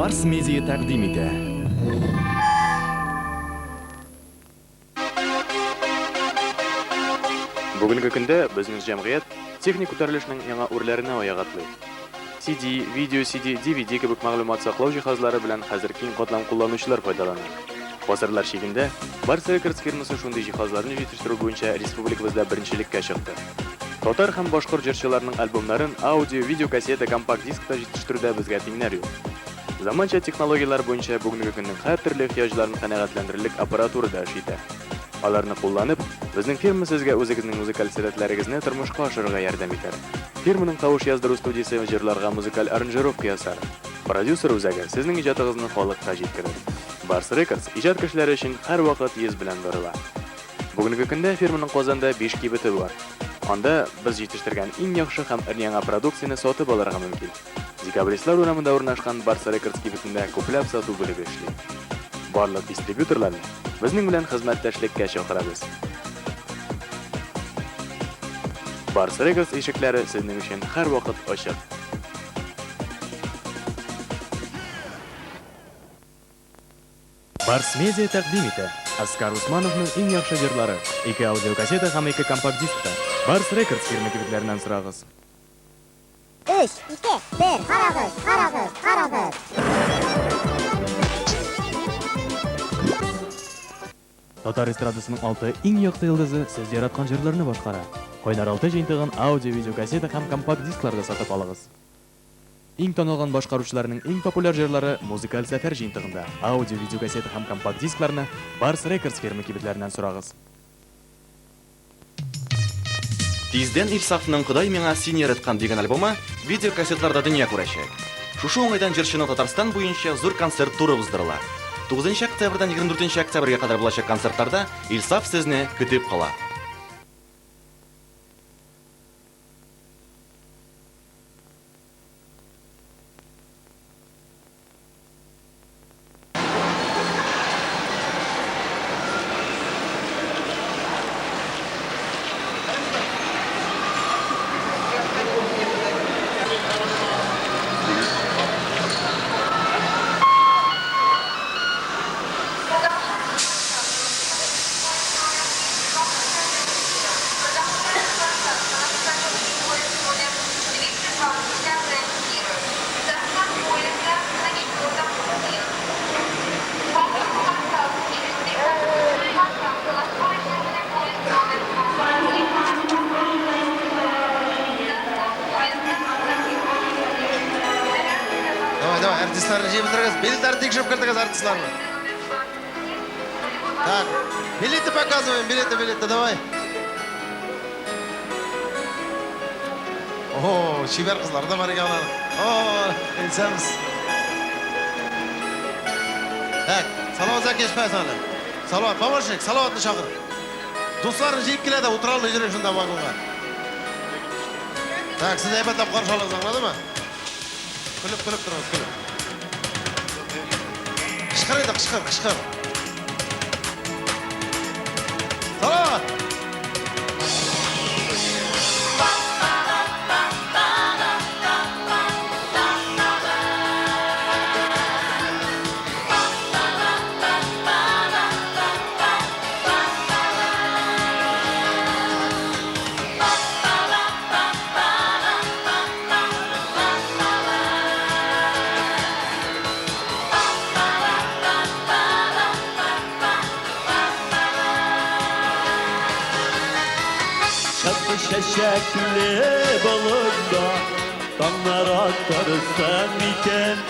Барс Медиа тәкъдим итә. Бүгенге көндә безнең җәмгыять техник күтәрелешнең яңа үрләренә аяк атлый. CD, видео CD, DVD кебек мәгълүмат саклау җиһазлары белән хәзер киң катлам кулланучылар файдалана. Гасырлар чигендә Барс Рекордс фирмасы шундый җиһазларны җитештерү буенча республикабызда беренчелеккә чыкты. Татар һәм башкорт җырчыларының альбомнарын аудио, видеокассета, компакт-дискта җитештерүдә безгә тиңнәр юк. Заманча технологияләр буенча бүгенге көннең һәртөрле ихтыяҗларын канәгатьләндерерлек аппаратура да эш итә. Аларны кулланып, безнең фирма сезгә үзегезнең музыкаль сәләтләрегезне тормышка ашырырга ярдәм итәр. Фирманың тавыш яздыру студиясе җырларга музыкаль аранжировка ясар. Продюсер үзәге сезнең иҗатыгызны халыкка җиткерер. Барс Рекордс иҗат кешеләре өчен һәрвакыт йөз белән борыла. Бүгенге көндә фирманың Казанда биш кибете бар. Анда без җитештергән иң яхшы һәм өр-яңа продукцияне сатып алырга мөмкин. Декабристлар урамында урнашкан Барс Рекордс кибетендә күпләп сату бүлеге эшли. Барлык дистрибьюторларны безнең белән хезмәттәшлеккә чакырабыз. Барс Рекордс ишекләре сезнең өчен һәрвакыт ачык. Барс Медиа тәкъдим итә. Оскар Усмановның иң яхшы җырлары. Ике аудиокассета һәм ике компакт-дискта. Барс Рекордс фирма кибетләреннән сорагыз. Өч, ике, бер, карагыз, карагыз, карагыз! Татар эстрадасының алты иң якты йолдызы сез яраткан җырларны башкара. Кайнар алты җыентыгын аудио-видеокассета һәм компакт-дискларда сатып алыгыз. Иң танылган башкаручыларның иң популяр җырлары Музыкаль сәфәр җыентыгында. Аудио, видеокассета һәм компакт-дискларны Барс Рекордс фирма кибетләреннән сорагыз. Тиздән Илсафның Ходай миңа син яраткан дигән альбомы видеокассетларда дөнья күрәчәк. Шушы уңайдан җырчының Татарстан буенча зур концерт туры уздырыла. 9 октябрьдән 24 октябрьгә кадәр булачак концертларда Илсаф сезне көтеп кала. Давай, давай, артистларны җыеп бетерегез. Билетларны тикшереп кертегез артистларны. Так, билеты показываем, билеты, билеты, давай. О, чибәр кызлар да бар икән алар. О, әйтсәмез. Так, Салават Закиевич каясың әле? Салават, помощник, Салаватны чакыр. Дусларын җыеп килә дә утыра алмый йөри шунда вагонга. Так, сез әйбәтләп каршы алыгыз, аңладымы? Көлеп, көлеп торыгыз, көлеп. Кычкыр инде, кычкыр, кычкыр. Салават! Чапы чәчәкле болында Таңнар атарсың микән?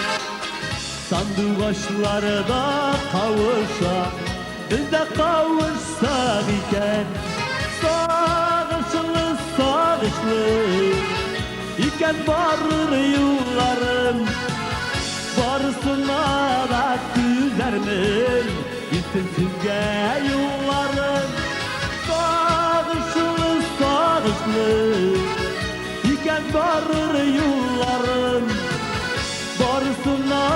Сандугачлары да кавыша, Без дә кавышсак икән. Сагышлы, сагышлы икән барыр юлларым. Барысына да түзәрмен, Илтсен сезгә юлларым. Сагышлы, сагышлы икән барыр юлларым. Барысына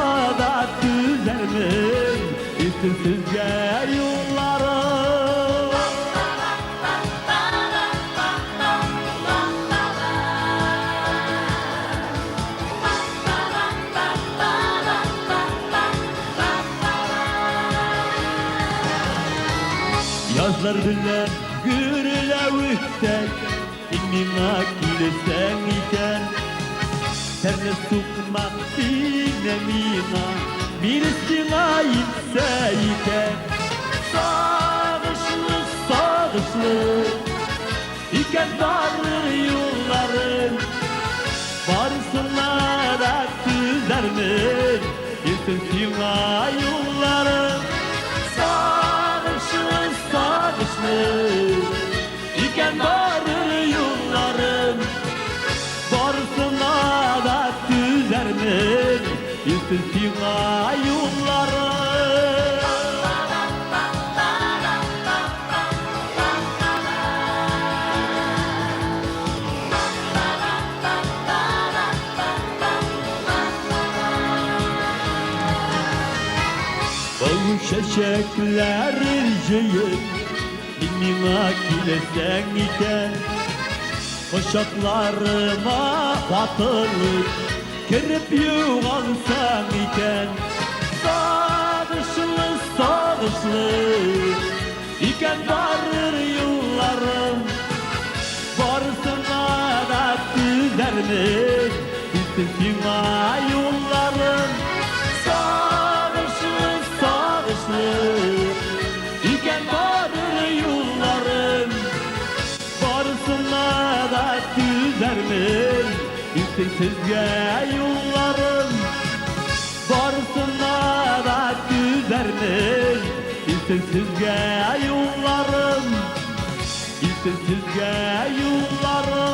да түзәрмен, Илтсен сезгә юлларым. Язлар белән гөрләвектәй Син миңа килсәң икән. Серле сукмак сине миңа, Мине сиңа илтсә икән. Сагышлы, сагышлы икән барыр юлларым, Барысына да түзәрмен, Илтсен сиңа юлларым. Сагышлы, сагышлы икән барыр юлларым, Барысына да түзәрмен, Илтсен сиңа юлларым. Бал чәчәкләрен җыеп, Син миңа килсәң икән. Кочакларыма ватылып, Кереп югалсаң икән. Сагышлы, сагышлы икән барыр юлларым, Барысына да түзәрмен, Илтсен сиңа юлларым. Сагышлы, сагышлы икән барыр юлларым, Барысына да түзәрмен, Илтсен сезгә юлларым. Барысына да түзәрмен, Илтсен сезгә юлларым. Илтсен сезгә юлларым.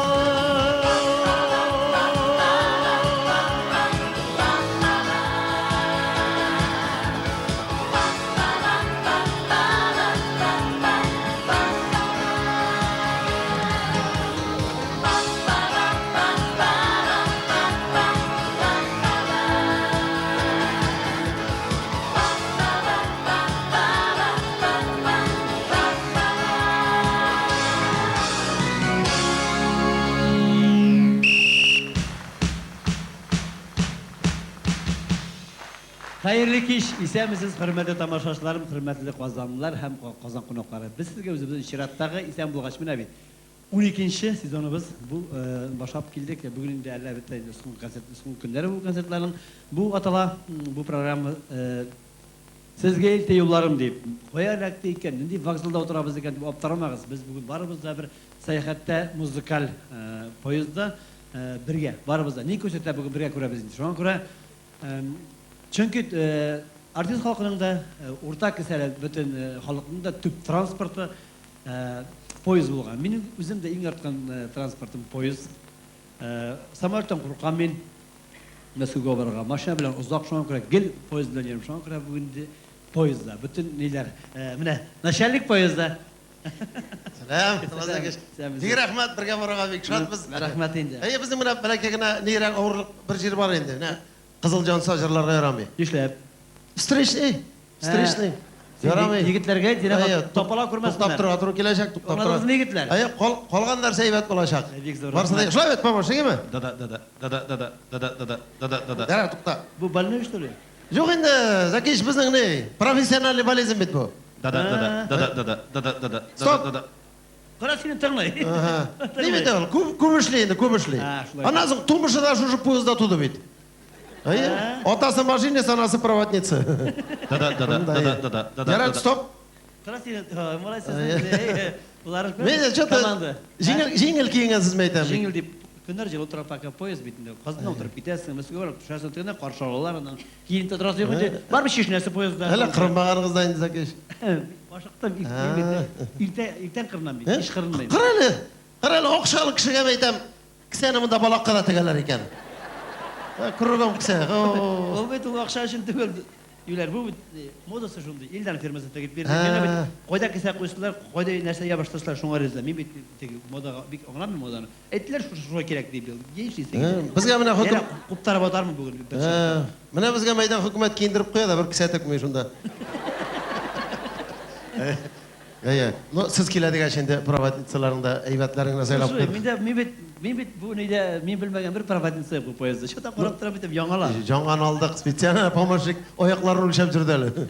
Хәерле кич, исәнмесез, хөрмәтле тамашачыларым, хөрмәтле казанлылар һәм Казан кунаклары. Без сезгә үзебезнең чираттагы исән булгач менә бит 12 сезоныбыз бу башлап килдек. Бүген инде әлбәттә инде соңгы концерт, соңгы көннәре бу концертларның. Бу атала, бу программа Сезгә илтә юлларым дип. Кая эләкте икән, нинди вокзалда утырабыз икән дип аптырамагыз. Без бүген барыбыз да бер сәяхәттә, музыкаль поездда бергә, барыбыз да. Ни күрсәтә бүген бергә күрәбез инде. Шуңа күрә, чөнки артист халкының да, урта кесәле бөтен халыкның да төп транспорты поезд булган. Минем үзем дә иң яраткан транспортым поезд. Самолеттан куркам мин. Мәскәүгә барырга машина белән озак, шуңа күрә гел поезд белән йөрим. Шуңа күрә бүген инде поездда. Бөтен ниләр, менә начальник поездда. Сәлам, Салазакеш. Бик рәхмәт, бергә барырга бик шатбыз. Рәхмәт инде. Әйе, безнең менә бәләкәй генә нирәк авырлык бер җир бар инде. Менә Кызыл җанса җырларга ярамый. Нишләп? Встречный, встречный. Ярамый. Егетләргә дирәк тапала күрмәсеннәр. Туктап торырга туры киләчәк, туктап торырга. Аңладыгызмы, егетләр? Әйе, калган нәрсә әйбәт булачак. Бик зур. Барысы да шулай бит, помощник, әйеме? Да да да да да да да да да да да да да да. Ярар, тукта. Бу больной, что ли? Юк инде, Зәкич, безнең ни, профессиональный болезнь бит бу. Да да да да да да да да да да Стоп. да да. Кара сине тыңлый. Ни бит ул, күп күп эшли инде, күп эшли. Аннан соң тумышы да шушы поездда туды бит. Әйе. Атасы машинист, анасы проводница. Да да да да да да да да. Ярар, стоп. Кара сине, молодец. Булар Мин что-то җиңел җиңел киенгәнсез мәйтәм. Җиңел дип көннәр җылы тора пока поезд бит инде. Казанда утырып китәсең, Мәскәүгә барып төшәсең, тегендә каршы алалар, аннан киенеп тә торасы юк инде. Бармы чишенәсе поездда? Әле кырынмаганыгыз да инде, Закиш. Ашыктым, иртә иртән кырынам бит, кич кырынмыйм. Кара әле, кара әле, акчалы кешегә мәйтәм, кесәне монда балакка да тегәләр икән. Кругом кесә. Ул бит ул акча өчен түгел. Юләр, бу бит модасы шундый. Илдар фирмасы тегеп бирде. Миңа бит кайда кесә куйсалар, кайда нәрсә ябыштырсалар, шуңа риза. Мин бит теге модага бик аңламыйм моданы. Әйттеләр, шушы шулай кирәк дип. Нишлисең? Безгә менә хөкем куптарып атармын бүген. Менә безгә мәйдан хөкүмәт киендереп куя да, бер кесә текми шунда. Әйе. Ну, сез килә дигәч инде проводницаларың да әйбәтләрен генә сайлап куйдык. Мин дә, мин бит, мин бит бу нидә, мин белмәгән бер проводница юк бу поездда. Что-то карап торам бит, яңалар. Яңаны алдык, специально помощник аякларын үлчәп йөрде әле.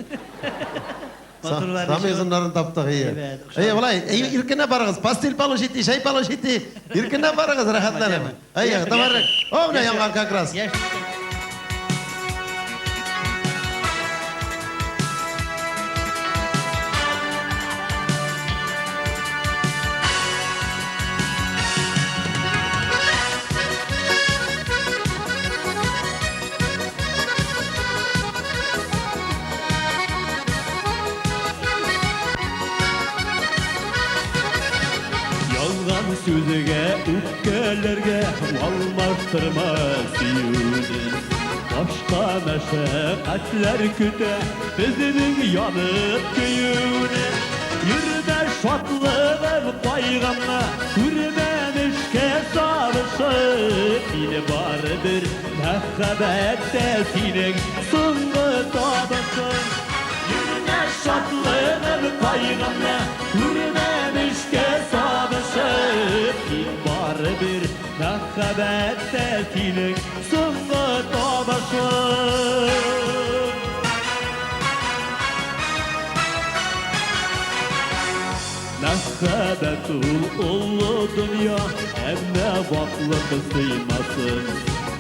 Матурлар Самый ничек? озыннарын таптык, ие. Әйбәт, охшады. Әйе, болай, әй, иркенләп барыгыз. Постель получите, чәй получите. Иркенләп барыгыз, рәхәтләнеп. Әйе, товарищ. О, менә янган как раз. Яшь. Ялган сүзгә, үпкәләргә алмаштырма сөюне. Башка мәшәкатьләр көтә безнең янып көюне. Йөрмә шатлыгым кайгымны, күрмәмешкә сабышып. Мине барыбер мәхәббәттә синең соңгы табышың. Йөрмә шатлыгым кайгымны, күрмәмешкә сабышып. Мин барыбер мәхәббәттә синең соңгы табышың. Мәхәббәт ул олы дөнья, әмма ваклык сыймасын.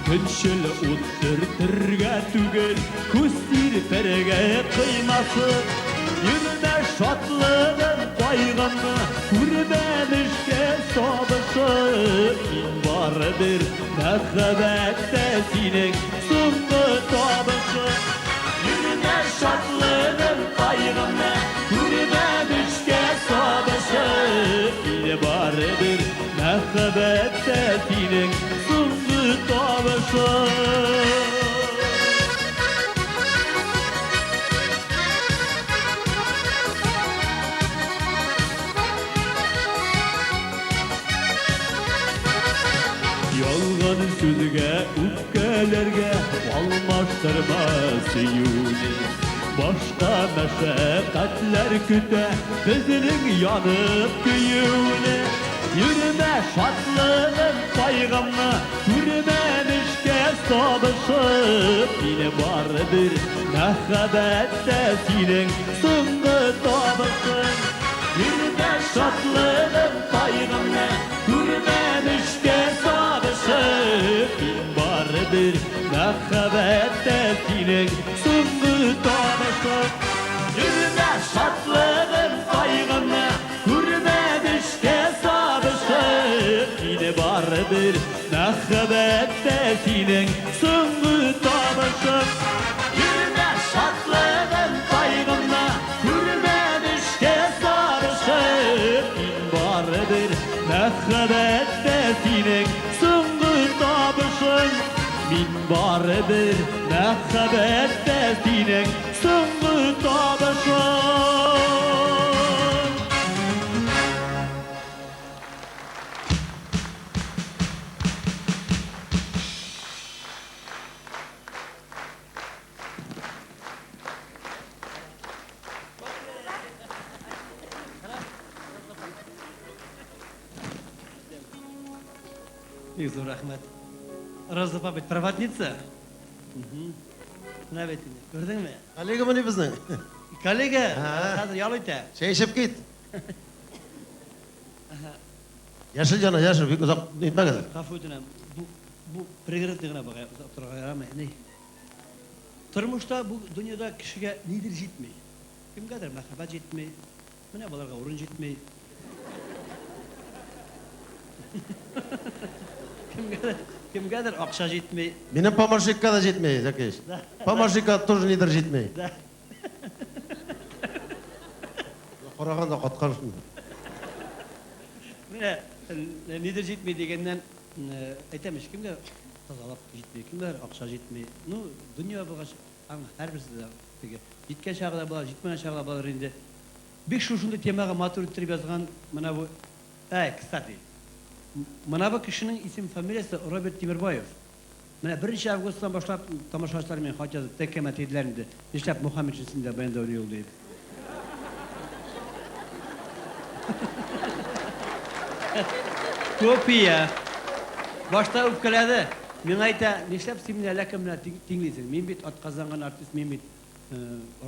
Көнчел ут төртергә түгел, күз сирпергә кыймасын. Йөрмә шатлыгым кайгымны, күрмәмешкә сабышып. Мин барыбер мәхәббәттә синең соңгы табышың. Йөрмә шатлыгым кайгымны, күрмәмешкә сабышып. Мин барыбер мәхәббәттә синең соңгы табышың. Ялган сүзгә, үпкәләргә алмаштырма сөюне. Башка мәшәкатьләр көтә безнең янып көюне. Йөрмә шатлыгым кайгымны, күрмәмешкә сабышып. Мине барыбер мәхәббәттә синең соңгы табышың. Йөрмә шатлыгым кайгымны, күрмәмешкә сабышып. Мин барыбер мәхәббәттә синең соңгы табышың. Йөрмә шатлыгым кайгымны, күрмәмешкә сабышып. Мине барыбер мәхәббәттә синең соңгы табышың. Йөрмә шатлыгым кайгымны, күрмәмешкә сабышып. Мин барыбер мәхәббәттә синең соңгы табышың. Мин барыбер мәхәббәттә синең соңгы табышың. Бик зур рәхмәт. Роза апа бит проводница. Менә бит инде, күрдеңме? Коллега мени безнең? Коллега, хәзер ял итә. Чәй эчеп кит. Яшел җана, яшел, бик озак итмәгез. Гафу үтенәм. Бу пригородный гына бугай, озак торырга ярамый. Ни? Тормышта бу дөньяда кешегә нидер җитми. Кемгәдер мәхәббәт җитми. Менә баларга урын җитми. Кемгәдер, кемгәдер акча җитми. Минем помощникка да җитми, Зәкиш. Помощникка тоже нидер җитми. Да. Караганда каткан шунда. Менә нидер җитми дигәннән әйтәм ич, кемгә тазалык җитми, кемгәдер акча җитми. Ну, дөнья булгач, аның һәрберсе дә теге җиткән чагы да була, җитмәгән чагы да булыр инде. Бик шушындый темага матур иттереп язган менә бу. Әй, кстати, менә бу кешенең исем фамилиясе Роберт Тимербаев. Менә 1 августтан башлап тамашачылар миңа хат язып тәкәмә диделәр инде. Нишләп Мухаммедшин синдә баянда уйный ул дип. Копия. Башта үпкәләде. Миңа әйтә, нишләп син мине әллә кем белән тиңлисең? Мин бит атказанган артист, мин бит.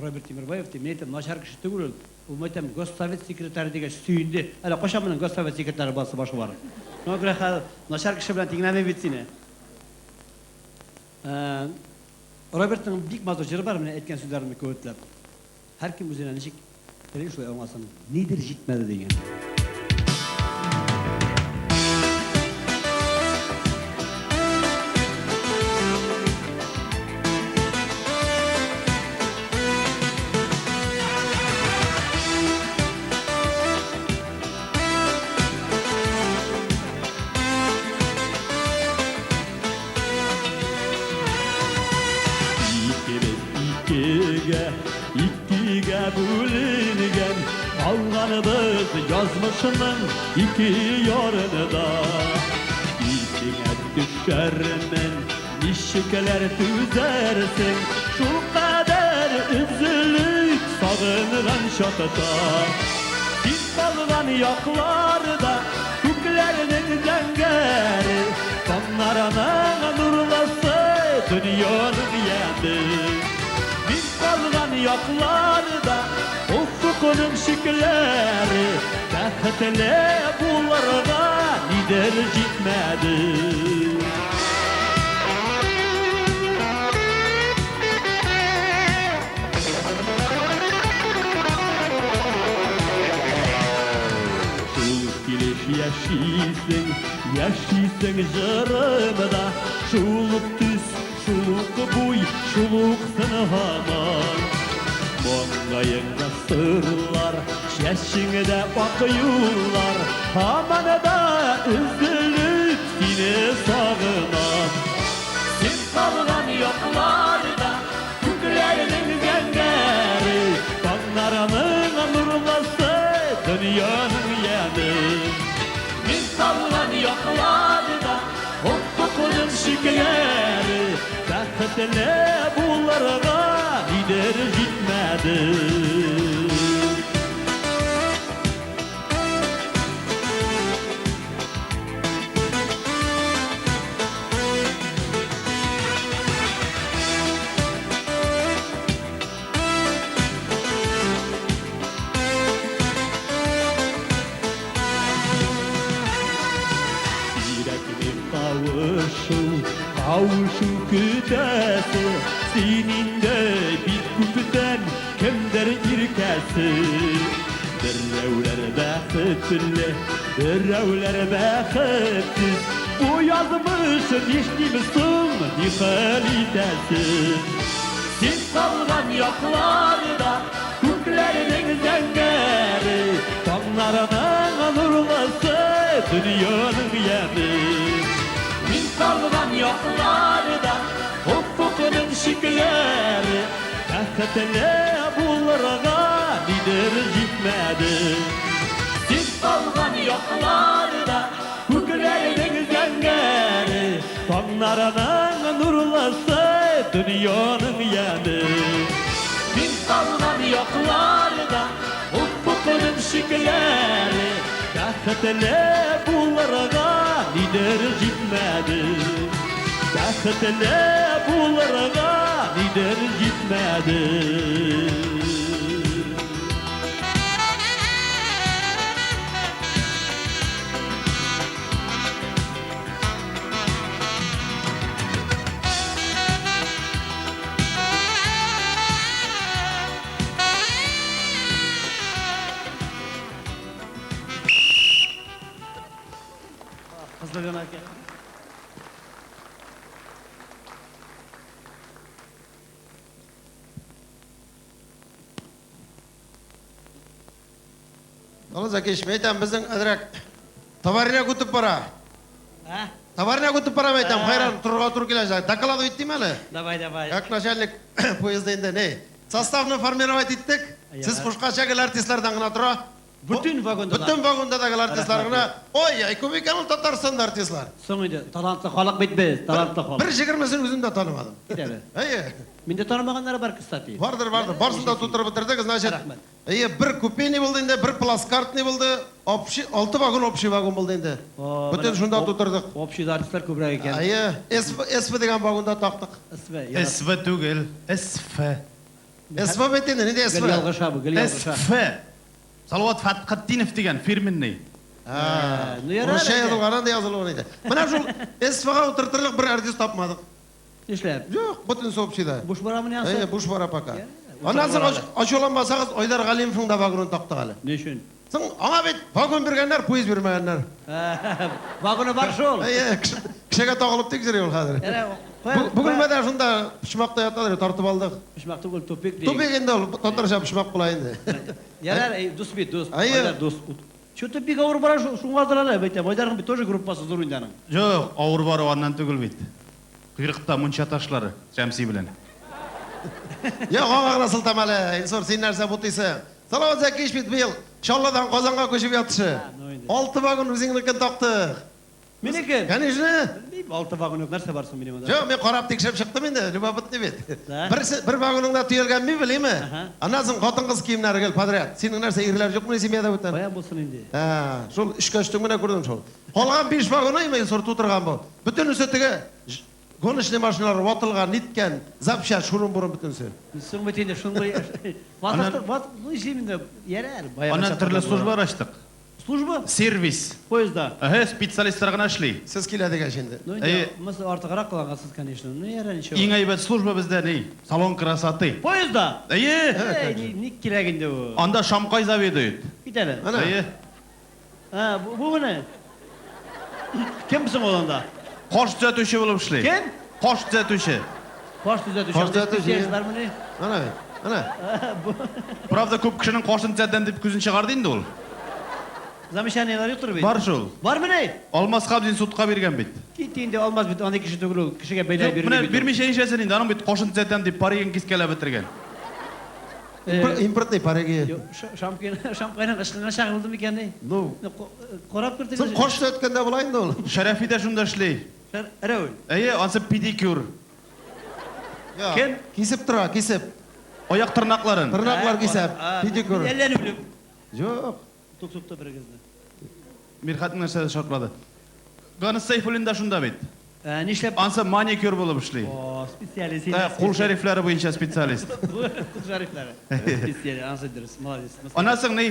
Роберт Тимербаев ди, мин әйтәм, начар кеше түгел ул. Ул, мин әйтәм, госсовет секретаре дигәч сөенде. Әле кайчан моның госсовет секретаре буласы башы бар. Шуңа күрә хәзер начар кеше белән тиңләмим бит сине. Робертның бик матур җыры бар, менә әйткән сүзләремне куәтләп. Һәркем үзенә ничек тели, шулай аңласын. Нидер җитмәде дигән. Икебез икегә, икегә бүленгән, Калганыбыз язмышның ике ярында. Исеңә төшәрмен, ничекләр түзәрсең, Шул кадәр өзелеп сагынган чакта. Син калган якларда күкләрнең зәңгәре, Таңнарының нурлысы, дөньяның яме. Мин калган якларда офыкның чикләре, Бәхетле булырга нидер җитмәде. Шул килеш яшисең, яшисең җырымда, Шул ук төс, шул ук буй, шул ук сын һаман. Маңгаеңда сырлар, чәчеңдә ак юллар, Һаман да өзелеп сине сагынам. Син калган якларда күкләрнең зәңгәре, Таңнарының нурлысы, дөньяның яме. Мин калган якларда офыкның чикләре, Бәхетле булырга нидер җитмәде. Кирәкми кавышу, кавышу көтәсе, Син инде бик күптән кемдер иркәсе. Берәүләр бәхетле, берәүләр бәхетсез, Бу язмыш нишлибез соң, ни хәл итәсе? Син калган якларда күкләрнең зәңгәре, Таңнарының нурлысы, дөньяның яме. Мин калган якларда офыкның чикләре, Бәхетле булырга нидер җитмәде. Син калган якларда күкләрнең зәңгәре, Таңнарының нурлысы, дөньяның яме. Мин калган якларда офыкның чикләре, Бәхетле булырга нидер җитмәде. Бәхетле булырга нидер җитмәде. Кызлы гына икән. Алла Закич, мин әйтәм, безнең әзрәк товарняк үтеп бара. А? Товарняк үтеп бара, мин әйтәм, хайран торырга туры киләчәк. Докладывать итим әле. Давай, давай. Как начальник поезда инде, не? Составны формировать иттек. Сез кушканча гел артистлардан гына тора. Бөтен вагонда да. Бөтен вагонда да гел артистлар гына. Ой, ай, күп икән ул Татарстанда артистлар. Соң инде, талантлы халык бит без, талантлы халык. Бер 20-сен үзем дә танымадым. Кит әле. Әйе. Миндә танымаганнары бар, кстати. Бардыр, бардыр. Барысын да тутырып бетердек, значит. Рәхмәт. Әйе, бер купейный булды инде, бер плацкартный булды. Общий, 6 вагон общий вагон булды инде. Бөтен шунда тутырдык. Общий артистлар күбрәк икән. Әйе, СВ, СВ дигән вагонда тактык. СВ. СВ түгел, СФ. СВ бит инде, нинди СВ? Гел ялгыша бу, гел ялгыша. СФ. Салават Фәтхетдинов дигән фирменный. Ну ярар. Русча язылган, анда язылган иде. Менә шул СВга утыртырлык бер артист тапмадык. Нишләп? Юк, бөтенесе общийда. Буш барамыни ансы? Әйе, буш бара пока. Аннан соң ачуланмасагыз, Айдар Галимовның да вагонын тактык әле. Ни өчен? Соң аңа бит вагон биргәннәр, поезд бирмәгәннәр. Вагоны бар шул. Әйе, кешегә тагылып тик йөри ул хәзер. Бүген менә шунда почмакта ятадыр, тартып алдык. Почмак түгел, тупик ди. Тупик инде ул, татарча почмак була инде. Ярар, дус бит, дус. Айдар дус. Что-то бик авыр бара, шуңадыр әле, әйтәм. Айдарның бит тоже группасы зур инде аның. Юк, авыр бару аннан түгел бит. Койрыкта мунча ташлары Шәмси белән. Юк, аңа гына сылтама әле, Илсур, син нәрсә бутыйсың? Салават Зәкиевич бит быел Чаллыдан Казанга күчеп ятышы. 6 вагон үзеңнекен тактык. Минеке? Конечно. Белмим, 6 вагон юк, нәрсә бар соң минем анда? Юк, мин карап тикшереп чыктым инде, любопытный бит. Берсе бер вагоныңда төялгән мебель, име? Аннан соң хатын-кыз киемнәре гел подряд. Синең нәрсә ирләр юкмыни семьяда бүтән? Кая булсын инде? Ә, шул өч костюм генә күрдем шул. Калган 5 вагоны име Илсур тутырган бу. Бөтенесе теге гоночный машиналар ватылган, ниткән, запчасть, шурын-бурын бөтенесе. Соң бит инде шундый ватылды, ват, ну ишим инде, ярар, баягы. Аннан төрле службалар ачтык. Служба? Сервис. Поезда. Әһә, специалистлар гына эшли. Сез килә дигәч инде. Ну инде, монысы артыграк кылгансыз, конечно. Ну ярар, ничего. Иң әйбәт служба бездә ни? Салон красоты. Поезда? Әйе. Әй, ни кирәк инде бу? Анда Шамкай заведует. Кит әле. Әйе. Ә, бу менә. Кем соң ул анда? Каш төзәтүче булып эшли. Кем? Каш төзәтүче. Каш төзәтүче. Каш төзәтүче. Бармыни? Ана бит. Ана. Правда, күп кешенең кашын төзәтәм дип күзен чыгарды инде ул. Замечаниеләр юктыр бит. Бар шул. Бармыни? Алмаз Хабзин судка биргән бит. Кит инде Алмаз бит андый кеше түгел ул. Кешегә бәйләп бирми. Менә бирмичә нишләсен инде, аның бит кашын төзәтәм дип паригын кискәләп бетергән. Импортный париги. Шамкайның ышкынган чагы булды микән ни? Ну, карап кердегез. Соң каш төзәткәндә була инде ул. Шәрәфи дә шунда эшли. Рәүл. Әйе, ансы педикюр. Кем? Кисеп тора, кисеп. Аяк тырнакларын. Тырнаклар кисеп, педикюр. Әллә ни белеп. Юк. Тук сукты берегезне. Мирхатның нәрсә шартлады. Ганыс Сейфуллин да шунда бит. Нишләп? Ансы маникюр булып эшли. О, специалист. Кул шәрифләре буенча специалист. Кул шәрифләре. Специалист, ансы дөрес, молодец. Аннан соң ни?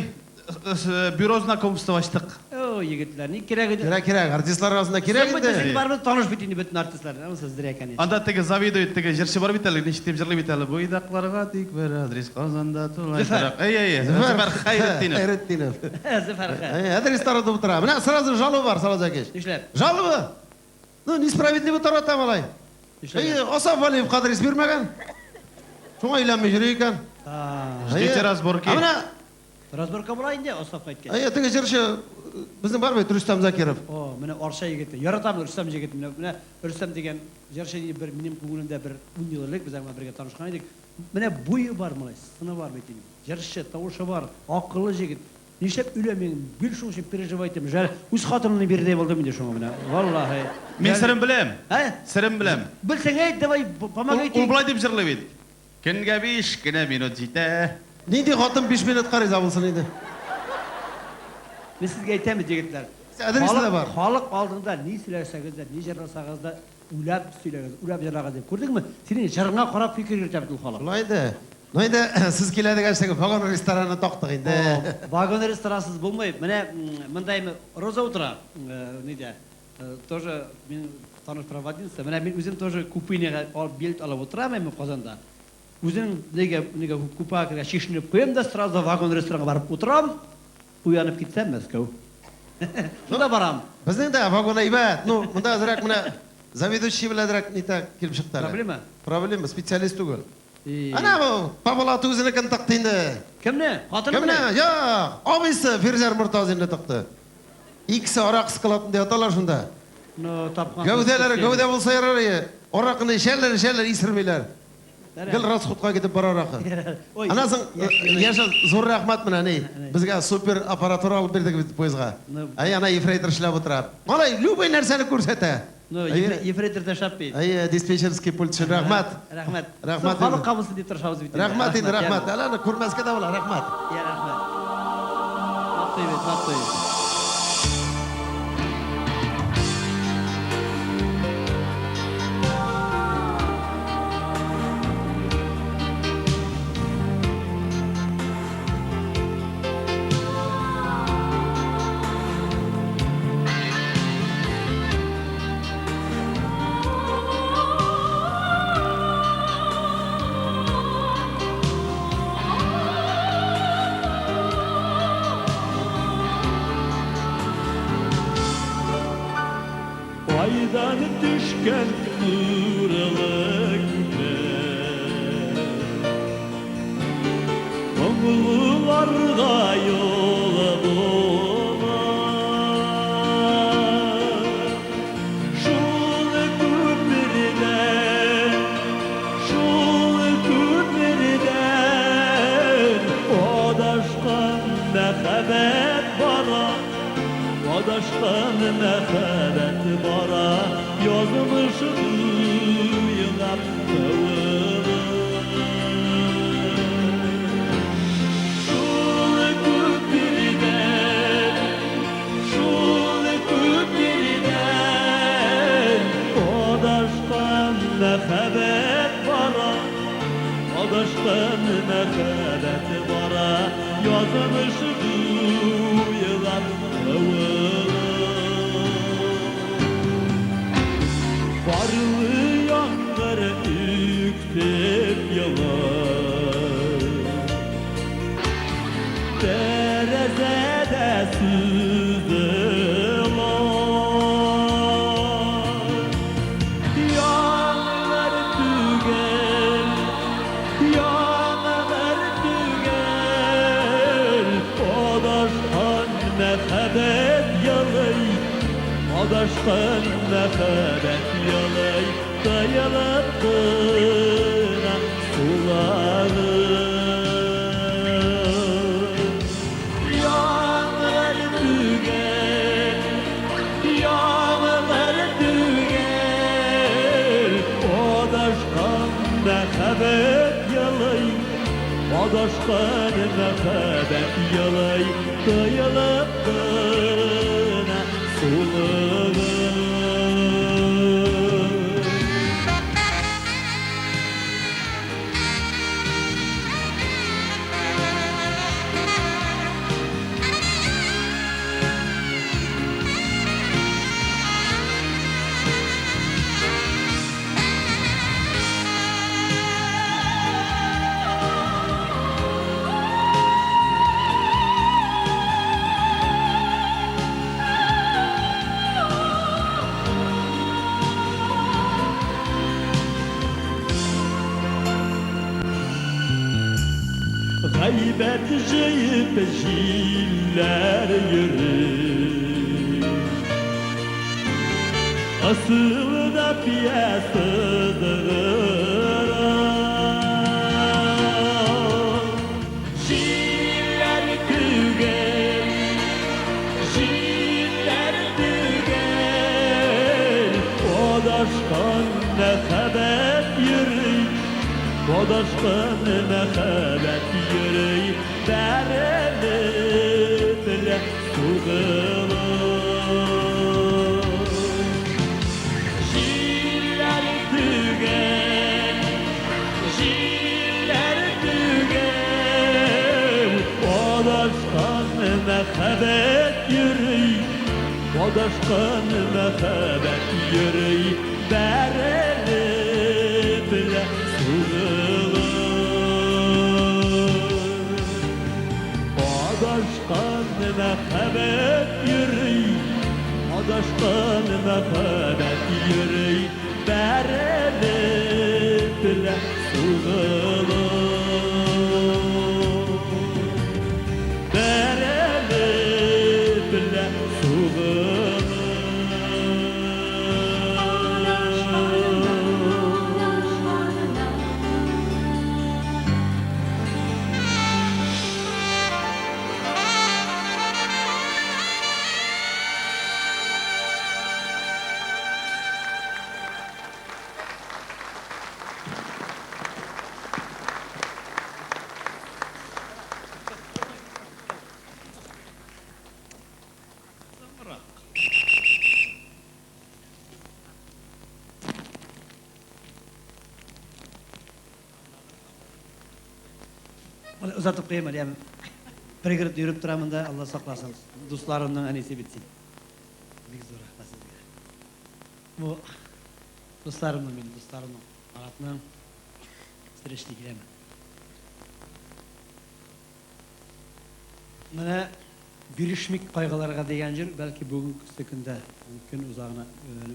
Бюро знакомства ачтык. О, егетләр, ни кирәк иде? Кирәк, кирәк, артистлар арасында кирәк инде. Безнең барыбыз таныш бит инде бөтен артистлар. Ансы зря, конечно. Анда теге завидует, теге җырчы бар бит әле, ничек дип җырлый бит әле. Буйдакларга тик бер адрес Казанда тулай торак. Әй, әй, Зөфәр Хәйретдинов. Хәйретдинов. Зөфәр Хәй. Әй, адрес таратып утыра. Менә сразу жалоба бар, Салават Зәкиевич. Нишләп? Жалоба. Ну, несправедливо тарата малай. Әй, Асаф Валиевка адрес бирмәгән. Шуңа өйләнми йөри икән. Ждите разборки. Ә менә разборка була инде, Асаф әйткән. Әйе, теге җырчы безнең бар бит, Рөстәм Закиров. О, менә Арча егете. Яратам Рөстәм егетен. Менә Рөстәм дигән җырчы бер минем күңелемдә бер 10 ел элек без аңа бергә танышкан идек. Менә буе бар малай, сыны бар бит инде. Җырчы, тавышы бар, акыллы җегет. Нишләп өйләнмим? Гел шуның өчен переживать итәм. Жәл, үз хатынымны бирдей булдым инде шуңа менә. Валлаһи. Мин серен беләм. Ә? Серен беләм. Белсәң әйт, давай, помогайте. Ул болай дип җырлый бит. Көнгә 5 кенә минут җитә. Нинди хатын 5 минутка риза булсын инде? Мин сезгә әйтәм, егетләр. Адресы да бар. Халык алдында ни сөйләсәгез дә, ни җырласагыз да, уйлап сөйләгез, уйлап җырлагыз дип. Күрдеңме? Синең җырыңа карап фикер йөртә бит ул халык. Шулай инде. Ну инде сез килә дигәч, теге вагон рестораны тактык инде. Вагон ресторансыз булмый. Менә монда Роза утыра, нидә? Тоже мин таныш проводница. Менә мин үзем тоже купейныйга билет алып утырам мин Казанда. Үзем нигә купага чишенеп куям да сразу вагон ресторанга барып утырам. Уянып китсәм Мәскәү. Шунда барам. Безнең дә вагон әйбәт. Ну, монда әзрәк менә заведующий белән әзрәк ни так килеп чыкты әле. Проблема? Проблема, специалист түгел. Ана бу Павлат үзенекен тыкты инде. Кемне? Хатыны? Кемне? Юк, абыйсы Фирзәр Мортазинны тыкты. Икесе арак складында яталар шунда. Ну, тапкан. Гәүдәләре гәүдә булса ярар иде. Аракны эчәләр, эчәләр, исермиләр. Гел расходка китеп бара аракы. Аннан соң яшел зур рәхмәт менә ни. Безгә супер аппаратура алып бирдек бит поездга. Әй, ана ефрейтор эшләп утыра. Малай, любой нәрсәне күрсәтә. Ну, ефрейтор ташлап бит. Әйе, диспетчерский пульт өчен рәхмәт. Рәхмәт. Рәхмәт. Халык кабулсын дип тырышабыз бит. Рәхмәт инде, рәхмәт. Әле аны күрмәскә дә була, рәхмәт. Я, рәхмәт. Мактый бит, мактый. Төшкән турылы күпер. Моңлыларга юлы була. Шул күпердән, шул күпердән адашкан мәхәббәт бара, адашкан мәхәббәт бара, язмышы уйлап кавыла. Шул күпердән, шул күпердән адашкан мәхәббәт бара, адашкан мәхәббәт бара, язмышы уйлап кавыла. Karlı yağmur üktüp yağar, Terazede süzüler. Yağmur tügel, yağmur tügel, Adaşkan məhəbbət yalay, Adaşkan məhəbbət yalay, Dayanıp kına suları. Yağmur tügel, yağmur tügel, Adaşkan məhəbbət yalay, Adaşkan məhəbbət yalay, Dayanıp kına suları. Gaybet jıyıp jiller yürü, Asıl da piyasıdır. Jiller tügel, jiller tügel, Adaşkan məhəbbət yürü, Adaşkan məhəbbət yürü, Bərəlib ilə suğulur. Jiller tügel, jiller tügel, Adaşkan məhəbbət yürü, Adaşkan məhəbbət yürü, Bərəlib ilə suğulur. Adaşkan məhəbbət yürü, Adaşkan məhəbbət yürü, Bərəlib ilə suğulur. Bərəlib ilə suğulur. Озатып куям әле, пригород йөреп торам да, Алла сакласын. Дусларымның әнисе бит син. Бик зур рәхмәт сезгә. Бу дусларымның, минем дусларымның, Маратның стречли киләме. Менә Бирешмик кайгыларга дигән җыр, бәлки бүгенге көндә көн узагына,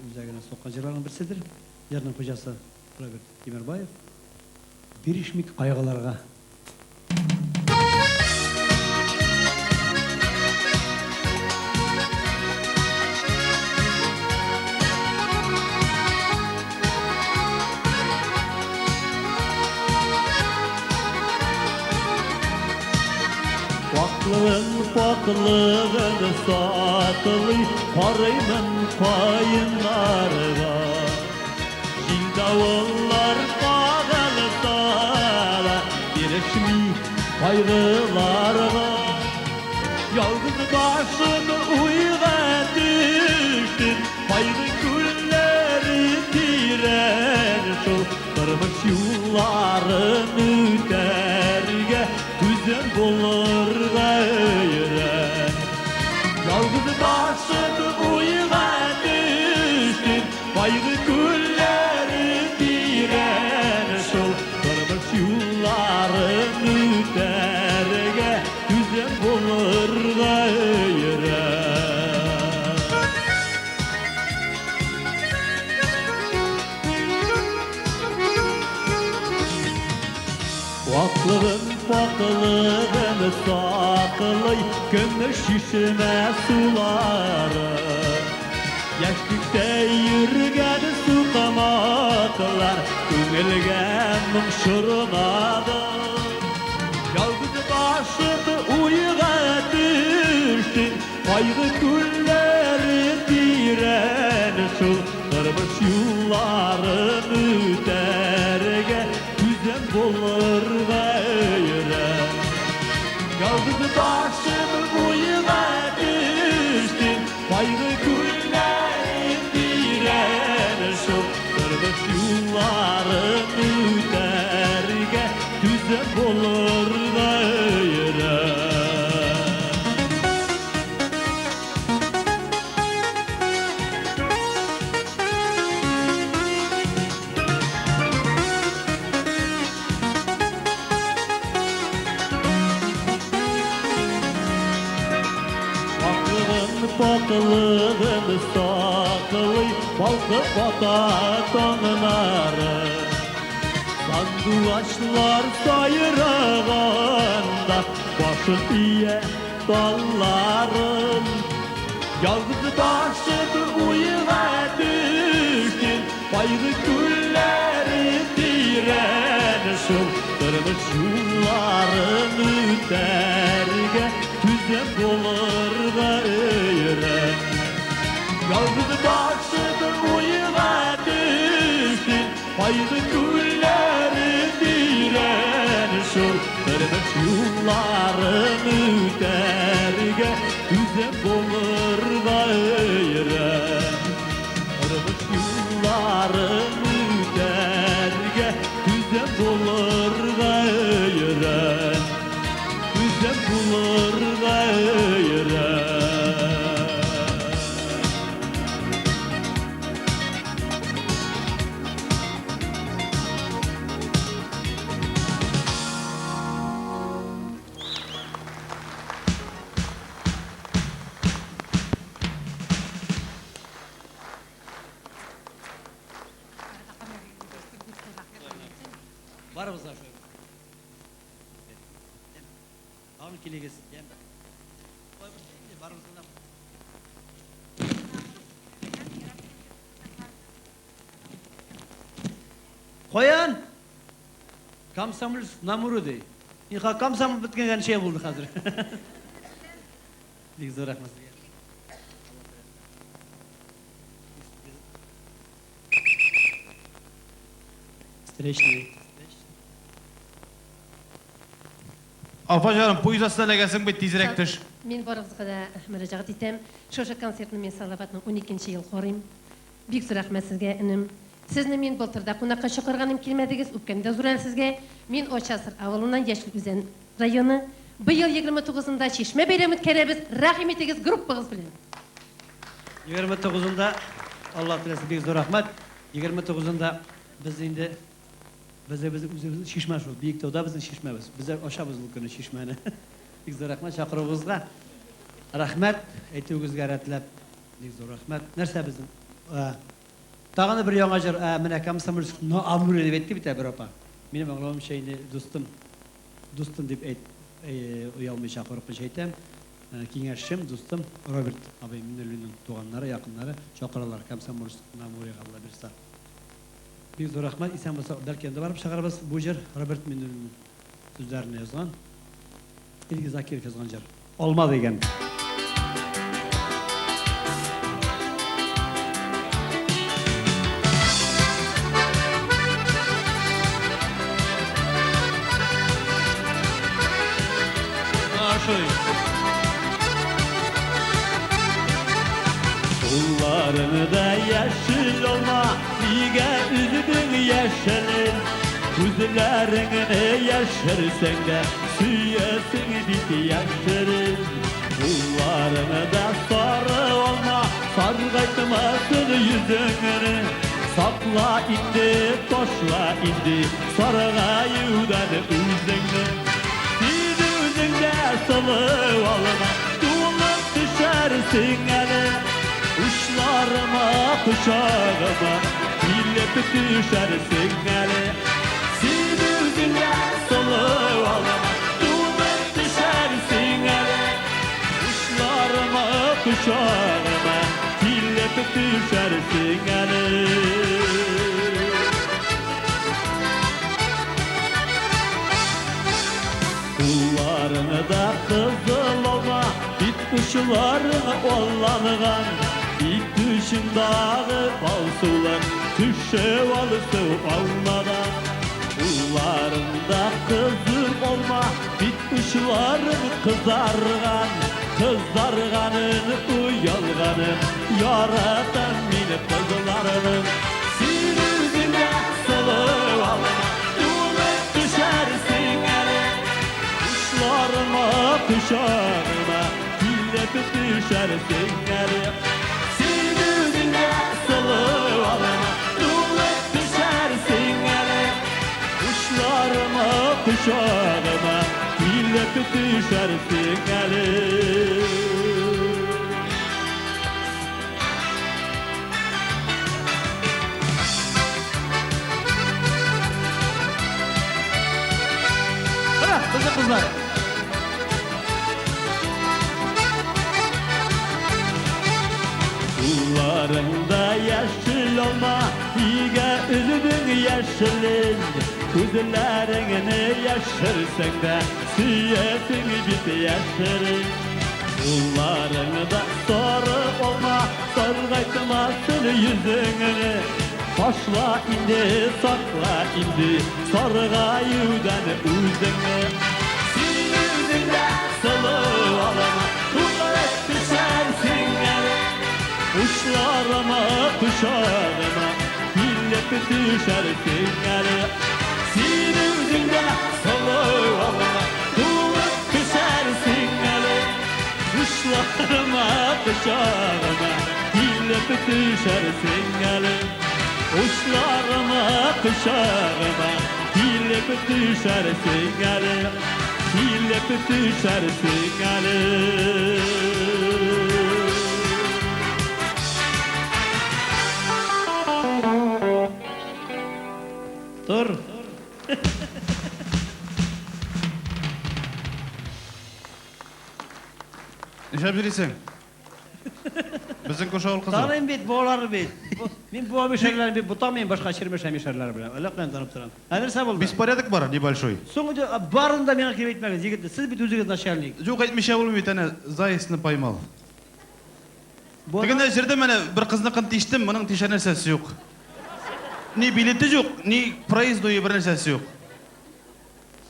үзәгенә суккан җырларның берседер. Җырның хуҗасы Роберт Тимербаев. Бирешмик кайгыларга. Ваклыгын, пакълыгын саклый, карыймын каеннарга. Җил-давыллар кагылса да, бирешми кайгыларга. Ялгыз башым уйга төштем, кайгы күлләре тирән шул. Тормыш юлларын үтәргә, түзем булырга өйрән. Ялгыз башым уйга төштем, кайгы күлләре тирән шул. Тормыш юлларын үтәргә, түзем булырга өйрән. Ваклыгын, пакълыгын саклый, көмеш чишмә сулары. Яшьлектә йөргән сукмаклар күңелгә моң чорнады. Ялгыз башым уйга төштем, кайгы күлләре тирән шул. Тормыш юлларын үтәргә, түзем булырга өйрән. Ялгыз башым уйга төштем, кайгы күлләре тирән шул. Тормыш юлларын үтәргә, түзем булырга өйрән. Ваклыгын, пакълыгын саклый, балкып ата таңнары. Сандугачлар сайраганда, башын ия талларын. Ялгыз башым уйга төштем, кайгы күлләре тирән шул. Тормыш юлларын үтәргә, түзем булырга өйрән. Ялгыз башым уйга төштем, кайгы күлләре тирән шул. Тормыш юлларын үтәргә, түзем булырга өйрән. Тормыш юлларын үтәргә, түзем булырга өйрән. Түзем булырга өйрән. Барыбыз да шулай. Тагын килегез. Барыбызга да. Каян? Комсомол на Амуре ди. Иха комсомол беткән шәй булды хәзер. Бик зур рәхмәт сезгә. Встречный. Апа җаным, поезд астына эләгәсең бит, тизрәк төш. Мин барыгызга да мөрәҗәгать итәм. Шушы концертны мин Салаватның 12 ел карыйм. Бик зур рәхмәт сезгә, энем. Сезне мин былтыр да кунакка чакырганым килмәдегез, үпкәм дә зур әле сезгә. Мин Ачасыр авылыннан, Яшел Үзән районы. Быел 29-ында Чишмә бәйрәм үткәрәбез. Рәхим итегез группагыз белән. 29-ында Алла теләсә, бик зур рәхмәт. 29-ында без инде без без үзебез чишмә шул, Биектауда безнең чишмәбез. Без ачабыз ул көнне чишмәне. Бик зур рәхмәт чакыруыгызга. Рәхмәт, әйтүегезгә рәтләп. Бик зур рәхмәт. Нәрсә безнең? Тагын бер яңа җыр, менә Комсомольск на Амуре дип әйтте бит ә бер апа. Минем аңлавымча инде дустым, дустым дип әйт, оялмыйча, курыкмыйча әйтәм. Киңәшчем, дустым Роберт абый Миннуллинның туганнары, якыннары чакыралар Комсомольск на Амурега, Алла бирса. Бик зур рәхмәт, исән булсак, бәлки анда барып чыгарбыз. Бу җыр Роберт Миннуллинның сүзләренә язган. Илгиз Закиров язган җыр. Алма дигән. Кулларыңда яшел алма, нигә өздең яшелен? Күзләреңне яшерсәң дә, сөясең бит яшерен. Кулларыңда сары алма, саргайтмасын йөзеңне. Сакла инде, ташла инде, саргаюдан үзеңне. Син үзең дә сылу алма, тулып төшәрсең әле. Учларыма, кочагыма килеп төшәрсең әле. Син үзең дә сылу алма, тулып төшәрсең әле. Учларыма, кочагыма килеп төшәрсең әле. Кулларыңда кызыл алма, бит учларың алланган. Бит түшеңдәге алсулар төшеп алсу алмадан. Кулларыңда кызыл алма, бит учларың кызарган. Кызарганын, уялганын, яратам мин кызларның. Син үзең дә сылу алма, тулып төшәрсең әле. Учларыма, кочагыма килеп төшәрсең әле. Син үзең дә сылу алма, тулып төшәрсең әле. Учларыма, кочагыма килеп төшәрсең әле. Менә, безнең кызлар. Кулларыңда яшел алма, нигә өздең яшелен? Күзләреңне яшерсәң дә, сөясең бит яшерен. Кулларыңда сары алма, саргайтмасын йөзеңне. Ташла инде, сакла инде, саргаюдан үзеңне. Син үзең дә сылу алма, тулып төшәрсең әле. Учларыма, кочагыма килеп төшәрсең әле. Син үзең дә сылу алма, тулып төшәрсең әле. Учларыма, кочагыма килеп төшәрсең әле. Учларыма, кочагыма килеп төшәрсең әле. Килеп төшәрсең әле. Тор. Нишләп йөрисең? Безнең күрше авыл кызы. Таныйм бит, балалар бит. Мин буа мишәрләрен бит бутамыйм башка чирмешән мишәрләре белән. Әллә каян танып торам. Ә нәрсә булды? Беспорядок бар небольшой. Соң инде барын да миңа килеп әйтмәгез, егетләр. Сез бит үзегез начальник. Юк, әйтмичә булмый бит, әнә заяцны поймал. Тегендә җирдә менә бер кызныкын тиштем, моның тишәр нәрсәсе юк. Ни билеты юк, ни проездное бер нәрсәсе юк.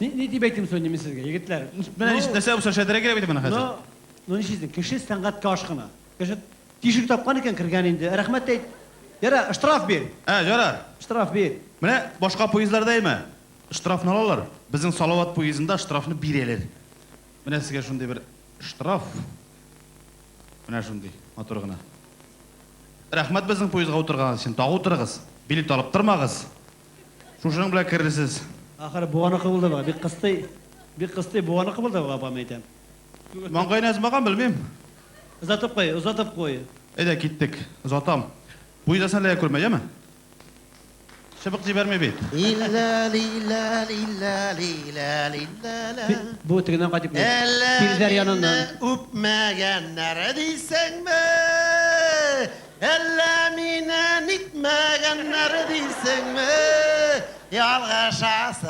Ни дип әйтим соң мин сезгә, егетләр? Менә нәрсә булса шәдәрә кирәк бит менә хәзер. Ну, нишлисең? Кеше сәнгатькә ашкына. Кеше тишек тапкан икән, кергән инде. Рәхмәт әйт. Яра, штраф бир. Ә, ярар. Штраф бир. Менә башка поездларда әйме? Штрафны алалар. Безнең Салават поездында штрафны бирәләр. Менә сезгә шундый бер штраф. Менә шундый, матур гына. Рәхмәт безнең поездга утырганыгыз өчен. Тагы утырыгыз. Билет алып тормагыз. Шушының белән керерсез. Ахыры буаныкы булды ба? Бик кыстый. Бик кыстый буаныкы булды ба, апам әйтәм. Маңгаена язмаган, белмим. Озатып куй, озатып куй. Әйдә, киттек. Озатам. Поезда сәләя күрмә, яме? Чыбык җибәрми бит. Бу тегеннән кайтып килә. Әллә Тилзәр яныннан. мине үпмәгәннәр дисеңме? Әллә мине нитмәгәннәр дисеңме? Ялгышасыз.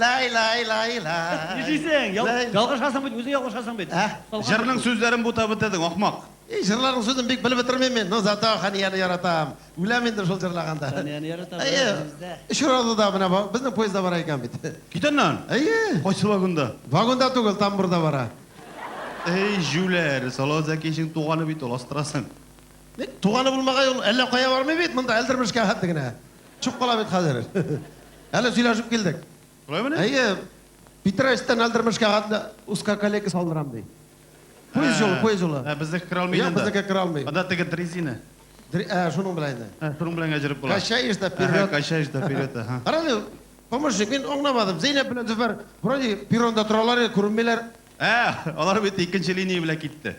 Лай лай лай лай. Нишлисең? Лай. Ялгышасың бит, үзең ялгышасың бит. Ә? Җырның сүзләрен бутап бетердең, ахмак. И, җырларның сүзен бик белеп бетермим мин, но зато Ханияне яратам. Үләм инде шул җырлаганда. Ханияне яратам, Әйе. бездә. Очрады да менә безнең поездда бара икән бит. Кит аннан. Әйе. Кайсы вагонда? Вагонда түгел, тамбурда бара. Эй, җүләр, Салават Зәкиевичның туганы бит ул, астырасың. Ник туганы булмагай ул әллә кая бармый бит, монда Әлдермешкә хәтле генә. Чүп кала бит хәзер. Әле сөйләшеп килдек. Шулаймыни? Әйе. Питрәчтән Әлдермешкә хәтле узкоколейка салдырам ди. Поезд юлы, поезд юлы. Ә, безнеке керә алмый Юк, инде. безнеке керә алмый. Анда теге дрезина. Ә, шуның белән инде. Ә, шуның белән генә була. Качаешь да вперед. Качаешь да вперед, ага. Карале, помощник, мин аңламадым. Зәйнәп белән Зөфәр вроде перронда торалар, күренмиләр. Ә, алар бит икенче линия белән китте.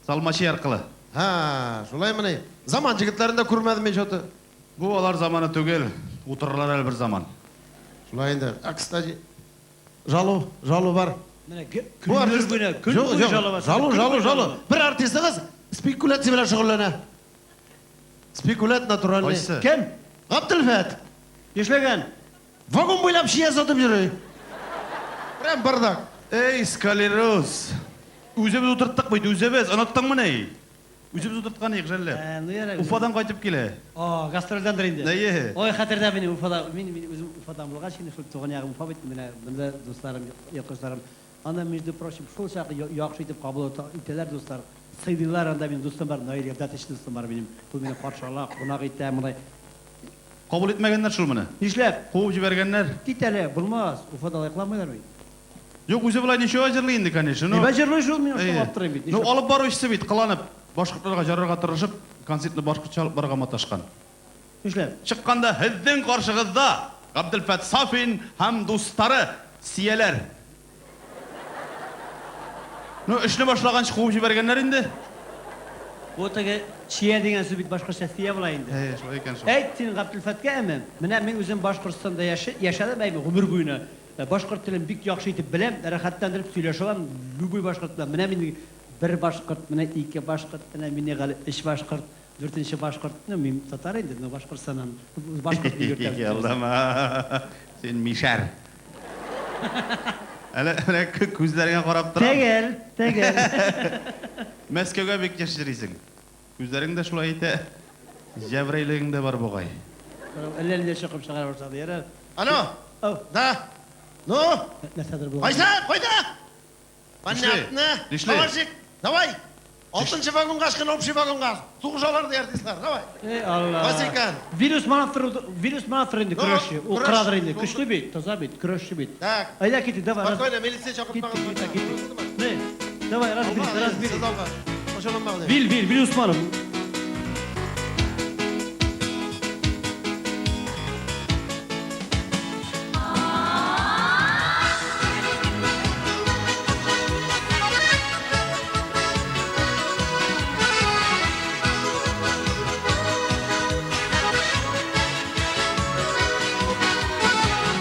Салмачи аркылы. Һа, шулаймыни? Заман егетләрен дә күрмәдем мин что-то. Бу алар заманы түгел, утырырлар әле бер заман. Шулай инде. А, кстати, жалу, жалу бар. Менә Бу көннәр артист- буена, көн Юк, буе юк, жалоба. Жалу, Көн жалу, буе жалу. жалоба. Бер артистыгыз спекуляция белән шөгыльләнә. Спекулянт натуральный. Кайсы? Кем? Габделфәт. Нишләгән? Вагон буйлап чия сатып йөри. Прям бардак. Эй, сколероз. Үзебез утырттык бит, үзебез. Оныттыңмыни? Үзебез утырткан идек, жәлләп. Ә, ну ярар. Уфадан кайтып килә. О, гастрольдәндер инде. Әйе. Ой, хәтердә минем Уфада. Мин үзем Уфадан булгач, инде шул туган ягым Уфа бит, менә монда дусларым, якыннарым. Анда, между прочим, шул чак яхшы итеп кабул итәләр дуслар. Сыйлыйлар анда минем дустым бар, Наил Габдатович дустым бар минем. Ул мине каршы ала, кунак итә, мондай. Кабул итмәгәннәр шул моны. Нишләп? Куып җибәргәннәр. Кит әле, булмас. Уфада лайыкламыйлар бит. Юк, үзе болай ничего җырлый инде, конечно. Ну, Нибә җырлый шул, мин әйе. шул аптырыйм бит. Ну, алып баручысы бит, кыланып, башкортларга жарарга тырышып, концертны башкортча алып барырга маташкан. Нишләп? Чыкканда һезнең каршыгызда Габделфәт Сафин һәм дуслары сияләр. Ну, эшне башлаганчы куып җибәргәннәр инде. Бу теге чия дигән сүз бит башкортча сия була инде. Әйе, шулай икән шул. Әйт син Габделфәткә әмем. Менә мин үзем Башкортстанда яшәдем, әйме, гомер буена. Башкорт телен бик яхшы итеп беләм, рәхәтләндереп сөйләшә алам, любой башкорт белән. Менә мин бер башкорт, менә ике башкорт, менә мине гали өч башкорт, дүртенче башкорт. Ну, мин татар инде, но Башкортстаннан. Башкорт дип йөртәбез. Алдама. Син мишәр. Әле менә күзләреңә карап торам. Тәгел, тәгел. Мәскәүгә бик еш йөрисең. Күзләрең дә шулай әйтә. Җәбрәйлегең дә бар бугай. Әллә нидә чыгып чыгара башлады. Ярар. Алло. Ау. Да. Ну, Нәрсәдер булган. Кайсы? Кайда? Понятно. Нишли? Товарщик, давай. Алтынчы вагонга ашкын, общий вагонга. Сугышалар ди артистлар. Давай. Ey Allah. Кайсы икән? Вирус Усманов, Вирус Усманов инде Ну, көрәшче. Ул көрәш. кырадыр инде. Көчле бит, таза бит, көрәшче бит. Так. Әйдә киттек, давай. Спокойно, милиция чакыртмагыз. Киттек, киттек, киттек. Не? Давай, разберись, разберись. Сез алга. Ачуланмагыз. Вил, Вил, Вил Усманов.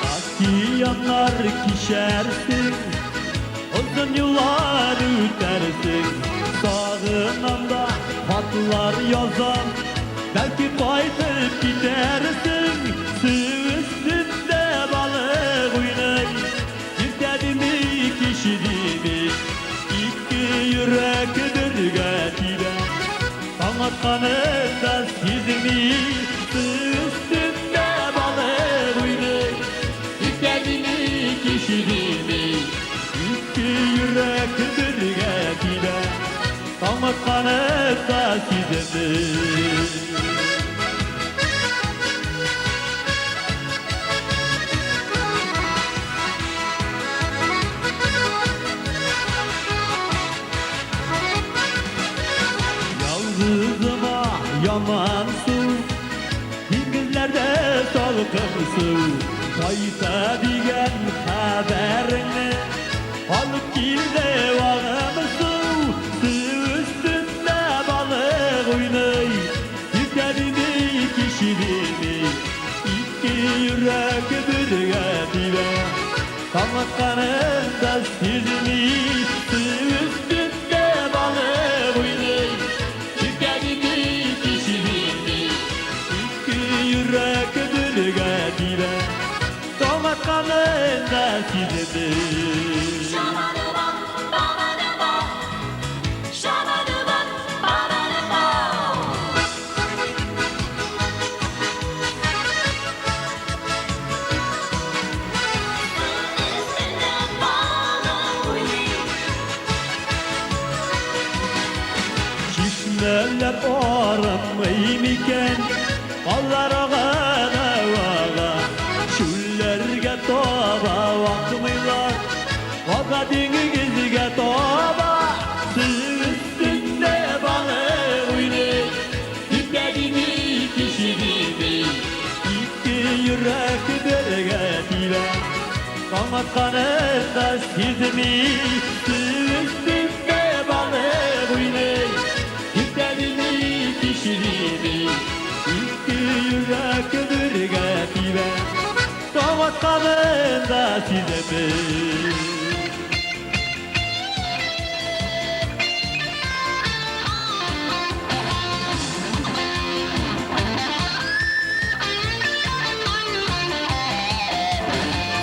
Океаннар кичәрсең, озын юллар үтәрсең. Сагынам да хатлар язам, бәлки кайтып китәрсең. Су өстендә балык уйный, иртә дими, кич дими, ике йөрәк бергә тибә. Таң атканын да сизми, су өстендә балык уйный, иртә дими, кич дими, ике йөрәк бергә тибә. Таң атканын да сизми. Ялгызыма ямансу, диңгезләрдә салкын су. Кайта дигән хәбәреңне алып килде вагым су. Су. Яшьләр арынмый микән? Аллар ага да ага, чүлләргә таба акмыйлар. Ага диңгезгә таба, су өстендә балык уйный. Иртәдими, кичедими, ике йөрәк бергә тибә. Таң атканын да сизми, су өстендә балык уйный. Иртәдими, кичедими, ике йөрәк бергә тибә. Таң атканын да сизми.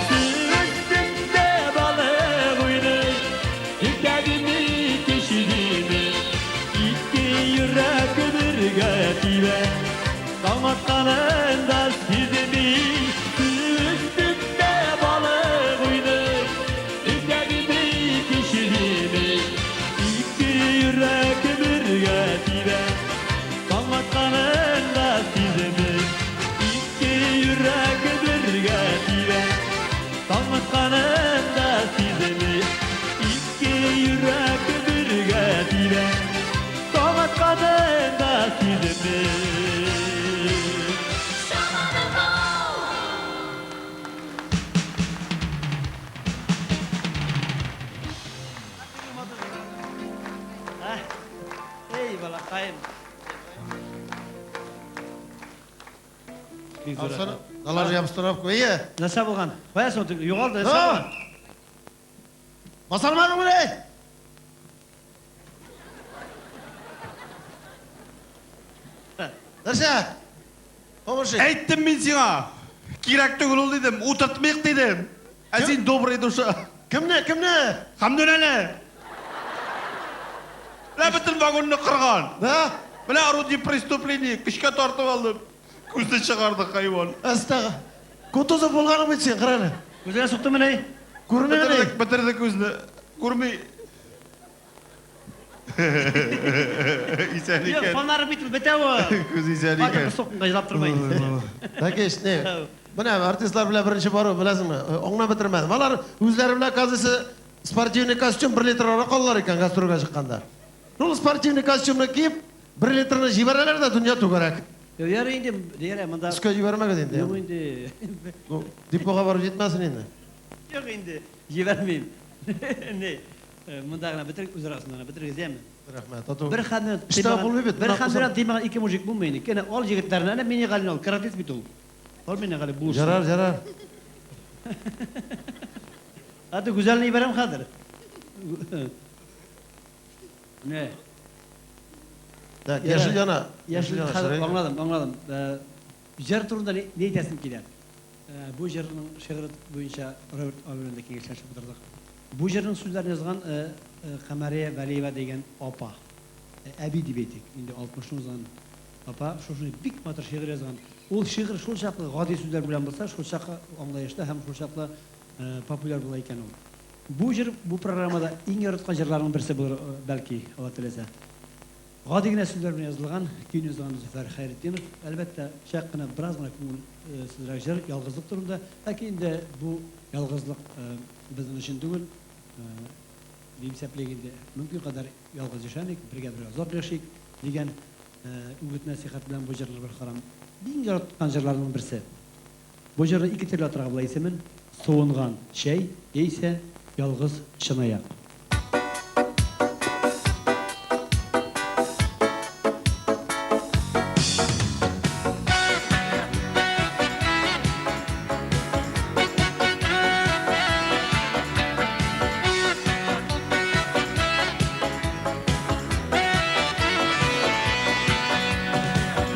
Су өстендә балык уйный, иртәдими, кичедими, ике йөрәк бергә тибә. Таң атканын да сизми, су өстендә балык уйный, иртәдими, кичедими, ике йөрәк бергә тибә. Таң атканын да сизми, ике йөрәк бергә тибә. Таң атканын да сизми, ике йөрәк бергә тибә. Таң атканын да сизми. Ey балакаем. Бик зур Алсana, рәхмәт. Алар ябыштырып куй. Ие. Нәрсә булган? Кая соң югалды, нәрсә А! булган? Басармадың мени? Нәрсә? Помощи. Әйттем мин сиңа. Кирәк түгел ул дидем, утыртмыйк дидем. Ә син добрый душа. Кемне, кемне? Хәмдүнәне. Менә бөтен вагонны кырган. Да? Менә орудие преступления, көчкә тартып алдым. Күзне чыгарды хайван. Әстәгә. Кутузов булганың бит син, кара әле. Күзеңә суктымыни? Күренә ни? Бетердек, бетердек күзне. Күрми. Исән Юк, икән. фонары бит бетә ул. Күз исән Хәзер икән. сокканга елап тормый. Тәкеш, не? Менә артистлар белән беренче бару, беләсеңме? Аңлап бетермәдем. Алар үзләре белән, оказывается, спортивный костюм 1 литр аракы алалар икән гастрольгә чыкканда. Шул спортивный костюмны киеп, 1 литрны җибәрәләр дә дөнья түгәрәк. Ярый инде, ярый монда. Өскә җибәрмәгез инде. Юк инде. Ну, депога барып җитмәсен инде. Юк инде, җибәрмим. Не, монда гына бетерик, үз арасында гына бетерегез, яме? Рәхмәт. Тату. Бер хәлне Эштә булмый бит. Бер хәлне тыймаган ике мужик булмый инде. Кенә ал егетләрне, әнә Минегалине ал, каратист бит ул. Ал Минегали булышсын. Ярар, ярар. Хәтта Гүзәлне җибәрәм хәзер. Не? Так, яшел яна. Яшел яна. хәзер Сирень. аңладым, аңладым. Җыр турында ни ни әйтәсем килә? Бу җырның шигыре буенча Роберт абый белән дә киңәшләшеп утырдык. Бу җырның сүзләрен язган Камәрия Вәлиева дигән апа. Әби дип әйтик, инде 60 узган апа шушындый бик матур шигырь язган. Ул шигырь шул чаклы гади сүзләр белән булса, шул чаклы аңлаешлы һәм шул чаклы популяр була икән ул. Бу җыр бу программада иң яраткан җырларның берсе булыр, бәлки, Алла теләсә. Гади генә сүзләр белән язылган, көйне язган Зөфәр Хәйретдинов. Әлбәттә, чак кына бераз гына күңелсезрәк җыр, ялгызлык турында. Ләкин инде бу ялгызлык безнең өчен түгел. Дип исәплик инде, мөмкин кадәр ялгыз яшәмик, бергә бергә озак яшик дигән үгет нәсихәт белән бу җырлар бер харам. Иң яраткан җырларның берсе. Бу җырны ике төрле атарга була исемен. Суынган чәй, яисә ялгыз чынаяк.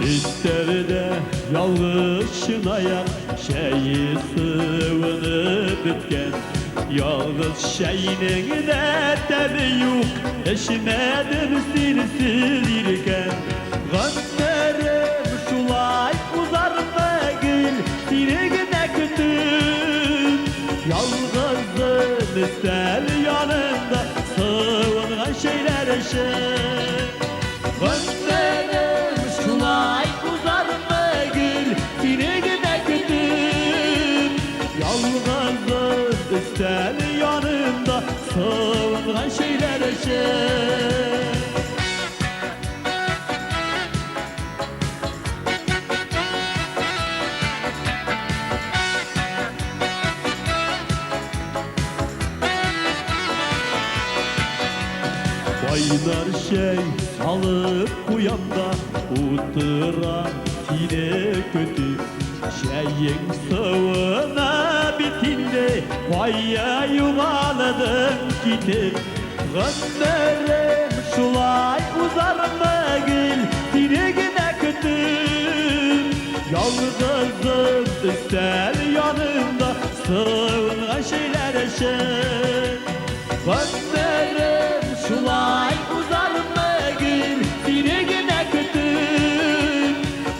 Өстәлдә ялгыз чынаяк, чәе суынып беткән. Ялгыз чәйнең дә тәме юк, эчмәдем синсез иркән. Гомерем шулай узармы гел, сине генә көтеп. Ялгызым өстәл янында суынган чәйләр эчеп. Гомерем янында суынган чәйләр эчеп. Кайнар чәй салып куям да утырам сине көтеп. Чәең суына бит инде, кая югалдың китеп. Гомерем шулай узармы гел сине генә көтеп. Ялгызым өстәл янында суынган чәйләр эчеп. Гомерем шулай узармы гел сине генә көтеп.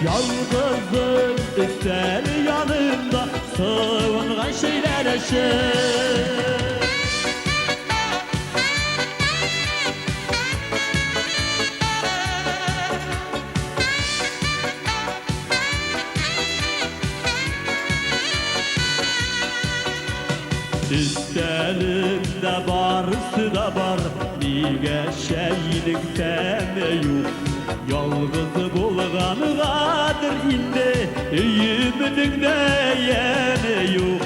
Ялгызым өстәл янында суынган чәйләр эчеп. Өстәлемдә барысы да бар, нигә чәйнең тәме юк? Ялгыз булгангадыр инде, өемнең дә яме юк.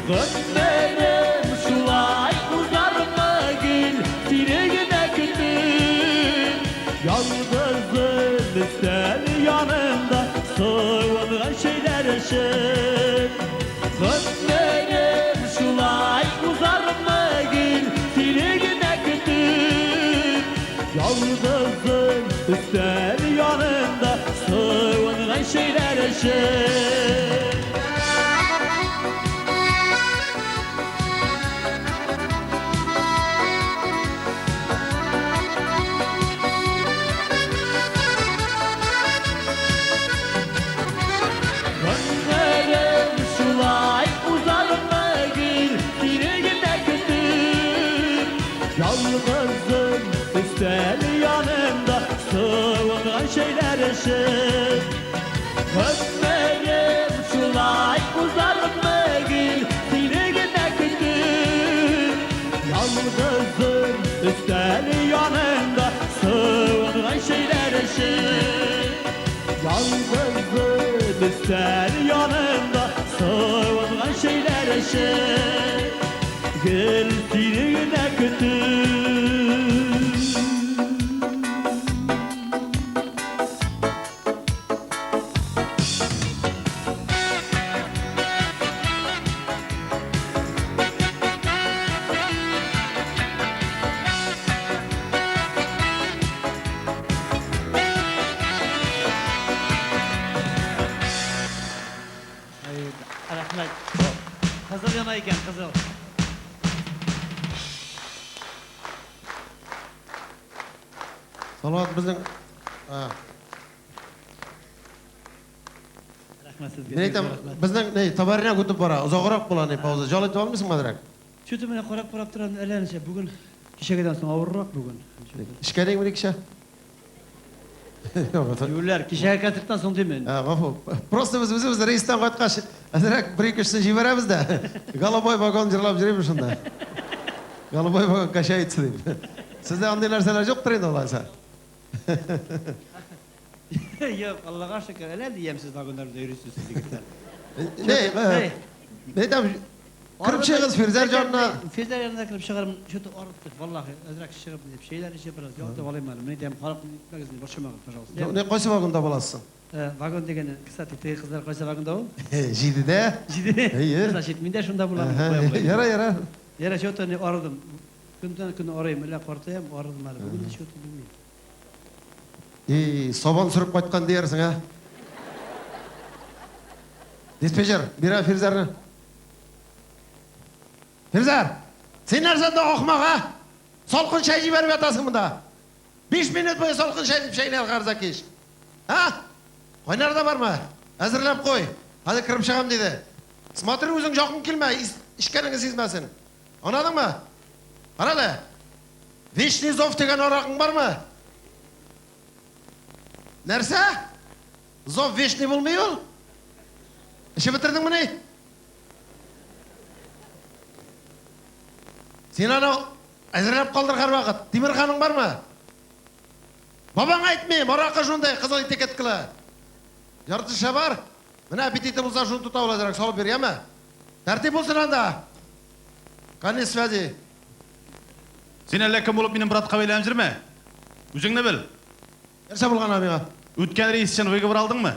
Гомерем шулай узармы гел сине генә көтеп. Ялгызым өстәл янында суынган чәйләр эчеп. Гомерем шулай узармы гел сине генә көтеп. Ялгызым өстәл янында суынган чәйләр эчеп. Гомерем шулай узармы гел сине генә көтеп. Ялгызым өстәл янында суынган чәйләр эчеп. Гомерем шулай узармы гел сине генә көтеп. Ялгызым өстәл янында суынган чәйләр эчеп. Ялгызым өстәл янында суынган чәйләр эчеп. Гел сине генә көтеп. Рәхмәт. Кызыл яна икән, кызыл. Салават безнең Рәхмәт сезгә. Мин әйтәм, безнең ни товарня көтеп бара, озаграк була ни пауза. Жал итеп алмыйсыңмы әзрәк? Чүте менә карап-карап торам, әллә ничә бүген кичәгедән соң авыррак бүген. Эчкәнеңме кичә? Юләр, кичәге концерттан соң димин. Гафу. Просто без үзебез рейстан кайткач, әзрәк бер-ике өчсен җибәрәбез дә. Голубой вагон җырлап йөрибез шунда. Голубой вагон качается дип. Сездә андый нәрсәләр юктыр инде алайса. Юк, Аллага шөкер, әллә нинди ямьсез вагоннарда йөрисез сез егетләр. Не, не әйтәм, кереп чыгыгыз Фирзәр янына. Фирзәр янына кереп чыгарым, что-то арыттык, валлахи, әзрәк чыгып дип, чәйләр эчеп бераз ятып алыйм әле. Менә әйтәм, халык нитмәгез, борчымагыз, пожалуйста. Не, кайсы вагонда буласың? Вагон дигәне, кстати, теге кызлар кайсы вагонда ул? Җидедә. Җиде. Әйе. Значит, мин дә шунда булам. Яра, яра. Яра, что-то не арыдым. Көндән көн арыйм, әллә картаям, арыдым әле. Бүген что-то белмим. И, сабан сөреп кайткан диярсең, а? Диспетчер, бирә Фирзәрне. Фирзәр, син нәрсә анда ахмак, а? Салкын чәй җибәреп ятасың монда. 5 минут буе салкын чәй дип чәйнәр Гарзакиш. А? Кайнар да бармы? Әзерләп куй. Хәзер кереп чыгам диде. Смотри, үзең якын килмә, эчкәнеңне сизмәсен. Аңладыңмы? Кара әле. Вечный зов дигән аракың бармы? Нәрсә? Зов вечный булмый ул? Эчеп бетердеңмени? Син аны әзерләп калдыр һәрвакыт. Тимерханың бармы? Бабаң әйтмим, аракы шундай, кызыл этикеткалы. Ярты шешә бар. Менә аппетиты булса, шуны тота ул әзрәк, салып бир, яме? Тәртип булсын анда. Конец связи. Син әллә кем булып минем братка бәйләнеп йөрмә. Үзеңне бел. Нәрсә булган аңа миңа? Үткән рейс өчен выговор алдыңмы?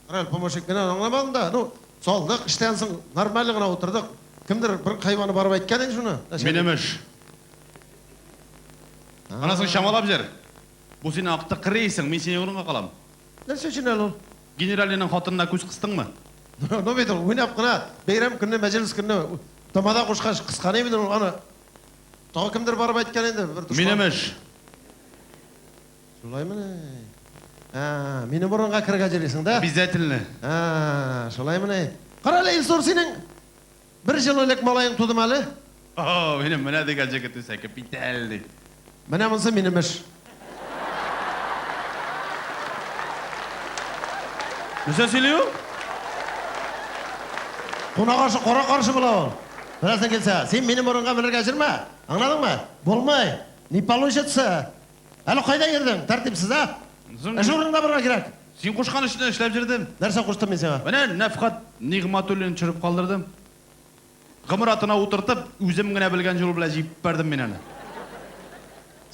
Карале, помощник, мин аны аңламадым да. Ну, салдык, эштән соң нормально гына утырдык. Кемдер бер хайваны барып әйткән инде шуны. Минем эш. Аннан соң чамалап җыр. Бу синең актык рейсың, мин синең урынга калам. Нәрсә өчен әле ул? Генеральныйның хатынына күз кыстыңмы? Ну бит ул уйнап кына, бәйрәм көнне, мәҗлес көнне тамада кушкач кыскан бит ул аны. Тагы кемдер барып әйткән инде, бер дошман. Минем эш. Шулаймыни? Ә, минем урынга керергә җөрисең, да? Обязательно. Ә, шулаймыни? Кара әле, Илсур, синең бер җыл элек малаең тудымы әле? О, минем менә дигән җегет үсә, капитальный. Менә монысы минем эш. Нәрсә сөйли ул? Кунак ашы кара каршы була ул. Беләсең килсә, син минем урынга менергә җөрмә. Аңладыңмы? Булмый. Не получится. Әле кайда йөрдең? Тәртипсез, а? Эш урынында барырга кирәк. Син кушкан эшне эшләп йөрдем. Нәрсә куштым мин сиңа? Менә Нәфхат Нигъматуллин төшереп калдырдым. Гомер атына утыртып, үзем генә белгән юл белән җибәрдем мин аны.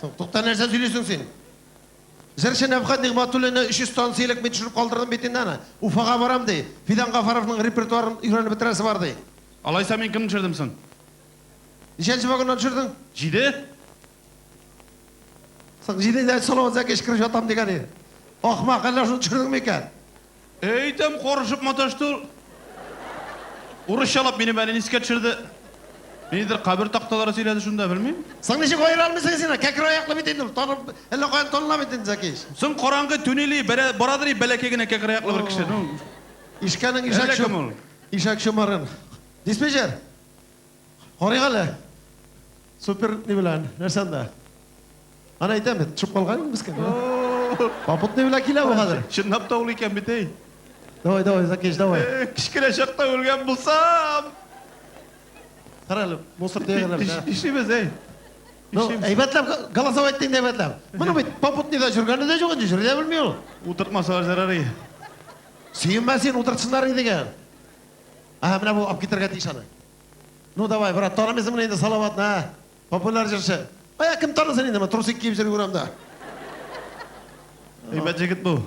Соң, тукта, нәрсә сөйлисең син? Җырчы Нәфхат Нигъматуллинны 300 станция элек мин төшереп калдырдым бит инде аны. Уфага барам ди. Фидан Гафаровның репертуарын өйрәнеп бетерәсе бар ди. Алайса мин кемне төшердем соң? Ничәнче вагоннан төшердең? 7. Соң 7дә Салават Зәкич кереп ятам дигән иде. Ахмак, әллә шуны төшердеңме икән? Әйтәм, карышып маташты ул. Урысчалап минем әнине искә төшерде. Ниндидер кабер такталары сөйләде шунда, белмим. Соң ничек аера алмыйсың син? Кәкре аяклы бит инде ул, танып, әллә каян таныла бит инде Зәкич. Соң караңгы түнели, барадыр и бәләкәй генә кәкре аяклы бер кеше. Ну. Ишкәнең ишәк Әллә кем ул? Ишәк чумарын. Диспетчер. Карыйк әле. Супер ни белән, нәрсә анда? Ана әйтәм бит, төшеп калган инде мескен. Попутный белән килә бу хәзер. Чынлап та ул икән бит, әй. Давай, давай, Закиш, давай. Кечкенә чакта үлгән булсам. Кара әле, мусор төягәннәр бит, ә. Нишлибез, әй? Ну, әйбәтләп голосовать инде әйбәтләп. Моны бит попутныйда йөргәне дә юк инде, йөри дә белми ул. Утыртмасалар зарар иде. Сөенмә син, утыртсыннар иде дигән. Ага, менә бу алып китәргә тиеш аны. Ну, давай, брат, танымыйсыңмыни инде Салаватны, ә? Популяр җырчы. Ая, кем танысын инде, трусик киеп йөри урамда. Әйбәт җегет бу.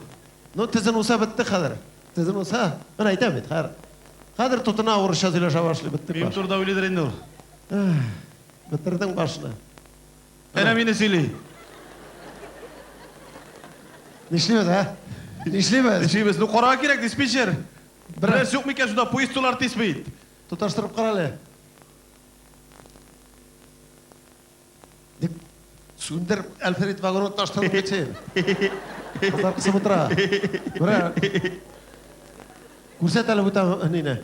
Ну, тезен уса бетте хәзер. Тезен уса, менә әйтәм бит, хәзер. Хәзер тотына урысча сөйләшә башлый, беттек Минем баш. турыда уйлыйдыр инде ул. Бетердең башны. Әнә мине сөйли. Нишлибез, ә? Нишлибез? Нишлибез? Ну, карарга кирәк, диспетчер. Берәр Берәрсе юк микән шунда, поезд тулар тиз бит. Тоташтырып кара әле. Дип сүндер Альфред вагонын тоташтырып бит син. Кызлар кысып утыра. Берәр. Күрсәт әле бүтән нине.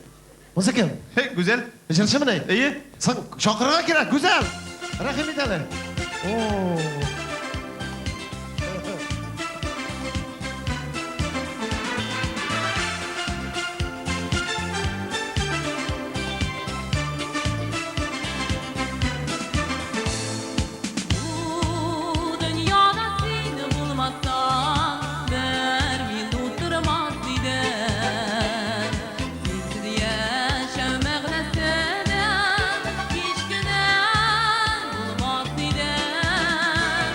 Монысы кем? Гүзәл. Җырчымыни? Әйе. Соң чакырырга кирәк, Гүзәл. Рәхим ит әле. О. Бу дөньяда син булмасаң, бер минут тормас идем. Синсез яшәү мәгънәсе дә һич кенә булмас идем.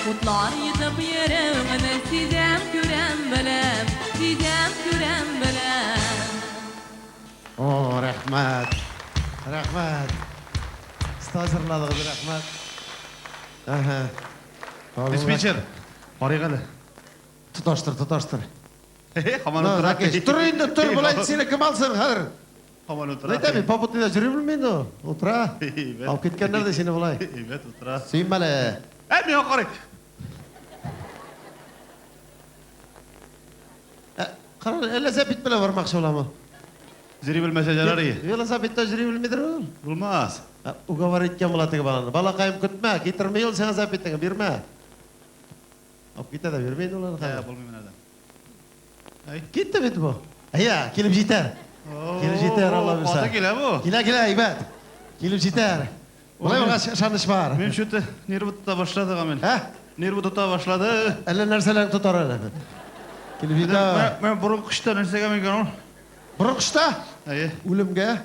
Утлар йотып йөрүеңне сизәм, күрәм, беләм, сизәм, күрәм, беләм. О, рәхмәт. Рәхмәт. Оста җырладыгыз, рәхмәт. Әһә. Диспетчер, карыйк әле. Тоташтыр, тоташтыр. Һаман утыра. Тор инде, тор, болай сине кем алсын хәзер? Һаман утыра. Әйтәм, попутныйда йөри белми инде ул. Утыра. Алып киткәннәр дә сине болай. Әйбәт утыра. Сөенмә әле. Ә, миңа карый. Кара, велосипед белән бармакчы буламы? Йөри белмәсә ярар и. Велосипедта йөри белмидер ул. Булмас. Уговор иткән була теге баланы. Балакаем, көтмә, китерми ул сиңа велосипедыңны, бирмә. Алып китә дә бирми инде ул аны хәзер. Булмый менә дә. Китте бит бу. Әйә, килеп җитәр. Килеп җитәр, Алла бирсә. Каты килә бу. Килә, килә, әйбәт. Килеп җитәр. Болай булгач, ышаныч бар. Мин что-то нервы тота башлады, Гамил. Ә? Нервы тота башлады. Әллә нәрсәләр тотар әле. Килеп җитә. Мен борын кышта нәрсәгә микән ул? Борын кышта? Әйе. Үлемгә.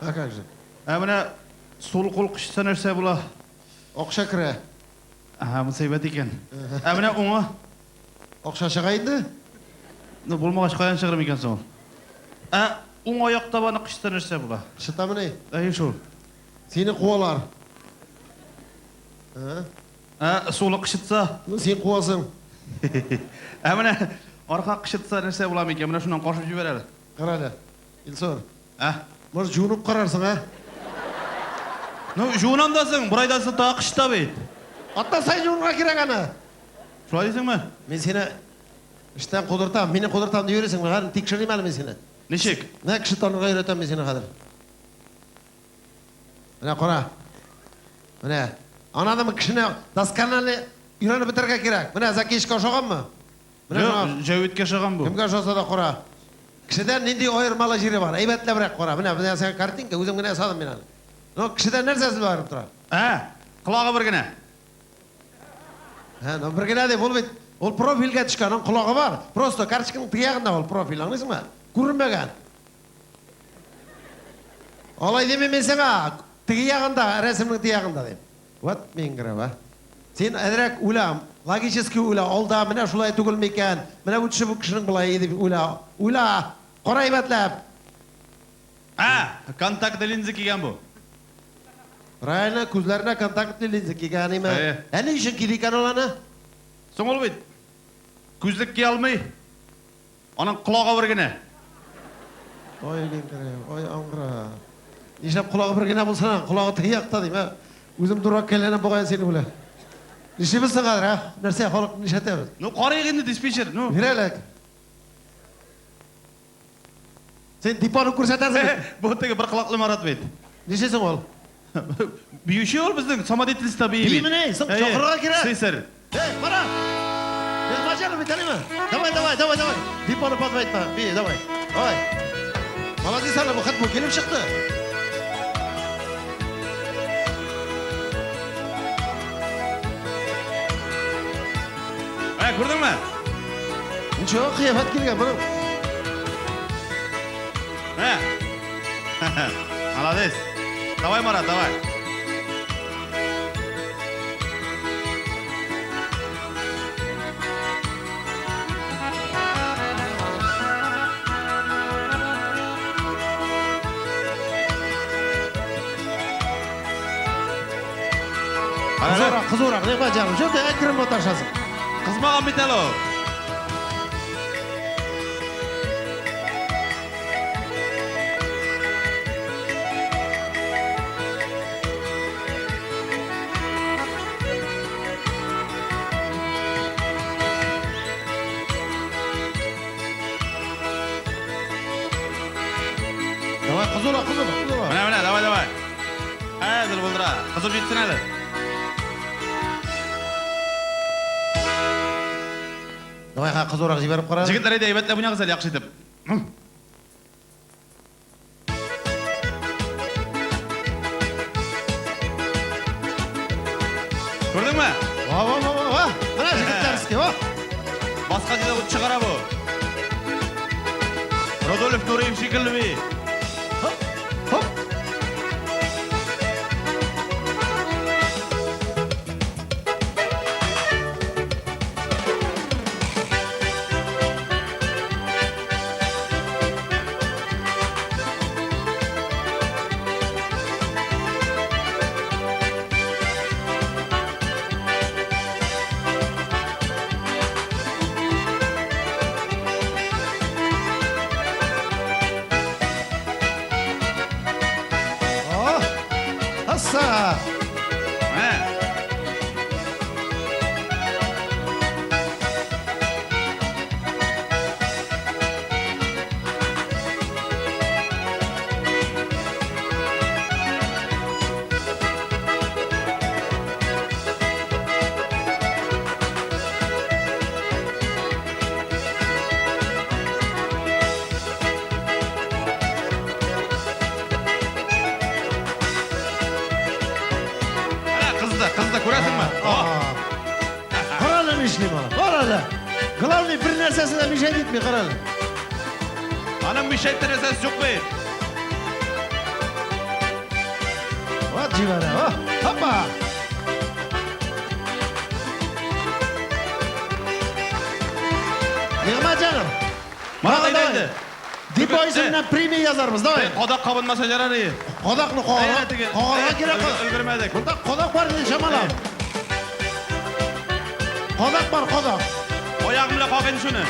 А как же? Ә менә сул кул кышта нәрсә була? Акча керә. Ага, монысы әйбәт икән. Ә менә уңы? Акча чыга инде. Ну, булмагач каян чыгыр микән соң ул? Ә уң аяк табаны кышта нәрсә була? Кышытамыни? Әйе шул. Сине куалар. Ә сулы кышытса? Ну, син куасың. Ә менә арка кышытса нәрсә була микән? Менә шуннан кашып җибәр әле. Кара әле, Илсур. Ә? Может, жуынып карарсың, ә? Ну, жуынам да соң, бер айдан соң тагы кышыта бит. Атна саен жуынырга кирәк аны. Шулай дисеңме? Мин сине эштән кудыртам, мине кудыртам дип йөрисең, хәзер тикшерим әле мин сине. Ничек? Менә кеше танырга өйрәтәм мин сине хәзер. Менә кара. Менә. Аңладыңмы, кешене досконально өйрәнеп бетерергә кирәк. Менә Закишка ошаганмы? Менә Юк, Җәвиткә ошаган бу. Кемгә ошаса да кара. Кешедән нинди аермалы җире бар? Әйбәтләбрәк кара. Менә, менә сиңа картинка, үзем генә ясадым мин аны. Ну, кешедән нәрсәсе аерып тора? Ә, колагы бер генә. Ә, ну бер генә дип, ул бит ул профильгә төшкән, аның колагы бар. Просто карточканың теге ягында ул профиль, аңлыйсыңмы? Күренмәгән. Алай димим мин сиңа, теге ягында, рәсемнең теге ягында дим. Вот мин грәв, а. Син әзрәк уйла, логически уйла, алда менә шулай түгел микән, менә бу төше бу кешенең болай дип уйла. Уйла, кара әйбәтләп. Ә, контактлы линза кигән бу. Правильно, күзләренә контактлы линза кигән име? Ә ни өчен киде икән ул аны? Соң ул бит күзлек кия алмый. Аның колагы бер генә. Ой, миңгерә, ой, аңгыра. Нишләп колагы бер генә булсын аның? Колагы теге якта дим, ә? Үзем дурак әйләнәм бугай синең белән. Нишлибез соң хәзер, ә? Нәрсә, халыкны нишләтәбез? Ну, карыйк инде, диспетчер, ну. Бир әле. Син депоны күрсәтәсең бит. Бу теге бер колаклы Марат бит. Нишлисең ул? Биюче ул безнең самодеятельностьта бии бит. Биимени? Соң чакырырга кирәк. Слесарь. Эй, Марат! Нигъмәтҗанов бит, әниме? Давай, давай, давай, давай. Депоны подвайтма. Би, давай. Давай. Молодец әле, бу хат бу килеп чыкты. Ә, күрдеңме? Ничего, кыяфәт килгән моның. Ә. Молодец. Давай, Марат, давай. Кызурак, кызурак, Нигъмәтҗанов, что ты әкрен маташасың? Кызмаган бит әле ул. Давай, кызурак, кызурак, кызурак. Менә, менә, давай, давай. Хәзер булдыра. Кызып җитсен әле. Давай, ха, кызурак җибәреп кара. Җегетләр, әйдә, әйбәтләп уйнагыз әле, яхшы итеп. Күрдеңме? Ва, ва, ва, ва, ва. Менә җегетләрский, ва. Баска җирдә ут чыгара бу. Рудольф Нуриев шикелле би. Хоп, хоп. Нишли бала? Кара әле. Главный бер нәрсәсе дә мешать итми, кара әле. Аның мешать нәрсәсе юк бит. Вот җибәрә. О, хопа. Нигъмәтҗанов. Марат, әйдә инде. Депо исеменнән премия язарбыз, давай. Кадак кабынмаса ярар иде. Кадакны кагарга, кагарга кирәк. Өлгермәдек. Монда кадак бар иде, чамалап. Кадак бар, кадак. Аягым белән кагыйм шуны.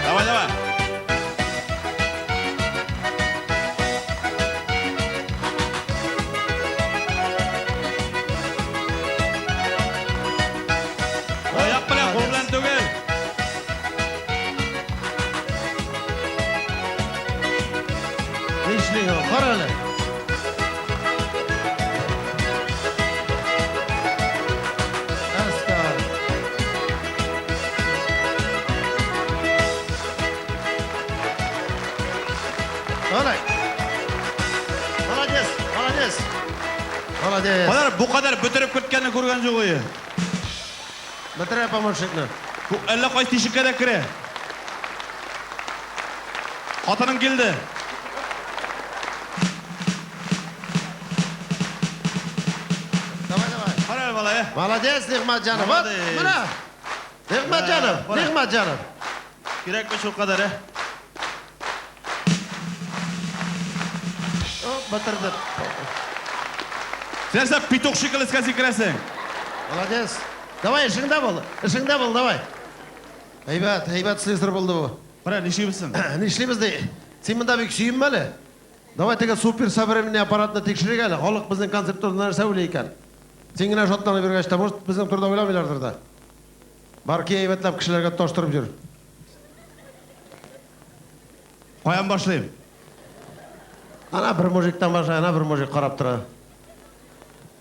Давай, давай. Аяк белән, кул белән түгел. Нишли ул? Кара әле. Әстәр. Давай. Молодец, молодец. Молодец. Алар бу кадәр бетереп керткәнне күргән юк ие. Бетерә помощникны. Бу әллә кайсы тишеккә дә керә. Хатының килде. Давай, давай. Кара әле, малай. Молодец, Нигъмәтҗанов. Вот, Молодец. менә. Нигъмәтҗанов, Кара. Нигъмәтҗанов. Кирәкме шул кадәр, ә? О, бетерде. Син нәрсә петух шикелле өскә сикерәсең? Молодец. Давай, эшеңдә бул. Эшеңдә бул, давай. Әйбәт, әйбәт слесарь булды бу. Кара, нишлибез соң? Нишлибез ди? Син монда бик сөенмә әле. Давай теге супер современный аппаратны тикшерик әле. Халык безнең концерт турында нәрсә уйлый икән? Син генә шатланып йөргәч тә, может, безнең турында уйламыйлардыр да. Бар ки әйбәтләп кешеләргә тоташтырып йөр. Каян башлыйм? Ана бер мужиктан башла, ана бер мужик карап тора.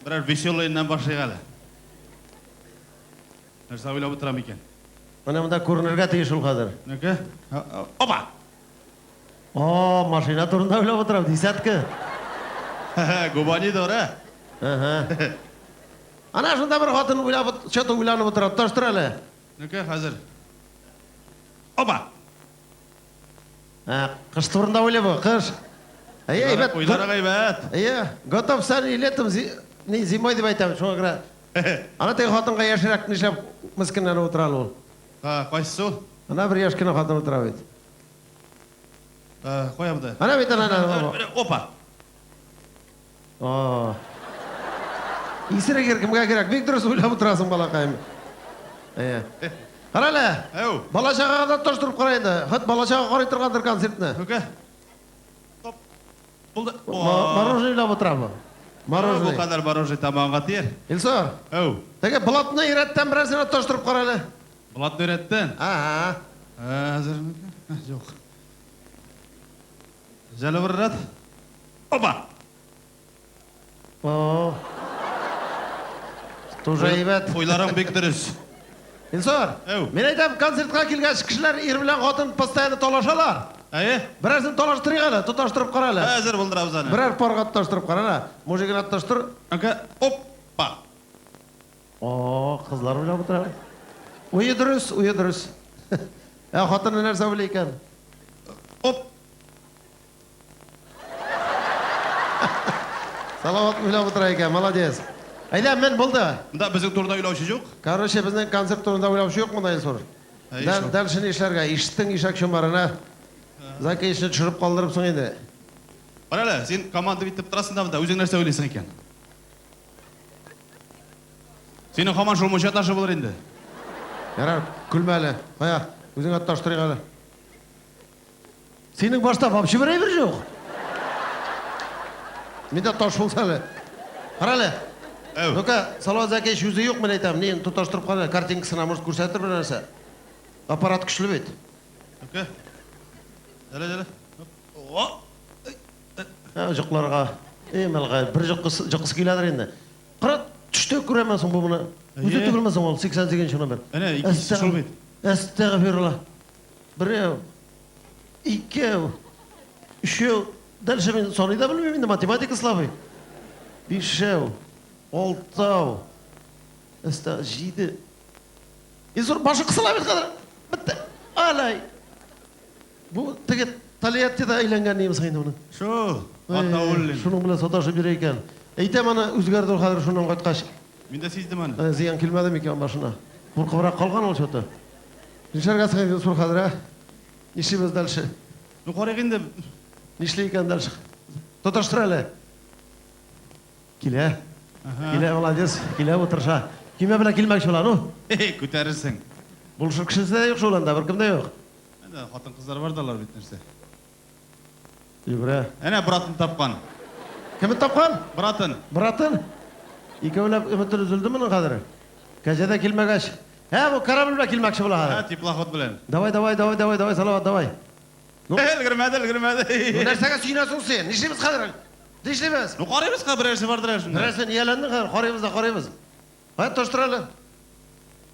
Берәр веселыйыннан башлыйк әле. Нәрсә уйлап утырам икән? Менә монда күренергә тиеш ул хәзер. Ну-ка. Опа! О, машина турында уйлап утырам, десятка. Губани дора. Ага. Ана шунда бер хатын уйлап, что-то уйланып утыра, тоташтыр әле. Ну-ка, хәзер. Опа! Ә, кыш турында уйлый бу, кыш. Әйе, әйбәт. Уйларга әйбәт. Әйе, готов сан и летом, не зимой дип әйтәм, шуңа күрә. Ана теге хатынга яшьрәк нишләп мескенләнеп утыра әле ул? Ха, кайсысы ул? Ана бер яшь кенә хатын утыра бит. Кая монда? Ана бит ана, ана. Опа! О. Исерек ир кемгә кирәк? Бик дөрес уйлап утырасың, балакаем. Әйе. Кара әле. Әү. Бала чагага да тоташтырып кара инде. Хат бала чага карый торгандыр концертны. Ну-ка. Топ. Булды. Мороженое уйлап утыра бу. Бу Мороженое. кадәр мороженое тамагыңа тияр. Илсур. Әү. Теге блатны рәттән берәрсенә тоташтырып кара әле. Блатны рәттән? Ага. Хәзер. Юк. Җәле бер рәт. Опа! О. Тоже әйбәт. Уйларың бик дөрес. Илсур. Әү. Мин әйтәм, концертка килгәч кешеләр ир белән хатын постоянно талашалар. Әйе? Берәрсен талаштырыйк әле, тоташтырып кара әле. Хәзер булдырабыз аны. Берәр парга тоташтырып кара әле. Мужигына тоташтыр. Ну-ка, опа! О, кызлар уйлап утыра. Уе дөрес, уе дөрес. Ә хатыны нәрсә уйлый икән? Оп! Салават уйлап утыра икән, молодец. Әйдә, мен булды. Монда безнең турында уйлаучы юк. Короче, безнең концерт турында уйлаучы юк монда, Илсур. Әйе, Дәл, шул. дальше ни эшләргә? Ишеттең ишәк чумарына. Заки эшне төшереп калдырыпсың инде. Кара әле, син команда итеп торасың да монда, үзең нәрсә уйлыйсың икән? Синең һаман шул мунча ташы булыр инде. Ярар, көлмә әле. Кая, үзеңә тоташтырыйк әле. Синең башта вообще бер әйбер юк. Миндә таш булса әле. Кара әле. Әү. Ну-ка, Салават Зәкиевич үзе юк, мин әйтәм. Ни, тоташтырып кара, картинкасына может күрсәтер бер нәрсә. Аппарат көчле бит. Ну-ка. Әле, әле. О! Ә, жокларга. Эй, малга, бер жоккысы, жоккысы киләдер инде. Кара, төштә күрәмәсең бу моны. Үзе Әйе. түгелме соң ул 88 номер? Әнә, икенчесе шул бит. Әстәгъфирулла. Берәү, икәү, өчәү. Дальше мин саный да белмим инде, математика слабый. Бишәү, алтау, өстә җиде. Илсур, башы кысыла бит хәзер. Бетте. Алай. Бу теге Тольяттида әйләнгән немец инде моны. Шул, Гатауллин. Шуның белән саташып йөри икән. Әйтәм аны, үзгәрде ул хәзер шуннан кайткач. Мин дә сиздем аны. Зыян килмәде микән башына? Куркыбрак калган ул чё-то. Нишләргә соң инде, Илсур, хәзер, ә? Нишлибез дальше? Ну, карыйк инде. Нишли икән дальше? Тоташтыр әле. Килә. Килә, молодец. Килә, утырыша. Көймә белән килмәкче була, ну. Күтәрерсең. Булышыр кешесе дә юк шул анда, беркем дә юк. Әнә, хатын-кызлар бар да алар бит нәрсә. Йөгерә. Әнә, братын тапкан. Кемен тапкан? Братын. Братын? Икәүләп өметен өзелде моның хәзер. Кәҗә дә килмәгәч. Ә, бу корабль белән килмәкче була хәзер. Ә, теплоход белән. Давай, давай, давай, давай, давай, Салават, давай. Ну, өлгермәде, өлгермәде. Ну, нәрсәгә сөенәсең син? Нишлибез хәзер? Нишлибез? Ну, карыйбыз ха, берәрсе бардыр әле шунда. Берәрсе ияләнде хәзер, карыйбыз да карыйбыз. Кая тоташтыр әле.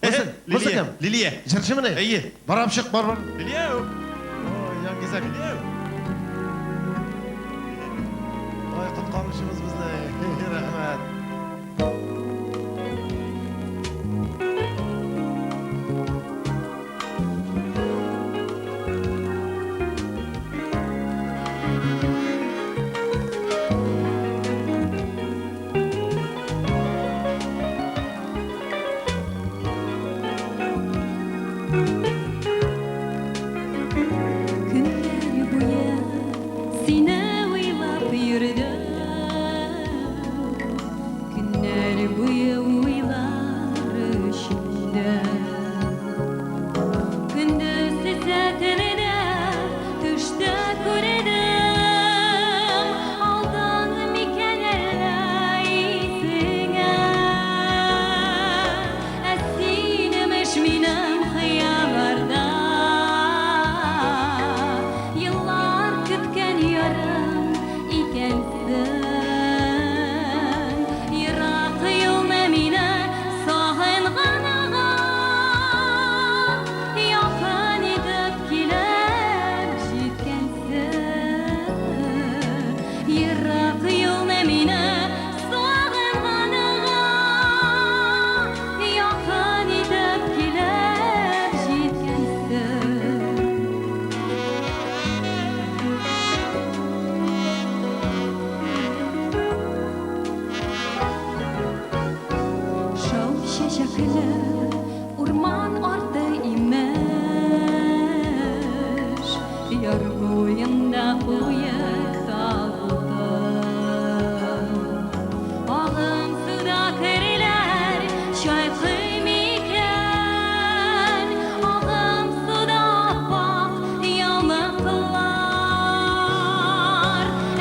Бусы, бусы кем? Лилия. Җырчымыни? Әйе. Барып чык, бар, бар. Лилия. Ой, Янгизәк. Лилия. Ой, коткаручыбыз безне. Рәхмәт. Көннәр буе сине уйлап йөрдем. Көннәр буе уйлар эчендә. Көндез исә төненә төштә күрдем. Алдың микән әллә исеңә? Ә син имеш минем хыялларда. Еллар көткән ярым икәнсең. Ерак юлны мине сагынганга якын итеп килеп җиткәнсең. Ерак юлны мине сагынганга якын итеп килеп җиткәнсең. Шау чәчәкле урман арты имеш, Яр буенда куе талгын. Агым суда кереләр чайкый микән? Агым суда аппак яулыклар.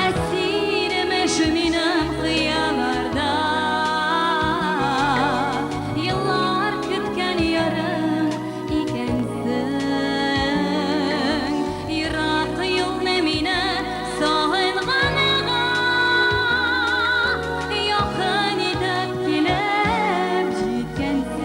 Ә син имеш минем хыялларда. Еллар көткән ярым икәнсең. Ерак юлны мине сагынганга якын итеп килеп җиткәнсең.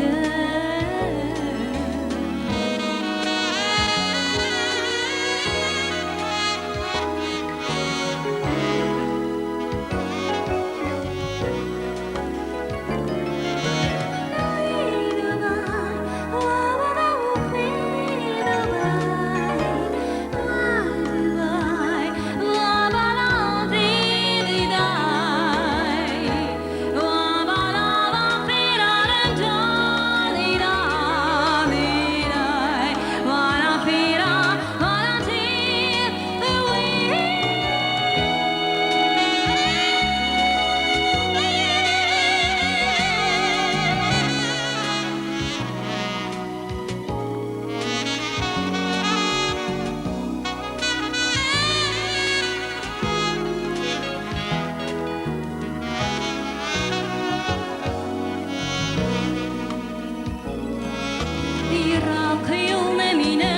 Ерак юлны мине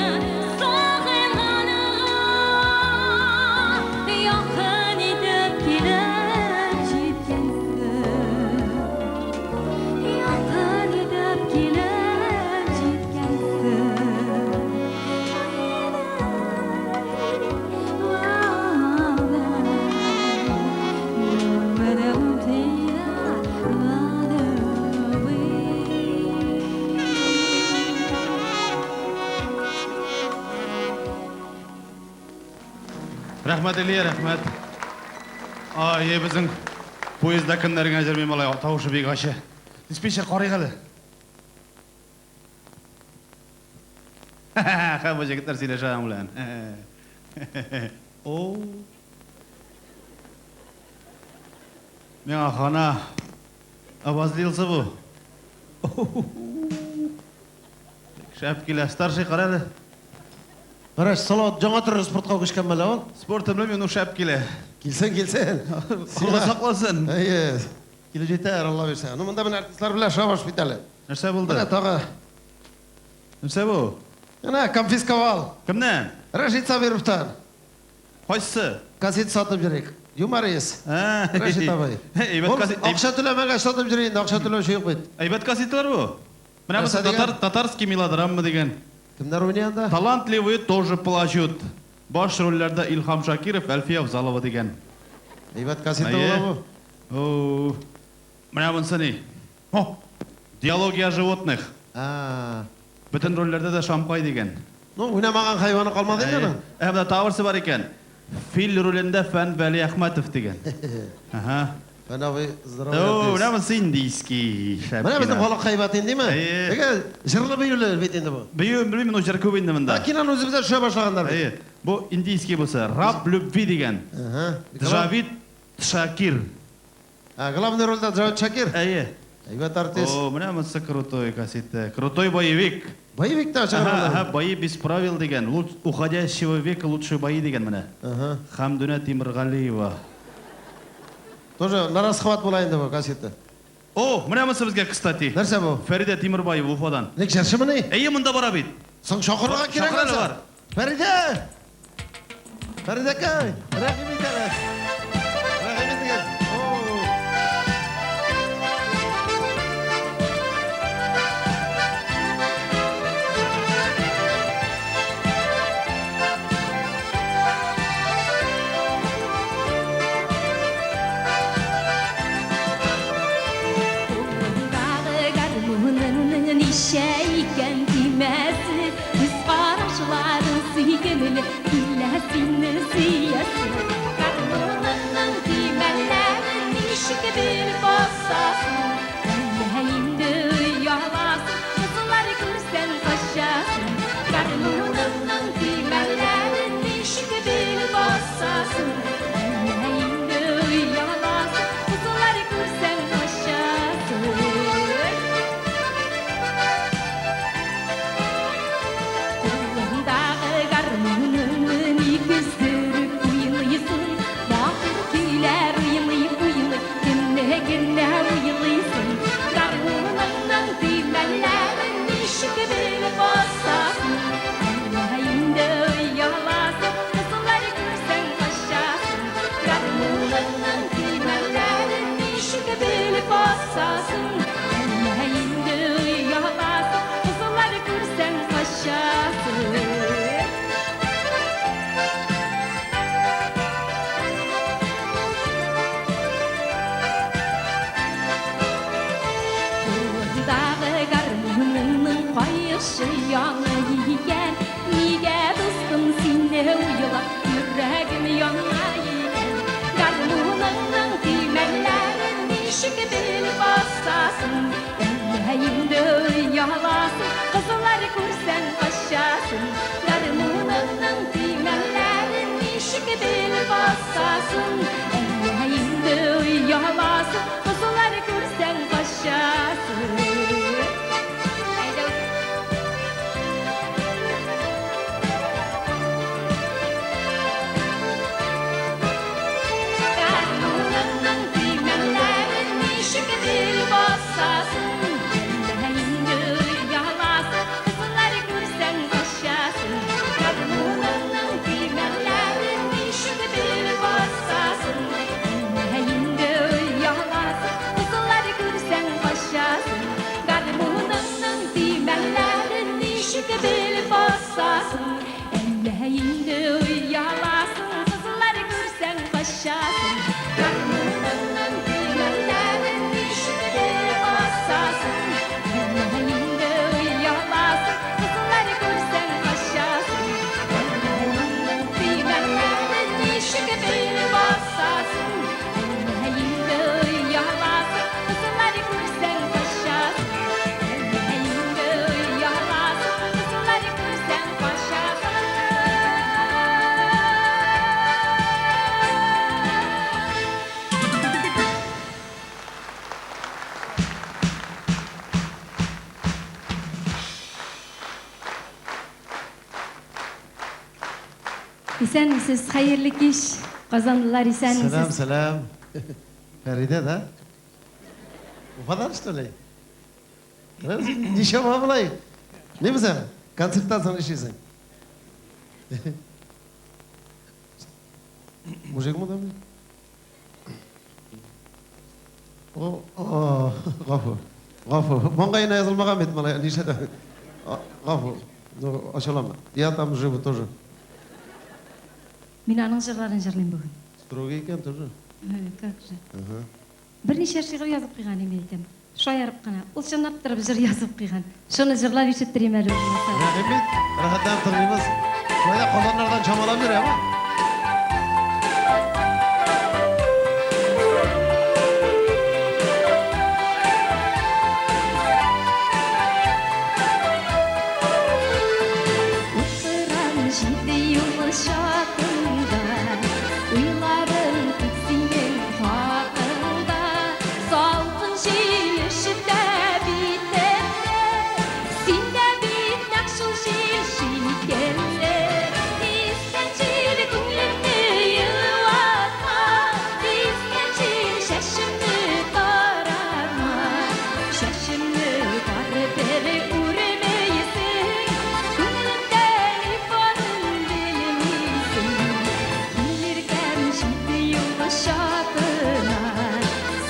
сагынганга якын итеп килеп җиткәнсең. Якын итеп килеп җиткәнсең. Рәхмәт, Илья, рәхмәт. Ай, безнең поездда кемнәр генә җөрми, малай, тавышы бик ачы. Диспетчер, карыйк әле. Ха, бу җегетләр сөйләшә аның белән. О. Миңа хана обозлился бу. Шәп килә. Старший, кара әле. Караш, Салават яңа төрле спортка күчкән мәллә ул? Спортын белмим, ну шәп килә. Килсен, килсен. Алла сакласын. Әйе. Килеп җитәр, Алла бирсә. Ну, монда менә артистлар белән шабаш бит әле. Нәрсә булды? Менә тагы. Нәрсә бу? Менә конфисковал. Кемнән? Рәшит Сабировтан. Кайсы? Кассета сатып йөрик. Юморист. Рәшит абый. Әйбәт кассета. Акча түләмәгәч сатып йөри инде, акча түләүче юк бит. Әйбәт кассеталар бу. Менә бу татар татарский мелодрама дигән. Кемнәр уйный анда? Талантливые тоже плачут. Баш рольләрдә Илһам Шакиров, Әлфия Авзалова дигән. Әйбәт кассета була бу. О, менә монысы ни? О, Диалоги о животных. Бөтен рольләрдә дә Шамкай дигән. Ну, уйнамаган хайваны калмады инде аның. Ә, менә тагы берсе бар икән. Фил ролендә Фән Вәлиәхмәтов дигән. Ага. Фән абый, здоровый О, артист. менә монысы индийский. Шәп Менә безнең кино. халык һәйбәт индеме? Әйе. Теге җырлы биюле бит инде бу. Биюен белмим, но җыр күп инде монда. Ә киноны үзебездә төшә башлаганнар бит. Әйе. Бу индийский бусы. Раб любви дигән. Ага. Джавид Шакир. Ә, главный рольдә Джавид Шакир. Әйе. Әйбәт артист. О, менә монысы крутой кассета. Крутой боевик. Боевик та Ага, чыгаралар. ага, бои без правил дигән. Уходящего века лучшие бои дигән менә. Ага. Хәмдүнә Тимергалиева. Тоже на расхват була инде бу кассета. О, менә монысы безгә, кстати. Нәрсә бу? Фәридә Тимербаева Уфадан. Ник җырчымыни? Әйе, монда бара бит. Соң чакырырга кирәк Чакыр әле нәрсә? бар. Фәридә! Фәридәкәй, рәхим ит әле. Рәхим итегез. О! Кулындагы гармунының ничә икән төймәсе, Күз карашларың сөйкемле, килә сине сөясе. Гармуныңның төймәләрен ничек белеп басасың? Әллә инде ояласың, кызлар күрсәң качасың. Гармуныңның төймәләрен ничек белеп басасың? Әллә инде ояласың, кызлар күрсәң качасың. Кулыңдагы гармуныңны ник өздереп уйныйсың? Матур көйләр уйный-уйный, кемне генә уйлыйсың? Гармуныңның төймәләрен ничек белеп басасың? Әллә инде ояласың, кызлар күрсәң качасың. Гармуныңның төймәләрен ничек белеп басасың? Әллә инде ояласың, кызлар күрсәң качасың. Кулындагы гармуныңның каешы яңа икән, Нигә дустым сине уйлап йөрәгем яна икән? Гармуныңның төймәләрен ничек белеп басасың? Әллә инде ояласың, кызлар күрсәң качасың. Гармуныңның төймәләрен ничек белеп басасың? Әллә инде ояласың, кызлар күрсәң качасың. Әйдә. Гармуныңның төймәләрен ничек белеп басасың? Әллә инде ояласың, кызлар күрсәң качасың. Гармуныңның төймәләрен ничек белеп басасың? Исәнмесез, хәерле кич, казанлылар, исәнмесез. Сәлам, сәлам. Фәридә, да? Уфадан, что ли? Ничә болай? Ни булса, концерттан соң эшлисең. Мужик мы там? О, о, гафу. Гафу. Маңгаена язылмаган бит малай, нишләтә? Гафу. Ну, ачылама. Я там живу тоже. Мин аның җырларын җырлыйм бүген. Строгий икән тоже. Как же. Ага. Берничә шигырь язып куйган инде әйтәм. Шаярып кына. Ул чынлап торып җыр язып куйган. Шуны җырлап ишеттерим әле булмаса. Рәхим ит, рәхәтләнеп тыңлыйбыз. Шулай да Казаннардан чамалап йөр, әме? Утырам җиде юл чатында, Уйларым тик синең хакыңда. Салкын җил өшетә битемне, Син дә бит нәкъ шул җил шикелле. Искән җил күңелемне юатма, Искән җил чәчемне таратма. Чәчемне барыбер үрмисең, Күңелемдә ни барын белмисең. Килергәм җиде юл чатына,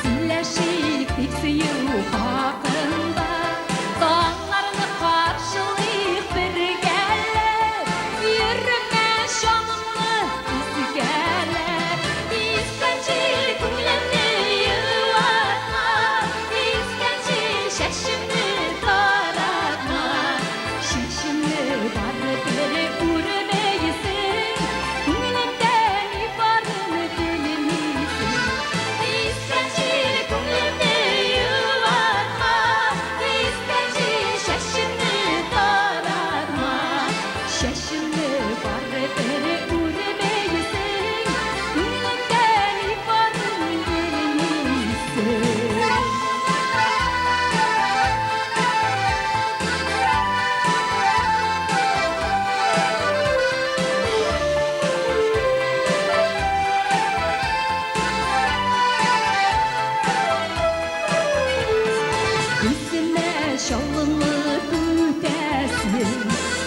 Сөйләшик тик сөю хакында. Таңнарны каршылыйк бергәләп, Йөрмә җанымны өзгәләп. Искән җил күңелемне юатма, Искән җил чәчемне таратма. Чәчемне барыбер үрмисең, Күңелемдә ни барын белмисең. Искән җил күңелемне юатма, Искән җил чәчемне таратма. Чәчемне барыбер үрмисең, Күңелемдә ни барын белмисең. Күземә чалынып үтәсең,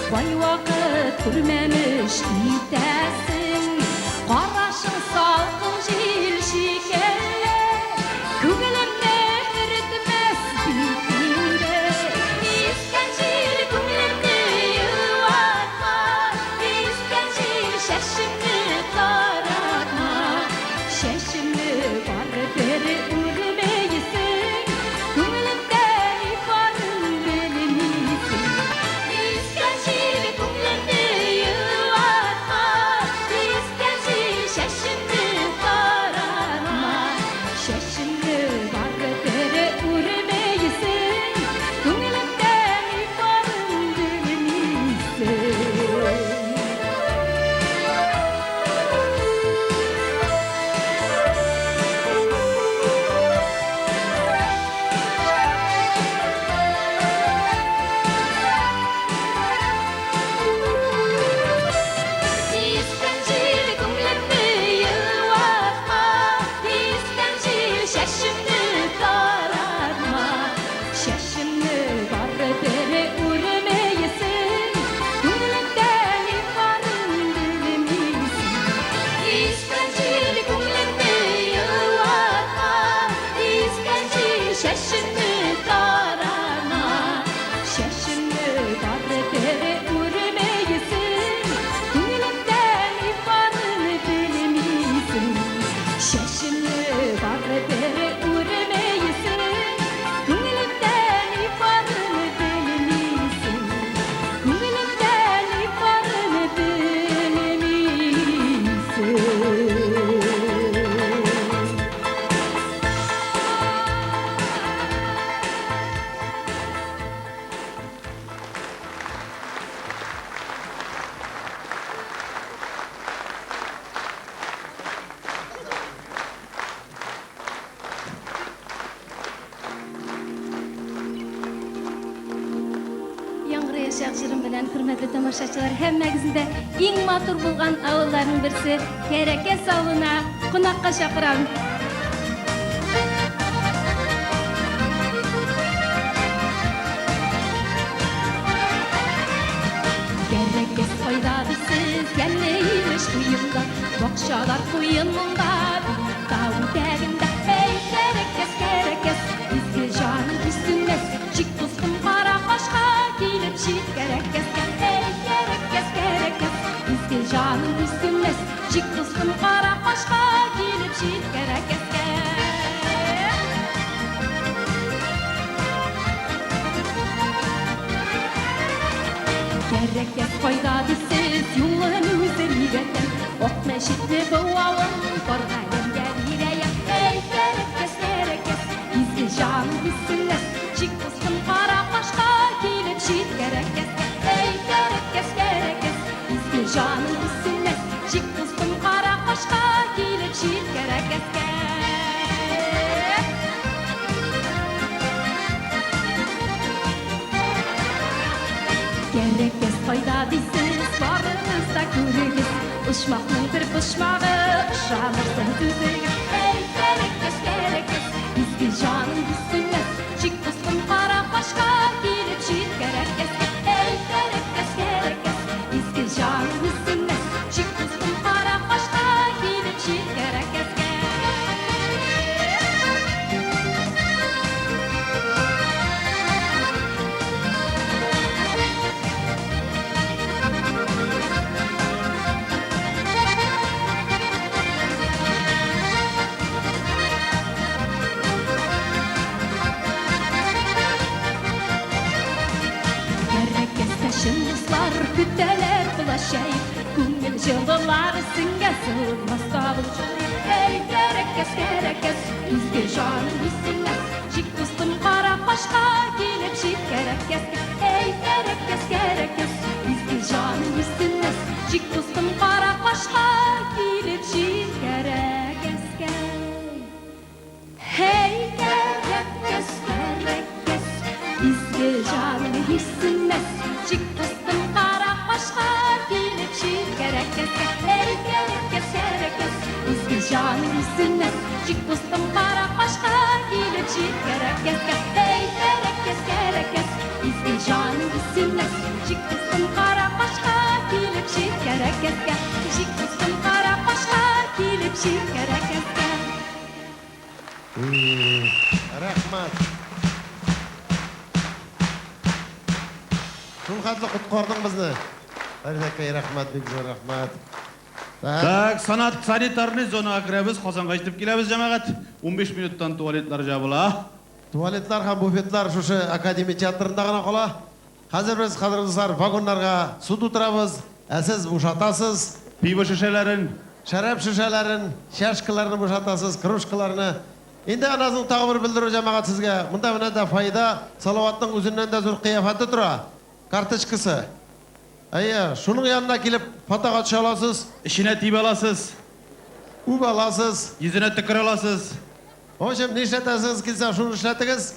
Кайвакыт күрмәмеш итәсең. Карашың салкын җил шикелле, Күңелемне эретмәс бит инде. Искән җил күңелемне юатма, Искән җил чәчемне таратма. Чәчемне барыбер үрмисең, Күңелемдә ни барын белмисең. Искән җил күңелемне юатма, Искән җил чәчемне таратма. Хөрмәтле тамашачылар, һәммәгезне дә иң матур булган авылларның берсе Кәрәкәс авылына кунакка чакырам. Кәрәкәс кайда дисез, ямьле имеш уенда, бакчалар куенында, биек тау итәгендә. Әй, Кәрәкәс, Кәрәкәс, изге җаның кисенмәс, чик дустым кара кашка килеп җит Кәрәкәскә. Әй, Кәрәкәс, Кәрәкәс, изге җаның кисенмәс, чик дустым кара кашка килеп җит Кәрәкәскә. Кәрәкәс кайда дисез, юлын үзем өйрәтәм. Ак мәчетле бу авыл бар галәмгә бирәям. Әй, Кәрәкәс, Кәрәкәс, изге җаның кисенмәс, чик дустым кара кашка килеп җит Кәрәкәскә. Әй, Кәрәкәс, Кәрәкәс, изге җаның кисенмәс, чик дустым кара кашка килеп җит Кәрәкәскә. Кәрәкәс кайда дисез, барыгыз да күрегез, Почмакның бер почмагы, ышанырсыз үзегез. Әй, Кәрәкәс, Кәрәкәс, изге җаның кисенмәс, чик дустым кара кашка килеп җит Кәрәкәскә. Әй, Кәрәкәс, Кәрәкәс, изге җаның кисенмәс, чик дустым кара кашка килеп җит Кәрәкәскә. Кәрәкәстә чын дуслар көтәләр колач җәеп, күңел җылылары сеңгә сыгылмас тагын җәеп. Әй, Кәрәкәс, Кәрәкәс, изге җаның кисенмәс, чик дустым кара кашка килеп җит Кәрәкәскә. Әй, Кәрәкәс, Кәрәкәс, изге җаның кисенмәс, чик дустым кара кашка килеп җит Кәрәкәскә. Һәй, Кәрәкәс, Кәрәкәс, изге җаның кисенмәс, чик дустым кара кашка килеп җит Кәрәкәскә. Әй, Кәрәкәс, Кәрәкәс, изге җаның кисенмәс, чик дустым кара кашка килеп җит Кәрәкәскә. Әй, Кәрәкәс, Кәрәкәс, изге җаның кисенмәс, чик дустым кара кашка килеп җит Кәрәкәскә. Чик дустым кара кашка килеп җит Кәрәкәскә. Рәхмәт. Шул хәтле коткардың безне. Фәридәкәй, рәхмәт, бик зур рәхмәт. Так, санат санитарный зонага керәбез, Казанга җитеп киләбез, җәмәгать. 15 минуттан туалетлар җабыла. Туалетлар һәм буфетлар шушы Академия театрында гына кала. Хәзер без, кадерле дуслар, вагоннарга су тутырабыз, ә сез бушатасыз. Пиво шешәләрен. Шәраб шешәләрен, чашкаларны бушатасыз, кружкаларны. Инде аннан соң тагы бер белдерү, җәмәгать, сезгә. Монда менә дә фойеда Салаватның үзеннән дә зур кыяфәте тора. Карточкасы. Әйе, шуның янына килеп фотога төшә аласыз. Эченә тибә аласыз. Үбә аласыз. Йөзенә төкерә аласыз. В общем, нишләтәсегез килсә, шуны эшләтегез.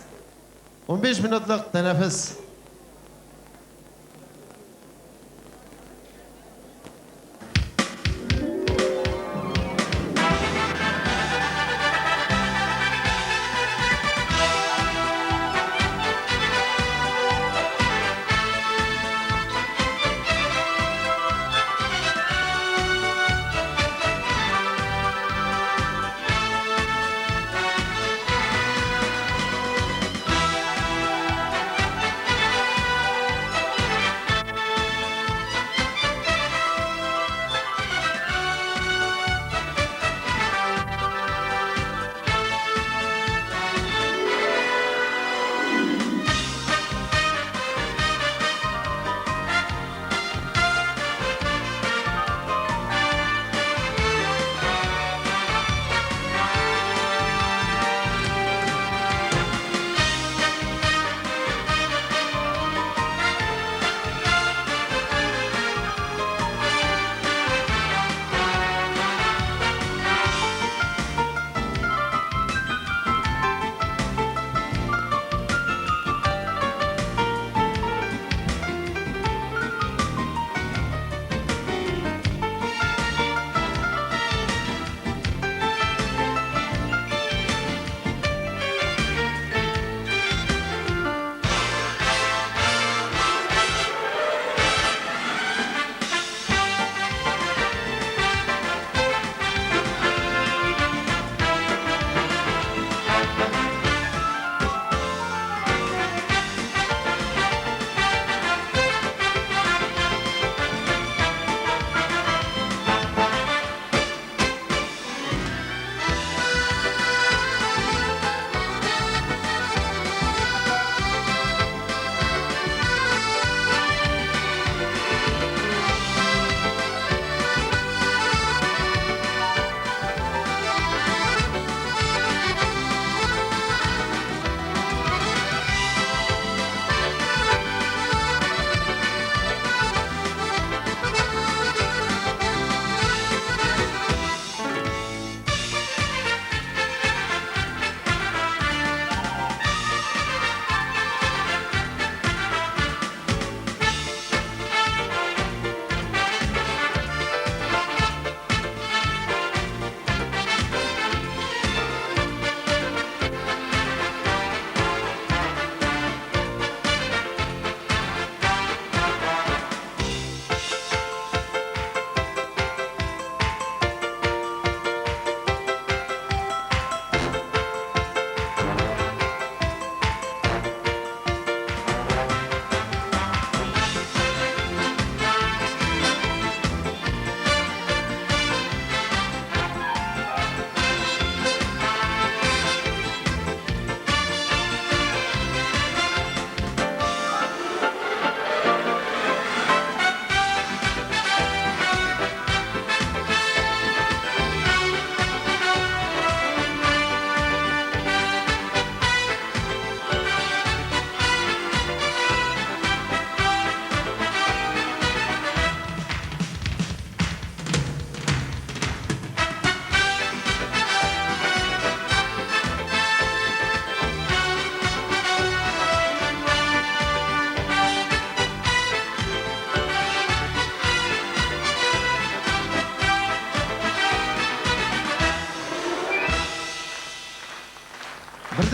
15 минутлык тәнәфес.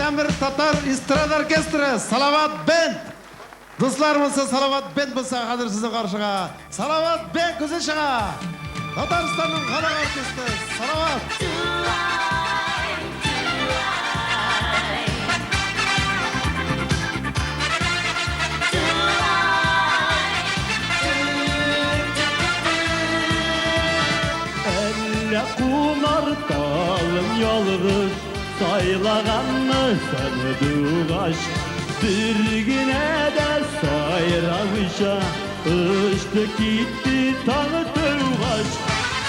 Бердәнбер татар эстрада оркестры Салават Бенд. Дуслар, монысы Салават Бенд булса, хәзер сезнең каршыга Салават Бенд үзе чыга. Татарстанның халык артисты Салават. Әллә кунар талым ялгыз Сайлаганны сандугач Бер генә дә сайрамыйча Очты китте таң тугач.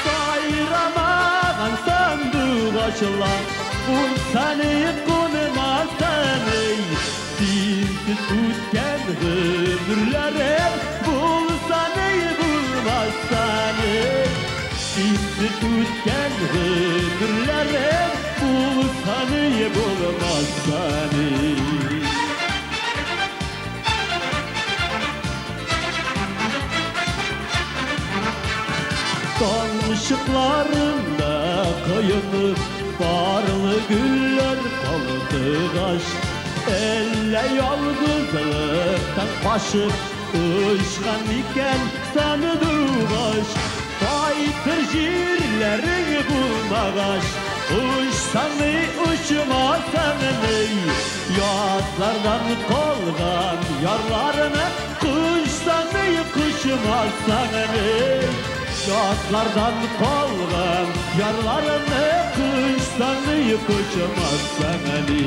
Сайрамаган сандугачлар Кунсаны кунмасаны. Синсез үткән гомерләрем Булсаны булмасаны. Синсез үткән гомерләрем Булсаны булмасаны. Танышыкларында коенып Парлы гөлләр калдыгач. Әллә ялгызлыктан качып Очкан микән сандугач? Кайтыр җирләрең булмагач, Очсаң ни, очмасаң ни, Ятлардан калган ярларны Кочсаң ни, кочмасаң ни, Ятлардан калган ярларны Кочсаң ни, кочмасаң ни.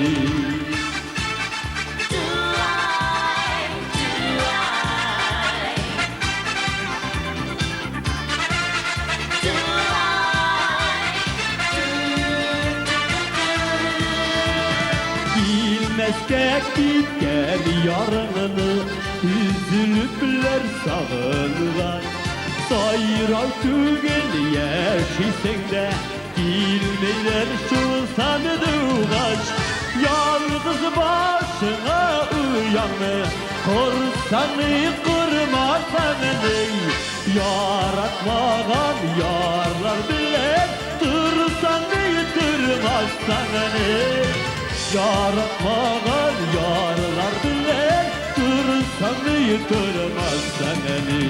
Килмәскә киткән ярыңны Өзелепләр сагынган. Сайрау түгел яшисең дә, Килмиләр шул сандугач. Ялгыз башыңа ояңны Корсаң ни, кормасаң ни, Яратмаган ярлар белән Торсаң ни, тормасаң ни, Яратмаган ярлар белән Торсаң ни, тормасаң ни.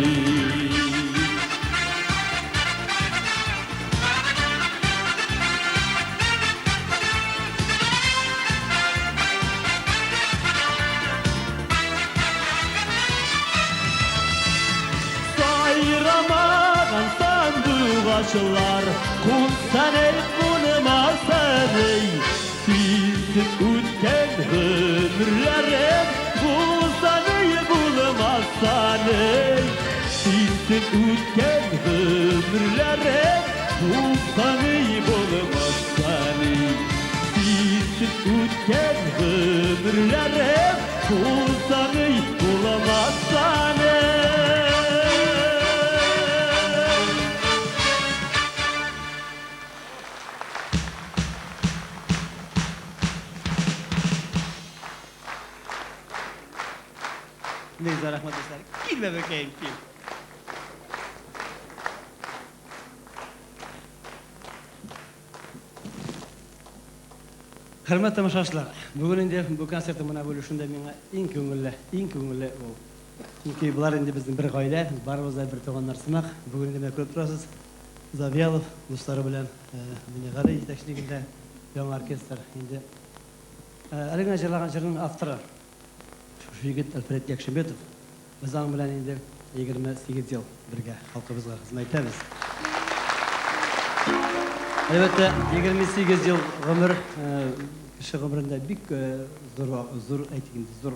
Сайрамаган сандугачлар Кунсан эй, кунмасан эй, Синсез үткән гомерләрем Булса ни, булмаса ни, Синсез үткән гомерләрем Булса ни, булмаса ни, Синсез үткән гомерләрем Булса ни, булмаса ни. Neyse, рәхмәт, дуслар. Кил, бәбәкәем, кил. Хөрмәтле тамашачылар, бүген инде бу концертның менә бу өлешендә миңа иң күңелле, иң күңелле ул. Чөнки болар инде безнең бер гаилә, барыбыз да бер туганнар сымак. Бүген инде менә күреп торасыз, Завьялов дуслары белән Минегали җитәкчелегендә яңа оркестр инде. Әле генә җырлаган җырның авторы шушы егет Альфред Якшимбетов. Без аның белән инде 28 ел бергә халкыбызга хезмәт итәбез. Әлбәттә, 28 ел гомер кеше гомерендә бик зур, зур, әйтик инде, зур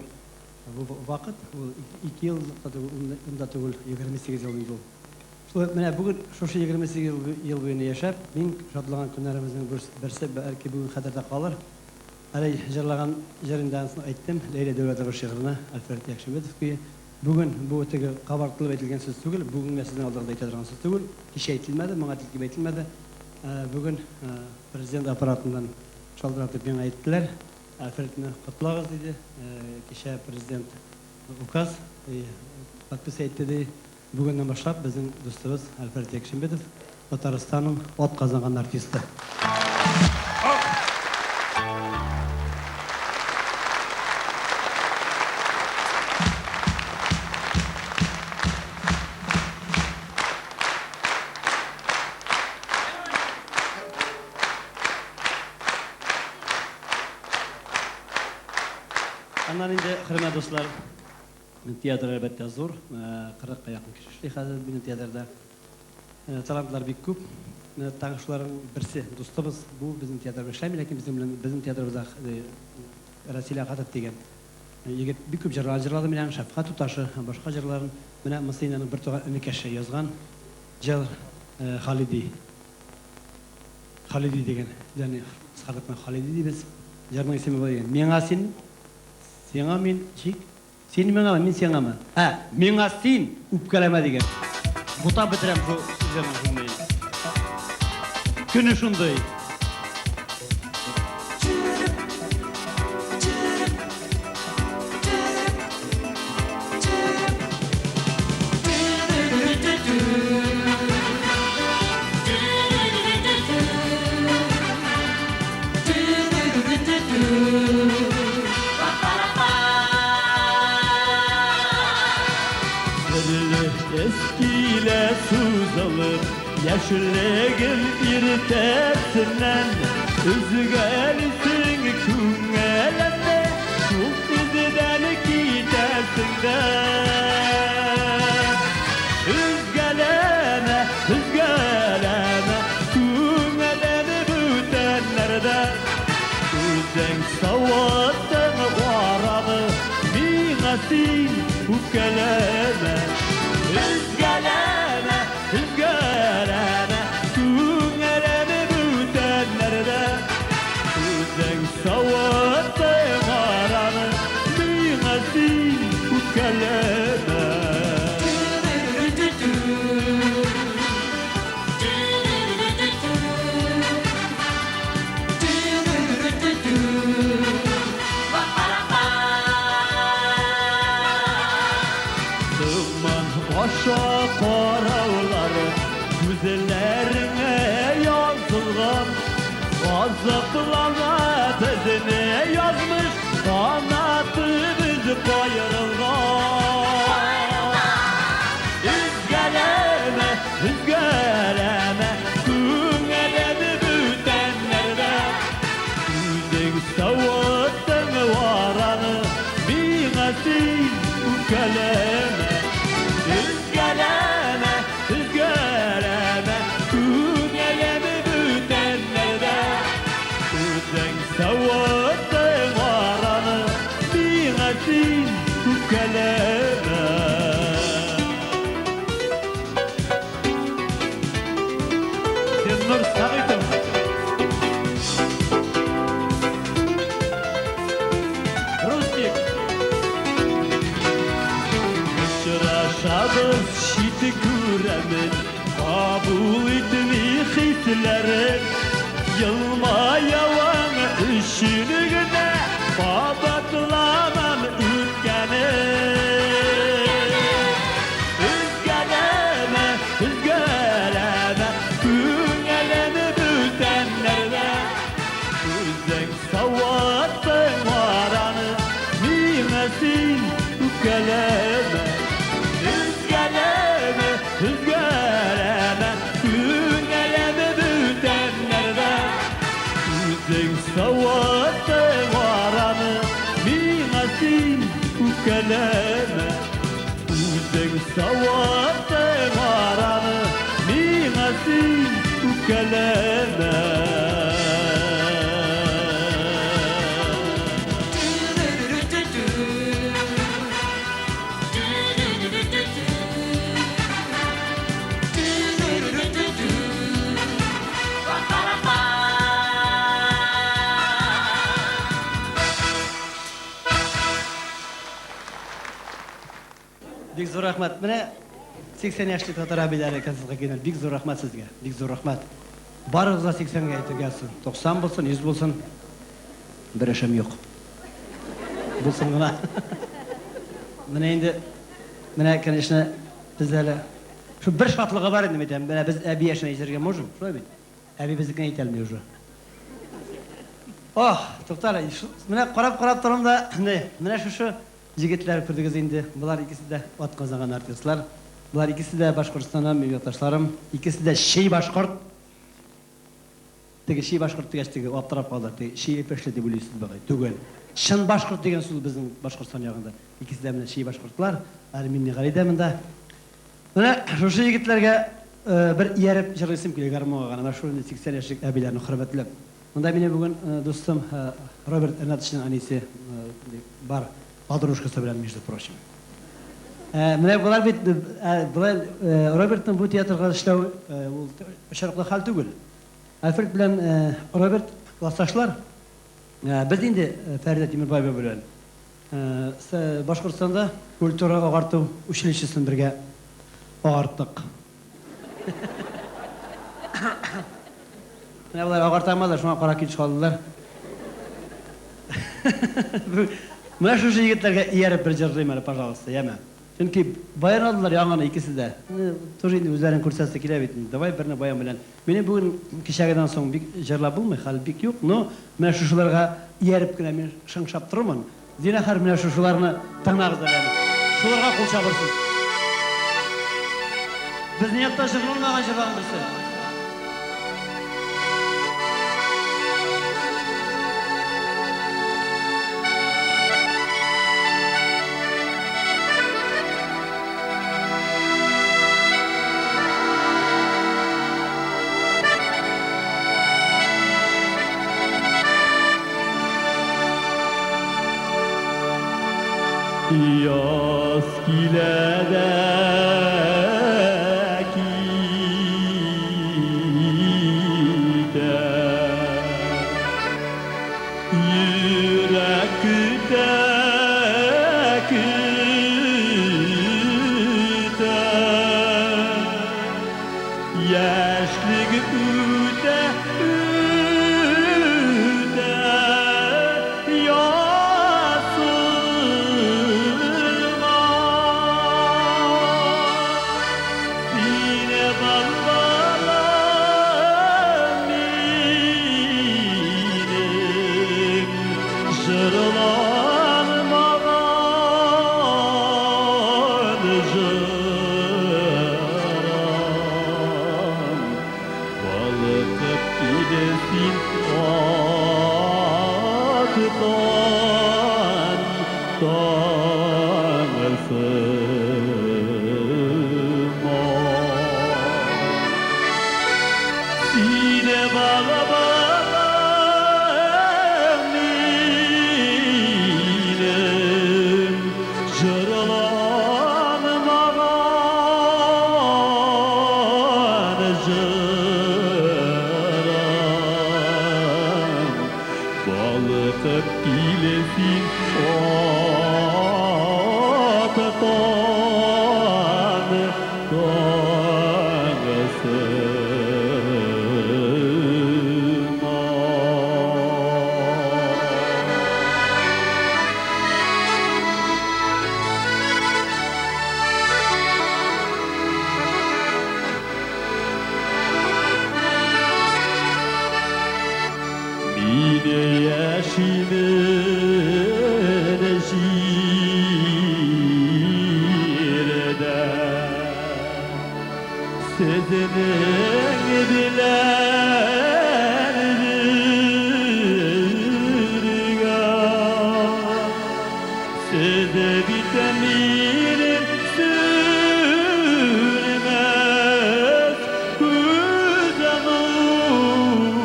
бу вакыт. Ул 2 ел да түгел, ун да түгел, 28 ел инде ул. Шулай менә бүген шушы 28 ел буена яшәп, мин шатланган көннәребезнең берсе бәлки бүген хәтердә калыр. Әле җырлаган җыр инде анысын әйттем, Ләйлә Дәүләтова шигыренә Альфред Якшимбетов көе. Бүген бу теге кабартылып әйтелгән сүз түгел, бүген генә сезнең алдыгызда әйтә торган сүз түгел. Кичә әйтелмәде, моңа тиклем әйтелмәде. Бүген президент аппаратыннан шалтыратып миңа әйттеләр, Альфредны котлагыз, диде. Кичә президент указ подпись әйтте, ди. Бүгеннән башлап безнең дустыбыз Альфред Якшимбетов Татарстанның ат казанган артисты. Хөрмәтле дуслар, театр әлбәттә зур, 40 ка якын кеше эшли хәзер минем театрда. Талантлар бик күп. Менә тагы шуларның берсе, дустыбыз, бу безнең театрда эшләми, ләкин безнең белән безнең театрыбызда Расил Әхәтов дигән егет бик күп җырлар җырлады менә аның Шәфкать туташы һәм башка җырларын. Менә монысы инде аның бертуган энекәше язган җыр Халиди. Халиди дигән, ягъни кыскартып кына Халиди дибез. Җырның исеме болай дигән. Миңа син, сиңа мин, ничек? Син миңамы, мин сиңамы? Ә, миңа син үпкәләмә дигән. Бутап бетерәм шул җырның шундый. Көне шундый. Килә сузылып, яшьлегем иртәсеннән Өзгәлисең күңелемне, шул эздән китәсең дә. Өзгәләмә, өзгәләмә, күңелем бүтәннәрдә. Үзең савыттың араны, миңа син үпкәләмә. Өзгәләмә, өзгәләмә, күңелем бүтәннәрдә. Үзең савыттың араны, миңа син үпкәләмә. Томан аша караулары күзләреңә язылган. Азаплана безне язмыш, канатыбыз каерылган. Өзгәләмә, өзгәләмә, күңелем бүтәннәрдә. Үзең савыттың араны, миңа син үпкәләмә. Өзгәләмә, өзгәләмә, күңелем бүтәннәрдә. Үзең савыттың араны, миңа син үпкәләмә. Зиннур Сәгыйтов. Русик. Очрашабыз чит күрәмен, кабул итми хисләрен. Елмаявың өчен генә кабатламам үткәнен. Өзгәләмә, өзгәләмә, күңелем бүтәннәрдә. Үзең савыттың араны, миңа син үпкәләмә. Өзгәләмә, өзгәләмә, күңелем бүтәннәрдә. Үзең савыттың араны, миңа син үпкәләмә. Үзең савыттың араны, миңа син үпкәләмә. Бик зур рәхмәт. Менә 80 яшьлек татар әбиләре концертка килгәннәр. Бик зур рәхмәт сезгә. Бик зур рәхмәт. Барыгызга 80-гә әйтергә язсын. 90 булсын, 100 булсын. Бер эшем юк. Булсын гына. Менә инде, менә, конечно, без әле шул бер шатлыгы бар инде, әйтәм. Менә без әби яшенә җитәргә можем, шулай бит? Әби безнекенә әйтә алмый уже. Ох, тукта әле, менә карап-карап торам да, менә шушы егетләр күрдегез инде. Болар икесе дә атказанган артистлар. Болар икесе дә Башкортстаннан, минем якташларым. Икесе дә чей башкорт. Теге чи башкорт дигәч, теге аптырап калдылар. Теге чи эпешле дип уйлыйсыз бугай. Түгел. Чын башкорт дигән сүз безнең Башкортстан ягында. Икесе дә менә чи башкортлар. Әле Миннегали дә монда. Менә шушы егетләргә бер ияреп җырлыйсым килә гармунга гына. Менә шул инде 80 яшьлек әбиләрне хөрмәтләп. Монда минем бүген дустым Роберт Ринатовичның әнисе бар. Подружкасы белән, между прочим. Менә болар бит, болай Робертның бу театрга эшләү ул очраклы хәл түгел. Альфред белән Роберт классташлар. Без инде Фәридә Тимербаева белән Башкортстанда культура агарту училищесын бергә агарттык. Менә болар агарта алмадылар, шуңа кара килеш калдылар. Менә шушы егетләргә ияреп бер җырлыйм әле, пожалуйста, яме. Чөнки баян алдылар яңаны икесе дә. Тоже инде үзләрен күрсәтсе килә бит инде. Давай берне баян белән. Минем бүген кичәгедән соң бик җырлап булмый, хәл бик юк, но менә шушыларга ияреп кенә мин шыңшап торырмын. Зинахар менә шушыларны тыңлагыз әле. Шуларга кул чабырсыз. Безнең якта җырланмаган җырларның берсе. Яз килә дә китә, Йөрәк көтә, көтә. Яшьлек үтә, үтә, ясыма. Сине балалам минем, җырланмаган җырым. Балкып килә син аткан таң сыман. Сине балалам минем, җырланмаган җырым. Балкып килә син аткан таң сыман. Мин яшимен җирдә, Сезнең белән бергә. Сез бит минем сүнмәс күз нурым.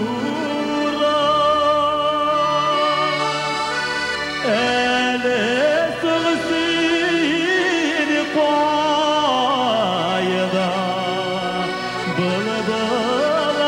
Әле соң син кайда, былбыл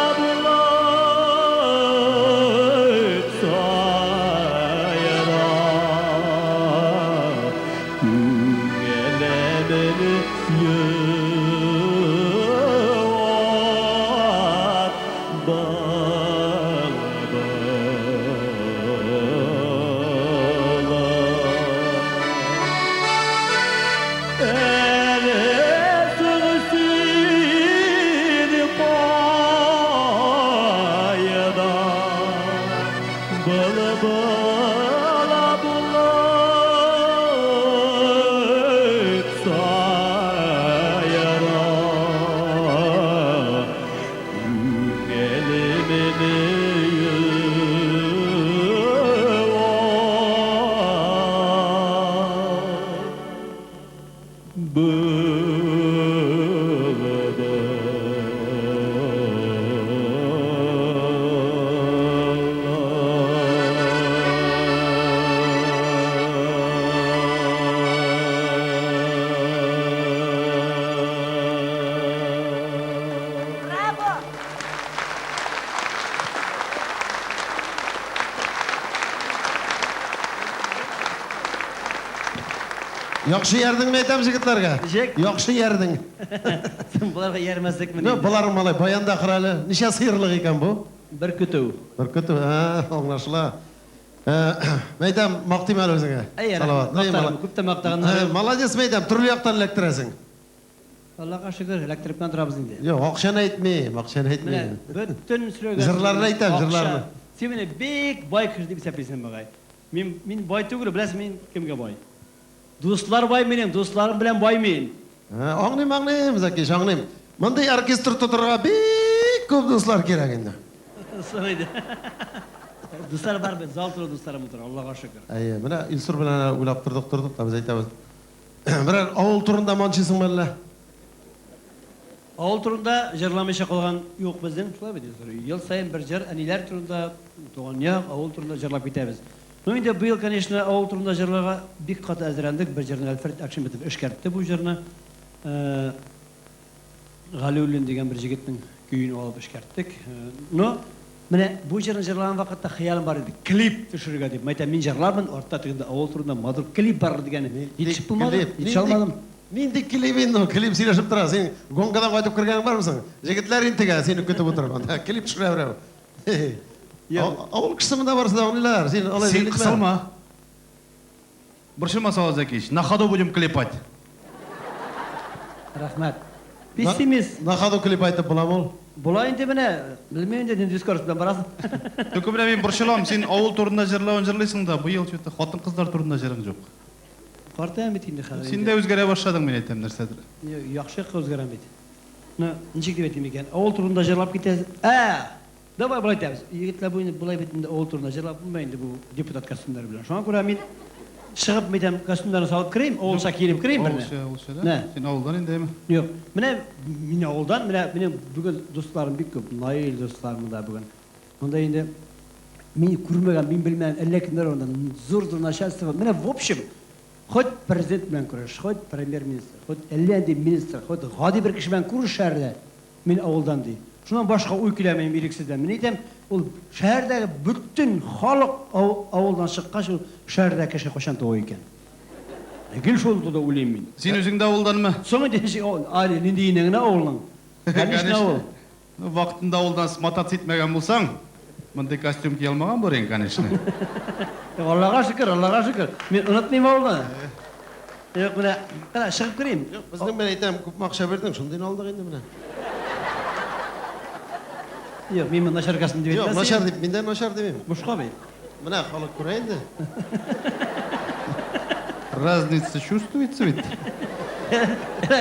Яхшы ярдең, әйтәм җегетләргә. Ничек? Яхшы ярдең. Соң боларга иярмәслекмени? Ну, болар малай, баянда хөрәле. Ничә сыерлык икән бу? Бер көтү. Бер көтү, ә, аңлашыла. Мәйтәм, мактыйм әле үзеңә. Әй, Салават. рәхмәт. Мактарым, күп тә мактаганнар. Молодец, мәйтәм, төрле яктан эләктерәсең. Аллага шөкер, эләктереп кенә торабыз инде. Юк, акчаны әйтмим, акчаны Менә әйтмим. бөтен сөйләгән Җырларны әйтәм, акча. җырларны. Син мине бик бай кеше дип исәплисең бугай. Мин бай түгел, беләсең, мин кемгә бай? Дуслар бай минем, дусларым белән бай мин. Аңлыйм, аңлыйм, Закиш, аңлыйм. Мондый оркестр тотырга бик күп дуслар кирәк инде. Соң иде. Дуслар бар бит, зал тулы дусларым утыра, Аллага шөкер. Әйе, менә Илсур белән уйлап тордык, тордык та без әйтәбез. Берәр авыл турында манчысыңмы әллә? Авыл турында җырламыйча калган юк безнең, шулай бит, Илсур? Ел саен бер җыр әниләр турында, туган як, авыл турында җырлап китәбез. Ну инде быел, конечно, авыл турында җырларга бик каты әзерләндек. Бер җырны Әлфред Акшиметов эшкәртте бу җырны. Галиуллин дигән бер җегетнең көен алып эшкәрттек. Но менә бу җырны җырлаган вакытта хыялым бар иде, клип төшерергә дип. Мәйтәм, мин җырлармын, артта тегендә авыл турында матур клип бар дигән. Җитешеп булмады, җитешә алмадым. Нинди клип инде ул? Клип сөйләшеп тора. Син гонкадан кайтып кергәнең бармы соң? Җегетләр интегә, сине көтеп утырып. Анда клип төшерә берәү. Авыл кешесе монда барысы да аңлыйлар. Син алай Син кысылма. Борчылма, Салават Закиевич, на ходу будем клепать. Рәхмәт. Пессимист. На ходу клип әйтеп буламы ул? Була инде менә, белмим инде нинди скорость белән барасың. Түке менә мин борчылам, син авыл турында җырлавын җырлыйсың да, быел что-то хатын-кызлар турында җырың юк. Картаям бит инде хәзер. Син дә үзгәрә башладың, мин әйтәм, нәрсәдер. Яхшы якка үзгәрәм бит. Ну, ничек дип әйтим икән? Авыл турында җырлап китәсез. Ә! Давай болай итәбез. Егетләр бу инде болай бит инде авыл турында җырлап булмый инде бу депутат костюмнары белән. Шуңа күрә мин чыгып мәйтәм костюмнарны салып керим, авылча киенеп керим берне. Авылча, авылча да. Син авылдан инде, әйме? Юк. Менә мин авылдан, менә минем бүген дусларым бик күп. Наил дуслар монда бүген. Монда инде мин күрмәгән, мин белмәгән әллә кемнәр монда, зур-зур начальство. Менә в общем, хоть президент белән күреш, хоть премьер-министр, хоть әллә нинди министр, хоть гади бер кеше белән күреш шәһәрдә, мин авылдан ди. Шуннан башка уй килә минем ирексездән. Мин әйтәм, ул шәһәрдәге бөтен халык авылдан чыккач, ул шәһәрдә кеше кайчан туа икән? Гел шул турыда уйлыйм мин. Син үзең дә авылданмы? Соң инде ничек авыл? Али, нинди инең генә авылның? Конечно, авыл. Ну, вакытында авылдан смотаться итмәгән булсаң, мондый костюм кия алмаган булыр идең, конечно. Аллага шөкер, Аллага шөкер. Мин онытмыйм авылны. Юк, менә, менә чыгып керим. Юк, безнең менә әйтәм, күпме акча бирдең, шундыйны алдык инде менә. Юк, мин начар костюм дип әйтмәс. Юк, начар дип, мин дә начар димим. Бушка бит. Менә халык күрә инде. Разница чувствуется ведь?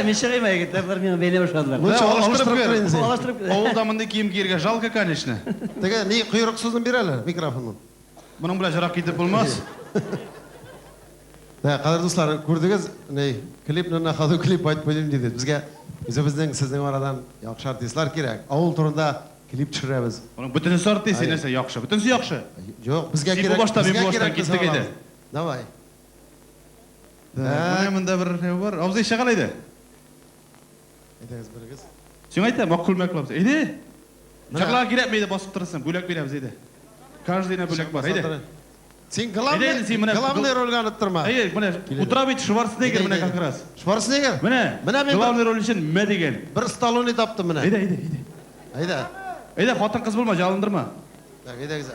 Мин чыгыйм, егетләр, болар миңа бәйләп башладылар. Лучше алыштырып кер инде син. Алыштырып кер. Авылда мондый кием киергә жалко, конечно. Теге ни койрыксызын бир әле микрофонны. Моның белән җырак китеп булмас. Да, кадерле дуслар, күрдегез, ни клипны на ходу клип айтып куйдым диде. Безгә үзебезнең сезнең арадан яхшы артистлар кирәк. Авыл турында клип төшерәбез. Моның бөтенесе артист, нәрсә яхшы. Бөтенесе яхшы. Юк, безгә Син кирәк. бу башта, мин безгә бу баштан кирәк без киттек алабыз. әйдә. Давай. Менә монда бер ни бар. Абзый чыгал әйдә. Әйдәгез берегез. Сиңа әйтәм, ак күлмәк абзый. Әйдә. Чыгла кирәкми әйдә басып торасың, бүләк бирәбез әйдә. Каждыйна бүләк бар, әйдә. Син главный, Әйдә, син менә- главный рольгә оныттырма. Әйе, менә утыра бит Шварценеггер менә как раз. Шварценеггер? Менә, Менә мин главный роль өчен мә дигән. бер Сталлоне таптым менә. Әйдә, әйдә, әйдә. Әйдә. Әйдә, хатын-кыз булма, җалындырма. Так, әйдәгез.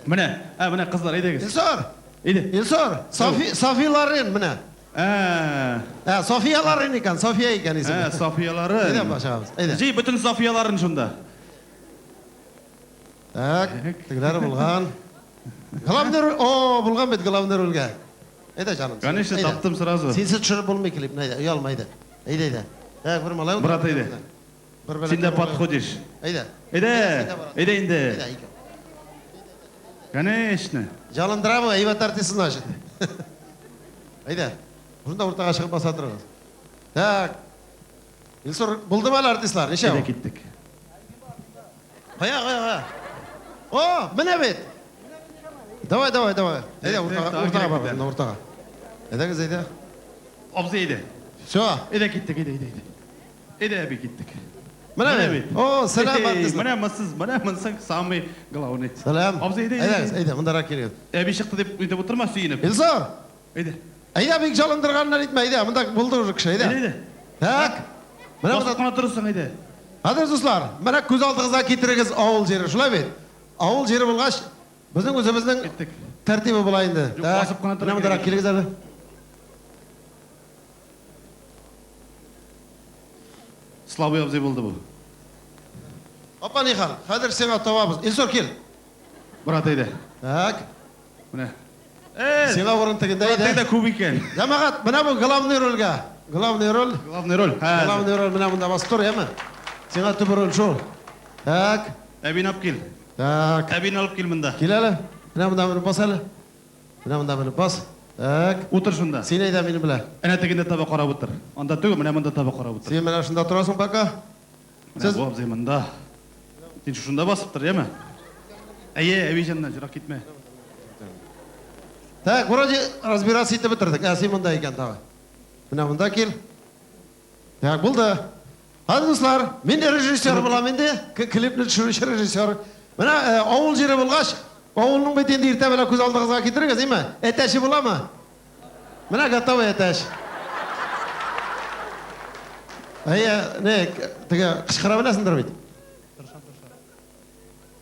Менә, ә, менә кызлар, әйдәгез. Илсур! Әйдә. Илсур, Софи, Софи Лорен менә. Ә, Ә, София Лорен икән, София икән исеме. ә, Софияларын. Әйдә башагыз. Әйдә. Җый бөтен Софияларын шунда. Так, тегеләре булган. Главный роль, о, булган бит главный рольгә. Әйдә җаным. син, Конечно, әйдә. таптым сразу. Синсез төшереп булмый клипны, әйдә, оялма, әйдә. Әйдә, әйдә. Так, бер малай Брат, әйдә. Бер бәләкәй Син дә малай. подходишь. Әйдә. Әйдә, әйдә инде. Әйдә, икәү. Конечно. Җалындыра бу, әйбәт артист значит. Әйдә. Шунда уртага чыгып баса торыгыз. Так. Илсур, булдымы әле артистлар? Ничә? Әйдә киттек. Кая, кая, кая? О, менә бит. Давай, давай, давай. Әйдә, Так, уртага, так, уртага кирәк бар, бит. монда уртага. Әйдәгез, әйдә. Абзый әйдә. Всё. Әйдә киттек, әйдә, әйдә, әйдә. Әйдә, әби киттек. Менә бит. О, сәлам, артистлар. Менә монсыз, менә монсы самый главный. Сәлам. Абзый, әйдә, Әйдәгез, әйдә. әйдә, мондарак килегез. Әби чыкты дип әйтеп утырма сөенеп. Илсур! Әйдә. Әйдә, бик җалындырганнар итмә, әйдә, монда булды уже кеше, әйдә. Әйдә. Так. Менә Басып кына торырсың, әйдә. Хәзер, дуслар, менә күз алдыгызга китерегез авыл җире, шулай бит? Авыл җире булгач, безнең үзебезнең тәртибе була инде. Юк, басып кына Менә мондарак килегез әле. Слабый абзый булды бу. Апа, нихәл? Хәзер сиңа табабыз. Илсур, кил. Брат, әйдә. Так. Менә. Сиңа урын тегендә Брат, әйдә. тегендә күп икән. Җәмәгать, менә бу главный рольгә. Главный роль. Главный роль. Хәзер. Главный роль менә монда басып тор, яме? Сиңа төп роль шул. Так. Әбине алып кил. Так. Әбине алып кил монда. Кил әле. Менә монда менеп бас әле. Менә монда менеп бас. Так. Утыр шунда. Син әйдә минем белән. Әнә тегендә таба карап утыр. Анда түгел, менә монда таба карап утыр. Син менә шунда торасың пока. Менә бу абзый монда. Син шушында басып тор, яме? Әйе, әби җаннан ерак китмә. Так, вроде разбираться итеп бетердек. Ә, син монда икән тагы. Менә монда кил. Так, булды. Хәзер, дуслар, мин режиссер булам инде. Клипны төшерүче режиссер. Менә авыл җире булгач, авылның бит инде иртә белән күз алдыгызга китерегез, әйме? Әтәче буламы? Менә готовый әтәч. Әйе, не, теге кычкыра беләсеңдер бит.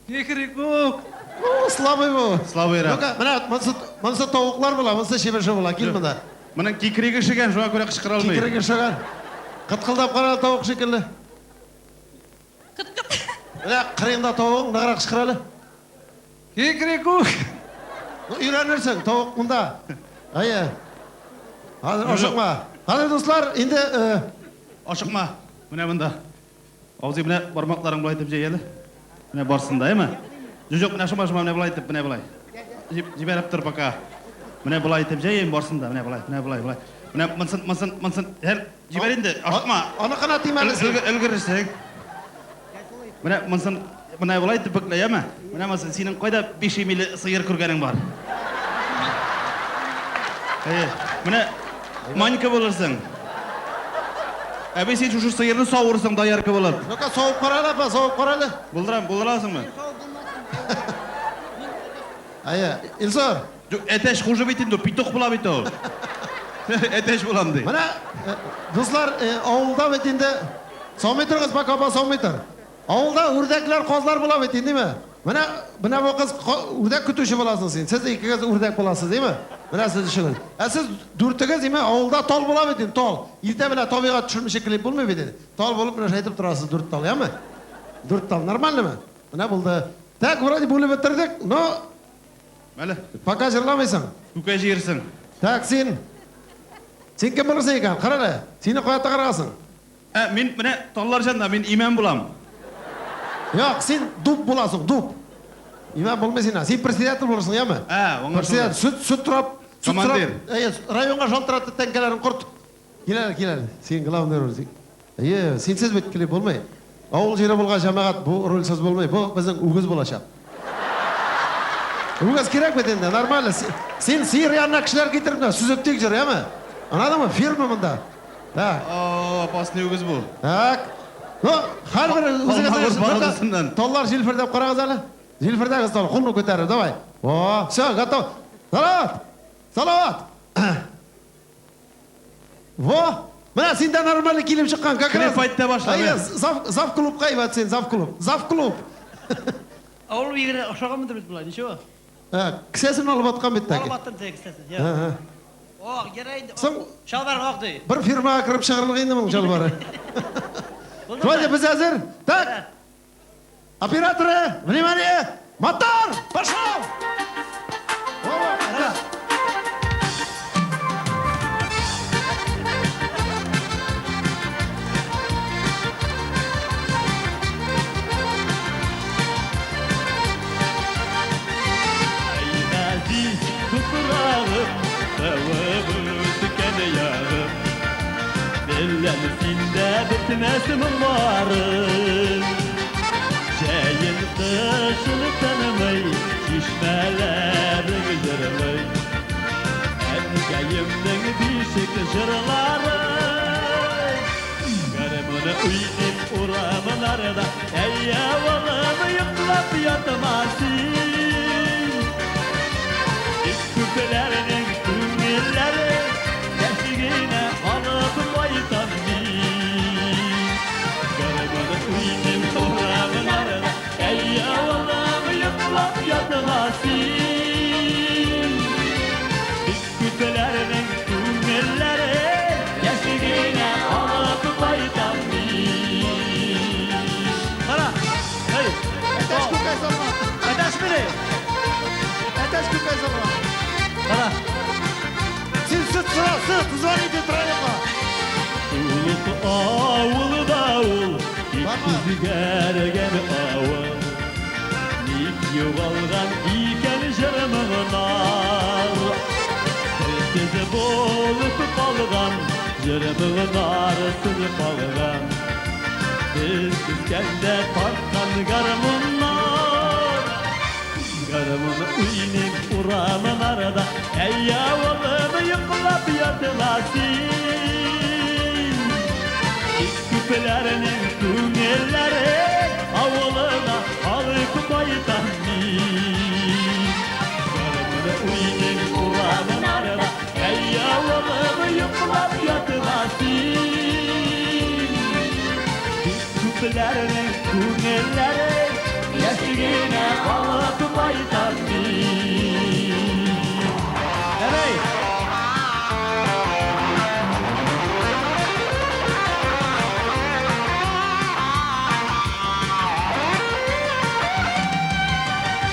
Кикрикүк! О, слабый бу. Слабыйрак. Ну-ка, менә монысы, монысы тавыклар була, монысы чебеше була. Кил монда. Моның кикриге шегән, шуңа күрә кычкыра алмый. Кикриге шегән. Кыткылдап кара тавык шикелле. Менә кырыеңда тавыгың, ныграк кычкыр әле. Кикрикүк! Ну, өйрәнерсең, тавык монда. Әйе. Хәзер ашыкма. Хәзер, дуслар, инде Ашыкма. Менә монда. Абзый, менә бармакларың болай итеп җәй әле. Менә барсын да, әйме? Юк, юк, менә шума, шума, менә болай итеп, менә болай. Җибәреп тор пока. Менә болай итеп җәй, барсын да, менә болай, менә болай, болай. Менә монсын, монсын, монсын. Һәр, җибәр инде, ашыкма. Аны кына тимәле син. Өлгерерсең. Менә монсын, менә болай итеп бөклә, яме? Менә монсын, синең кайда биш миле сыер күргәнең бар? Әйе, менә манька булырсың. Әби, син шушы сыерны савырсың, доярка булып. Ну-ка, савып кара әле, апа, савып кара әле. Булдырам, булдыра аласыңмы? Әйе, Илсур. Юк, әтәч хуже бит инде, петух була бит ул. Әтәч булам ди. Менә, дуслар, авылда бит инде саумый торыгыз, пока апа саумый тор. Авылда үрдәкләр, казлар була бит инде, димме? Менә, менә бу кыз үрдәк көтүче буласың син. Сез икегез үрдәк буласыз, димме? Менә сез өчегез. Ә сез дүртегез, димме, авылда тал була бит инде, тал. Иртә белән табигать төшермичә клип булмый бит инде. Тал булып менә шулай итеп торасыз, дүрт тал, яме? Дүрт тал, нормальныймы? Менә булды. Так, вроде бүлеп бетердек, но Әле. Пока җырламыйсың. Күкәй җыерсың. Так, син. Син кем булырсың икән? Кара әле. Сине кая тыгарасың? Ә, мин менә таллар җанда, мин имән булам. Юк, син дуб буласың, дуб. Имән булмыйсың син. Син председатель булырсың, яме? Ә, аңлашылды. Председатель, сөт, сөт сорап, сөт сорап. Командир. Әйе, районга шалтыратты, тәңкәләрен корт. Кил әле, кил әле. Син главный роль. Әйе, синсез бит клип булмый. Авыл җире булган җәмәгать бу рольсез булмый. Бу безнең үгез булачак. Үгез кирәк бит инде, нормально. Син сыер янына кешеләр китереп менә сөзеп тик җыр, яме? Аңладыңмы? Фирма монда. Так. О, опасный үгез бу. Так. Ну, һәрбер үзегез барысыннан. Таллар җилфердәп карагыз әле. Җилфердәгез тал, кулны күтәреп, давай. О, все, готов. Салават! Салават! Во! Менә син дә нормально килеп чыккан, как раз. Клип әйтә башла, Әйе, мен. зав клубка әйбәт син, зав клуб. Зав клуб. Авыл егере охшаганмыдыр бит болай, ничего? Ә, кесәсен алып аткан бит тәки. Алып аттым теге кесәсен. Һы-һы. Ох, ярай инде. Соң Чалбар ак ди. Бер фирмага кереп чыгарлык инде моның чалбары. Шулай дип без әзер. Так. Операторы, внимание! Мотор! Пошел! Aziz toprağım, tavım yağım. Bellen sinde bitmez bunların. Çayın kışını tanımay, şişmelerim yırmay. Erkeğimden bişik jırları. Karımını uynayıp uramlarda, eyvalımı yıklap yatmasın. Küpelerinin küngülleri, Кара. Син сөт сора, сөт, звоните троллейка. Улук авылы да ул, тик үзгәргән авыл. Ник югалган икән җыр-моңнар? Телсез булып калган, җыр-моңнар сүнеп калган. Без үскәндә тарткан гармуннар. Гармун уйныйм урамнарда, әй авылым, йоклап ятма син. Тик күпләрнең күңелләре авылына алып кайтам мин. Гармун уйныйм урамнарда, әй авылым, йоклап ятма син. Тик күпләрнең күңелләре яшьлегенә алып кайтам мин. Әбәй!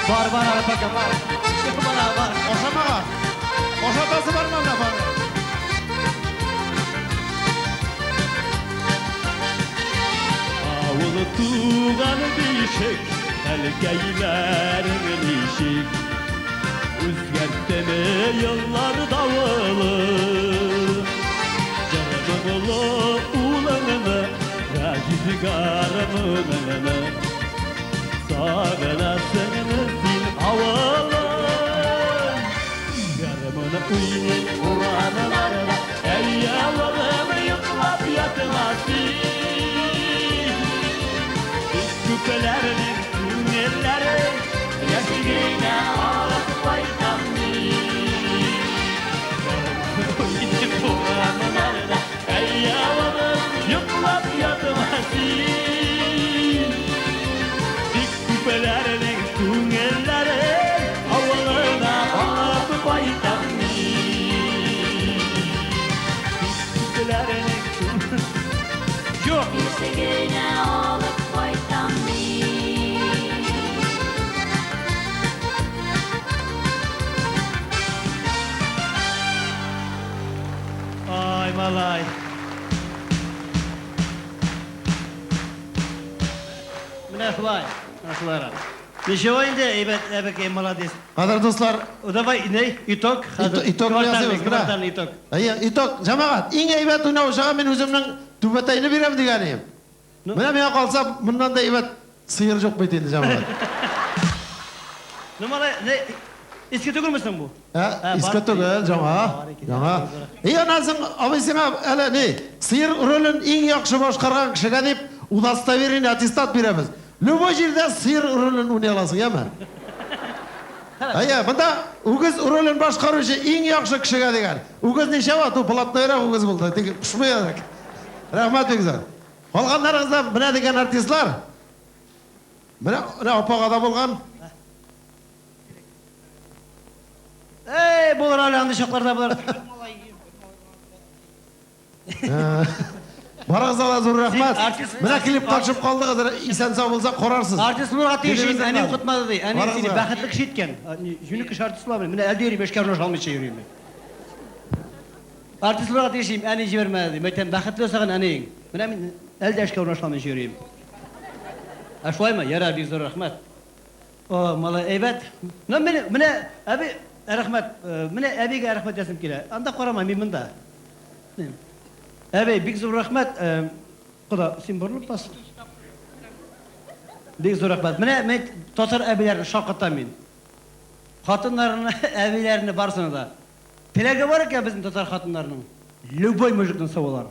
Бар, бар, ары пока, бар. Бар, бар. Ашамага. Ашатасы бармы менә бар? Авыл туган бишек, әлкәйләрең ничек? Үзгәрттеме еллар давылы? Җыры улыңны, газиз гармуныңны, Сагынасыңмы син, авылым? Гармун уйныйм урамнарда, әй авылым, йоклап ятма син. Тик күпләрнең күңелләре яшьлегенә алып кайтам мин. Уйныйм урамнарда, әй авылым, йоклап ятма син. Тик күпләрнең күңелләре авылына алып кайтам мин. Тик күпләрнең Юк. Бишегенә алып кайтам мин. Ай, малай. Менә шулай, менә шулайрак. Ничего инде, әйбәт, әбекәй, молодец. Кадерле дуслар, Давай, ней, итог. Итог ясыйбыз, менә. Квартальный итог. Әйе, итог, җәмәгать, иң әйбәт уйнаучыга мин үземнең түбәтәйне бирәм дигән идем. Менә миңа калса, моннан да әйбәт сыер юк бит инде, җәмәгать. Ну, малай, не, иске түгелме соң бу? Ә, иске түгел, яңа, яңа. И аннан соң абый сиңа әле ни, сыер ролен иң яхшы башкарган кешегә дип удостоверение, аттестат бирәбез. Любой җирдә сыер ролен уйный аласың, яме? Әйе, монда үгез ролен башкаручы иң яхшы кешегә дигән. Үгез ничәва, ту плотнойрак үгез булды, теге пошмыйрак. Рәхмәт бик зур. Калганнарыгыз да менә дигән артистлар. Менә менә апага да булган. Эй, булыр әле андый чакларда булыр. Барыгызга да зур рәхмәт. Артист- Менә килеп тапшып калдыгыз, исән сау булса карарсыз. Артист булырга тиеш, Телевизордан. әни укытмады ди. Әни сине Барыгызга. бәхетле кеше иткән. Җүнле кеше артист була белми. Менә әлдә йөрим, эшкә урнаша алмыйча йөрим. Артист булырга тиеш, әни җибәрмәде ди. Мәйтәм, бәхетле булсаган әниең. Менә мин әлдә эшкә урнаша алмыйча йөрим. Ә шулаймы? Ярар, бик зур рәхмәт. О, малай, әйбәт. Ну, менә, менә, әби, рәхмәт, менә әбигә рәхмәт әйтәсем килә. Анда карама, мин монда. Әби, бик зур рәхмәт. Кода, син борылып бас. Бик зур рәхмәт. Менә мин татар әбиләрен шаккатам мин. Хатыннарны, әбиләрне барысына да. Теләге бар икән безнең татар хатыннарының. Любой мужикны савалар.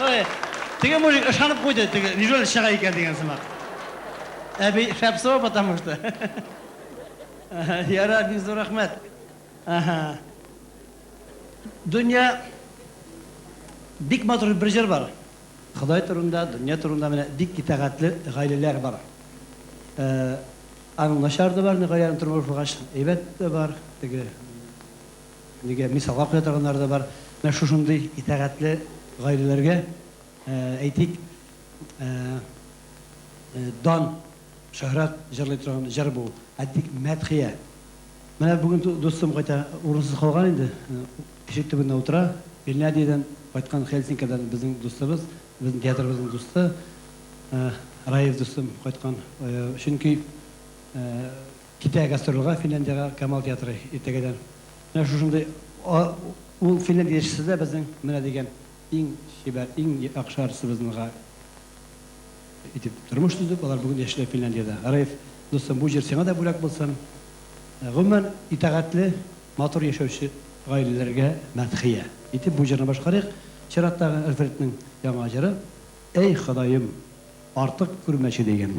Ой, теге мужик ышанып куйды, теге неужели чыга икән дигән сымак. Әби шәп сава, потому что. Ярар, бик зур рәхмәт. Ага. Дөнья бик матур бер җыр бар. Ходай турында, дөнья турында менә бик итагатьле гаиләләр бар. Аның начар да бар, гаиләнең тормыш булгач, әйбәт тә бар, теге нигә мисалга куя торганнар да бар. Менә шушындый итагатьле гаиләләргә әйтик, дан, шөһрәт җырлый торган җыр бу. Әйтик, мәдхия. Менә бүген дустым кайта урынсыз калган инде. Ишек төбендә утыра. Финляндиядән кайткан Хельсинкидан безнең дустыбыз, безнең театрыбызның дусты Раев дустым кайткан. Чөнки китә гастрольгә Финляндиягә Камал театры иртәгәдән. Менә шушындый ул Финляндия яшесе дә безнең менә дигән иң чибәр, иң яхшы артистыбызның итеп тормыш төзеп, алар бүген яшиләр Финляндиядә. Раев дустым, бу җыр сиңа да бүләк булсын. Гомумән, итагатьле, матур яшәүче гаиләләргә мәдхия итеп бу җырны башкарыйк. Чираттагы Альфредның яңа җыры Әй, Ходаем, артык күрмәче дигән.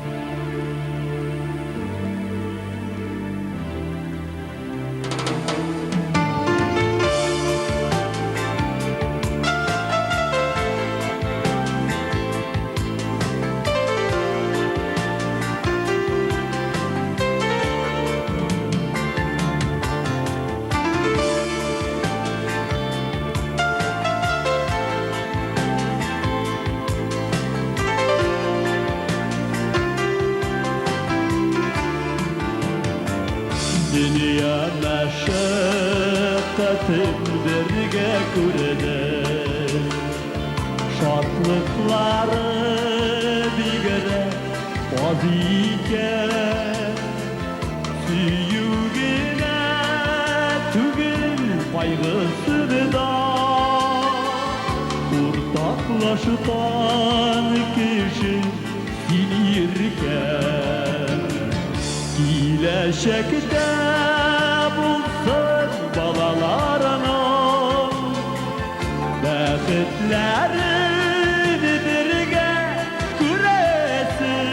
Дөнья мәшәкатен бергә күрдек, Шатлыклары бигрәк аз икән. Сөю генә түгел, кайгысы да Уртаклашкан кеше син иркән. Киләчәктә булсын балаларының Бәхетләрен бергә күрәсен.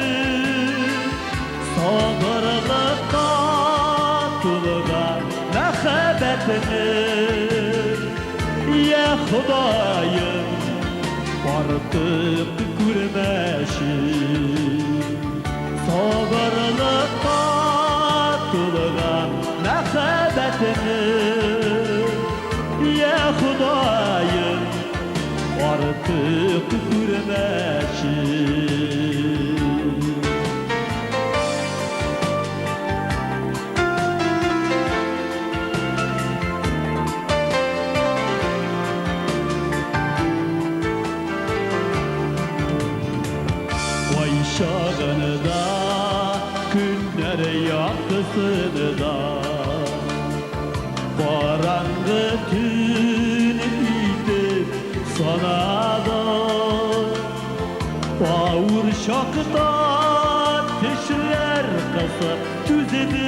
Сабырлыкка тулган мәхәббәтне, Я Ходаем, артык күрмәче. Сабырлыкка тулган мәхәббәтне, Я Ходаем, артык күрмәче. Кайчагында көннәр яктысыны да Караңгы төн итеп санады. Авыр чакта тешләр кысып түзде,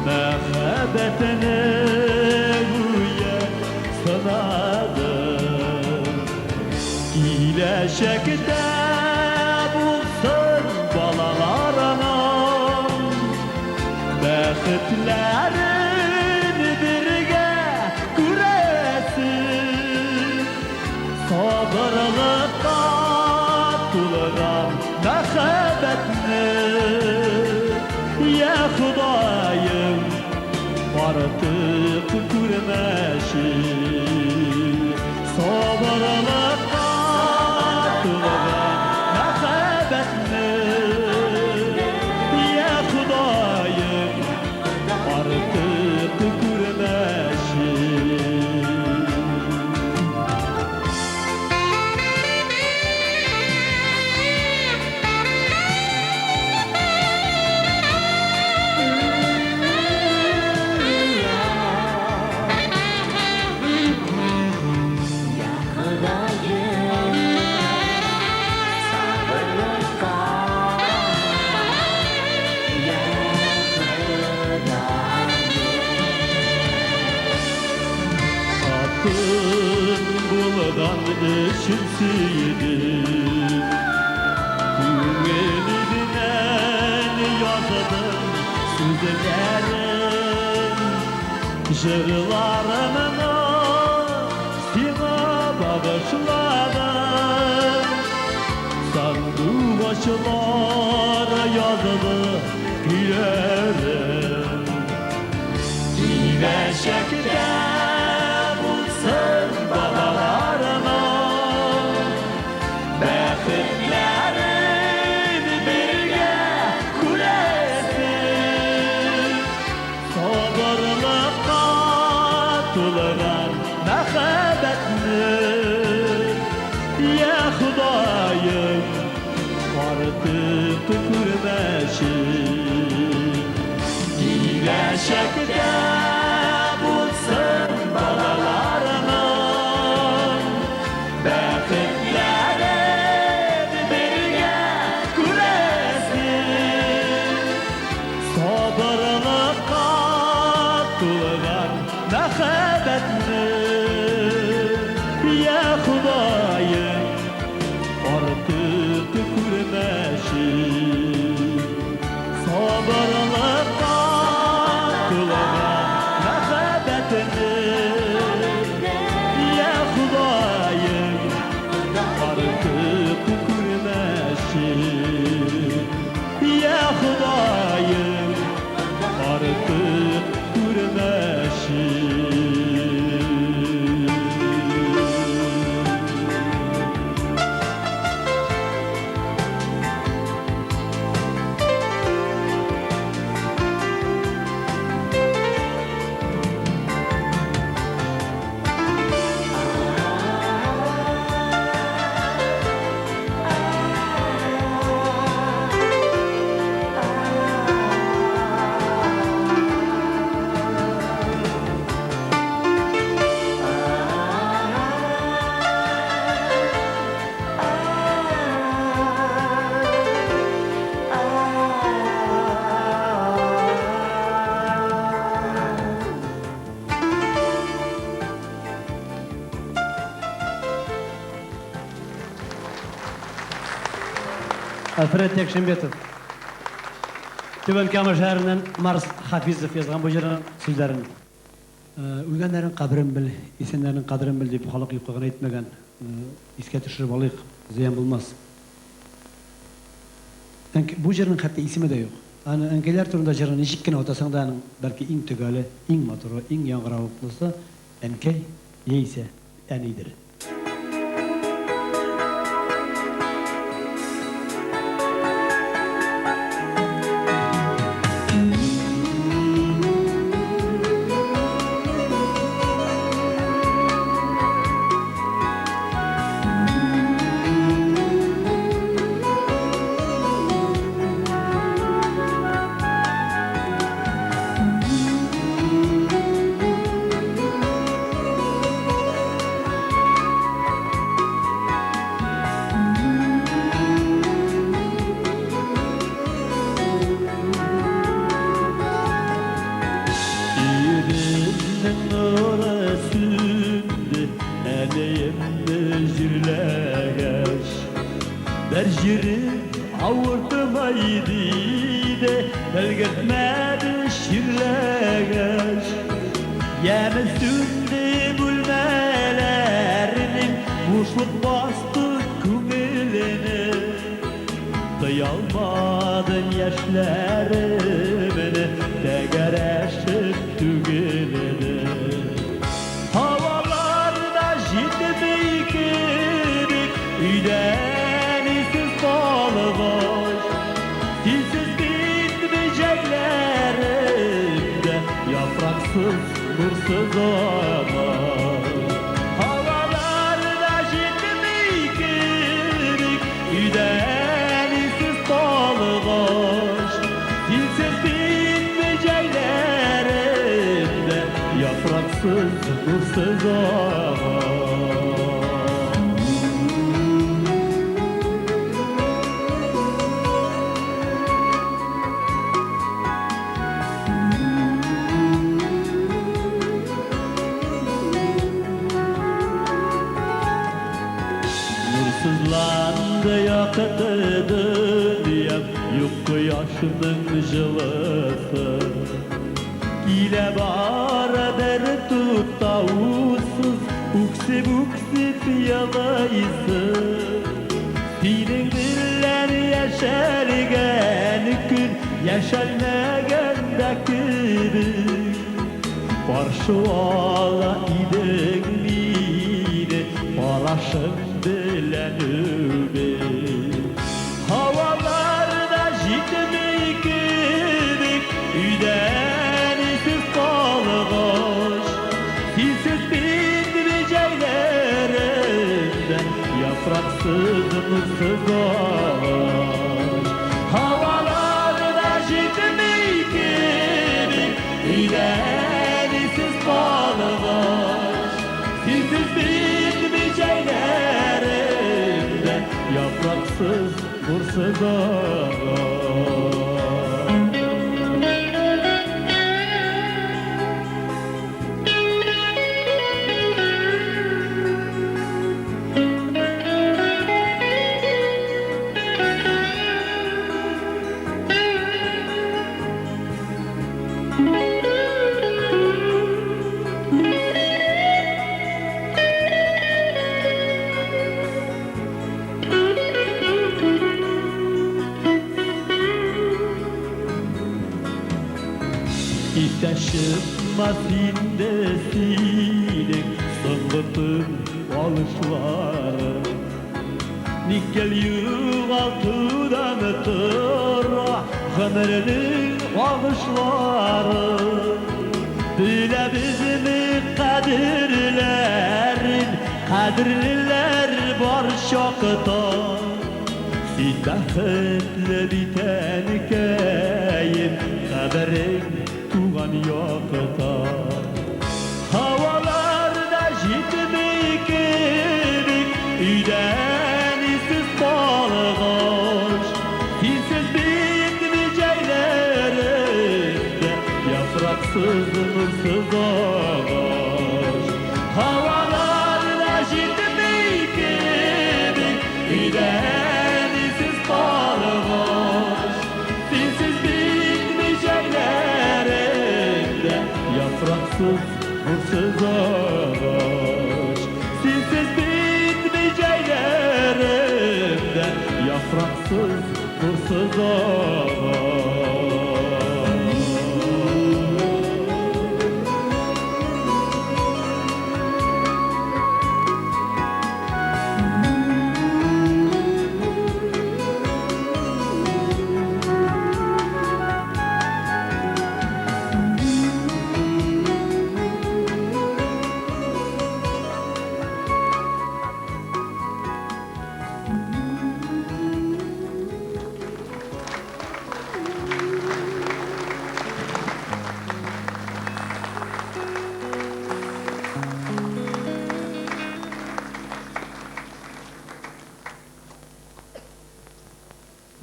Мәхәббәтне гүя сынады. Киләчәктә булсын балаларының Бәхетләрен бергә күрәсен. Сабырлыкка тулган мәхәббәтне, Я Ходаем, артык күрмәче. Сабырлыкка тулган мәхәббәтне, Я Ходаем, артык күрмәче. Хатын булган өчен сөйдем, Күңелемнән яздым сүзләрен, Җырларымны сиңа багышладым. Сандугачлар язды көйләрен. Киләчәктә булсын балаларының Бәхетләрен бергә күрәсен. Ходаем, артык күрмәче. Сабырлыкка тулган мәхәббәтне, йә Ходаем, артык күрмәче. Йә Ходаем, артык күрмәче. Альфред Якшимбетов. Түбән Кама шәһәреннән Марс Хафизов язган бу җырның сүзләрен. Үлгәннәрнең каберен бел, исәннәрнең кадерен бел дип халык юкка гына әйтмәгән. Искә төшереп алыйк, зыян булмас. Бу җырның хәтта исеме дә юк. Аны әнкәйләр турында җырны ничек кенә атасаң да, аның бәлки иң төгәле, иң матуры, иң яңгыравыклысы әнкәй яисә әнидер. Өебезнең нуры сүнде, әниемне җирләгәч. Бер җире авыртмай диде, белгертмәде чирләгәч. Яме сүнде бүлмәләрнең, бушлык басты күңелене. Тыялмадым яшьләремне, тәгәрәшеп түгелде. Һаваларда җитми кебек, өйдә әнисез калгач. Синсез битми җәйләремдә, яфраксыз, нурсыз агач. Һаваларда җитми кебек, өйдә әнисез калгач. Синсез битми җәйләремдә, яфраксыз, нурсыз агач. Нурсызланды якты дөньям, юк кояшның җылысы. Килә бара бер туктаусыз, үксеп-үксеп елыйсы. Синең белән яшәлгән көн, яшәлмәгән дә кебек. Каршы ала идең мине, карашың белән үбеп. Һаваларда җитми кебек, өйдә әнисез калгач. Синсез битми җәйләремдә, яфраксыз, нурсыз агач. Һаваларда җитми кебек, өйдә әнисез калгач. Синсез битми җәйләремдә, яфраксыз, нурсыз агач. чыкмас инде синең соңгы тын алышларың. Ник гел югалтудан тора гомернең агышлары? Беләбезме кадерләрен, кадерлеләр бар чакта? Син бәхетле бит, әнкәем, каберең туган якта. Һавалар да җитми кебек, өйдә әнисез калгач. Синсез бетми җәйләрем дә, яфраксыз, нурсыз агач. Һавалар да җитми кебек, өйдә әнисез калгач. Синсез бетми җәйләрем дә, яфраксыз, нурсыз агач. Синсез бетми җәйләрем дә, яфраксыз, нурсыз агач.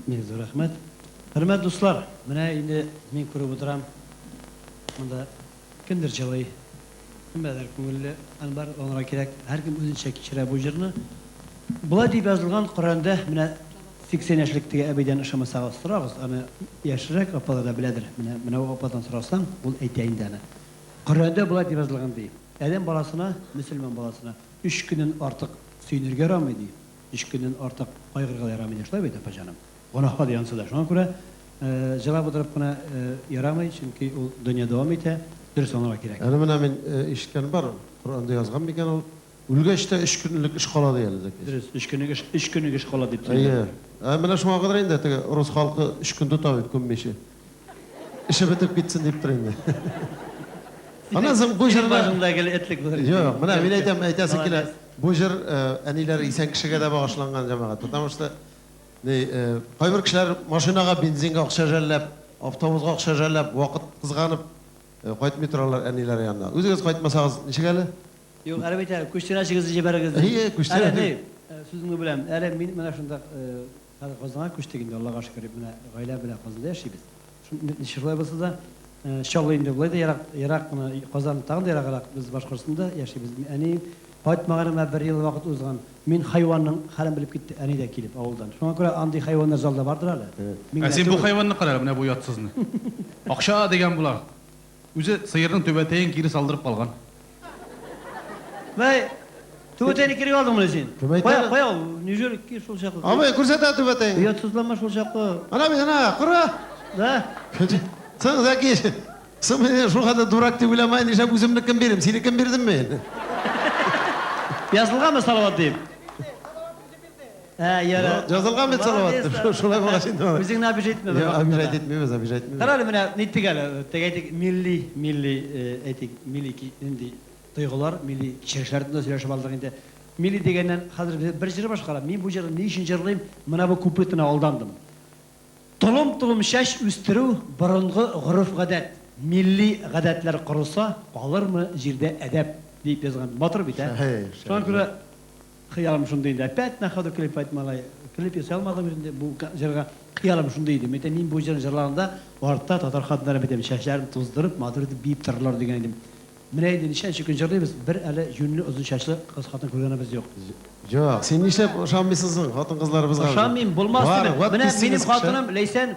Бик зур рәхмәт. Хөрмәт дуслар, менә инде мин күреп утырам. Монда кемдер җылый, кемгәдер күңелле, аны бар аңларга кирәк. Һәркем үзенчә кичерә бу җырны. Болай дип язылган Коръәндә, менә 80 яшьлек теге әбидән ышанмасагыз сорагыз, аны яшьрәк апалар да беләдер. Менә менә ул ападан сорасаң, ул әйтә инде аны. Коръәндә болай дип язылган ди. Адәм баласына, мөселман баласына өч көннән артык сөенергә ярамый ди. Өч көннән артык кайгырырга да ярамый ди. Шулай бит, апа җаным? Гөнаһка ди ансы да. Шуңа күрә җылап утырып кына ярамый, чөнки ул дөнья дәвам итә, дөрес аңларга кирәк. Әле менә мин ишеткәнем бар, Коръәндә язган микән ул, үлгәч тә өч көнлек эш кала ди әле, Зәки. Дөрес, өч көнлек эш, өч көнлек эш кала дип сөйлиләр. Әйе. Ә менә шуңа кадәр инде теге рус халкы өч көн тота бит күммичә. Эше бетеп китсен дип тор инде. Аннан соң бу Синең җырны башыңда гел этлек булыр инде. Юк, менә мин әйтәм, әйтәсе килә. Молодец. Бу җыр әниләре исән кешегә дә багышланган, җәмәгать. Потому что ни, кайбер кешеләр машинага бензинга акча жәлләп, автобусга акча жәлләп, вакыт кызганып кайтмый торалар әниләре янына. Үзегез кайтмасагыз, ничек әле? Юк, әле бит әле күчтәнәчегезне җибәрегез ди. Әйе, күчтәнәч. Әле ни, сүзеңне бүләм. Әле мин менә шунда хәзер Казанга күчтек инде, Аллага шөкер, менә гаилә белән Казанда яшибез. Ничек шулай булса да, Чаллы инде болай да ерак, ерак кына, Казан тагын да ераграк, без Башкортстанда яшибез. Әни кайтмаганыма бер ел вакыт узган. Мин хайванның хәлен белеп китте, әни дә килеп авылдан. Шуңа күрә андый хайваннар залда бардыр әле. Мин Ә генә син бу түгел. хайванны кара әле, менә бу оятсызны. Акча дигән була. Үзе сыерның түбәтәен кире салдырып калган. Вәй, түбәтәйне кире алдыңмыни син? Кем әйтә Кая, аны? кая ул? Неужели ки шул чаклы? Абый, күрсәт ә түбәтәеңне. Оятсызланма шул чаклы. Ана бит, ана, кара. Да? Соң, Зәки, соң мин шул хәтле дурак дип уйламай, нишләп үземнекен бирим, синекен бирдем мин. Язылганмы Салават дип? Ә, яра. Язылган бит Салават дип. Шулай булгач инде. Үзеңне обижать итмә. Юк, обижать итмибез, обижать итмибез. Кара әле менә ниттек әле, теге әйтик, милли, милли, әйтик, милли нинди тойгылар, милли кичерешләр турында сөйләшеп алдык инде. Милли дигәннән хәзер без бер җыр башкарам. Мин бу җырны ни өчен җырлыйм? Менә бу куплетына алдандым. Толым-толым чәч үстерү борынгы гореф-гадәт, милли гадәтләр корыса, калырмы җирдә әдәп, дип язган. Матур бит, ә? Шуңа күрә хыялым шундый инде. Опять на ходу клип айт, малай. Клип ясый алмадым инде бу җырга. Хыялым шундый иде. Мин әйтәм, мин бу җырны җырлаганда артта татар хатыннары әйтәм, чәчләрен туздырып, матур итеп биеп торырлар дигән идем. Менә инде ничәнче көн җырлыйбыз, бер әле юньле озын чәчле кыз хатын күргәнебез юк. Юк, син нишләп ышанмыйсың соң хатын-кызларыбызга? Ышанмыйм, булмас Бар, димен. ват Менә кистегез минем кеше. хатыным Ләйсән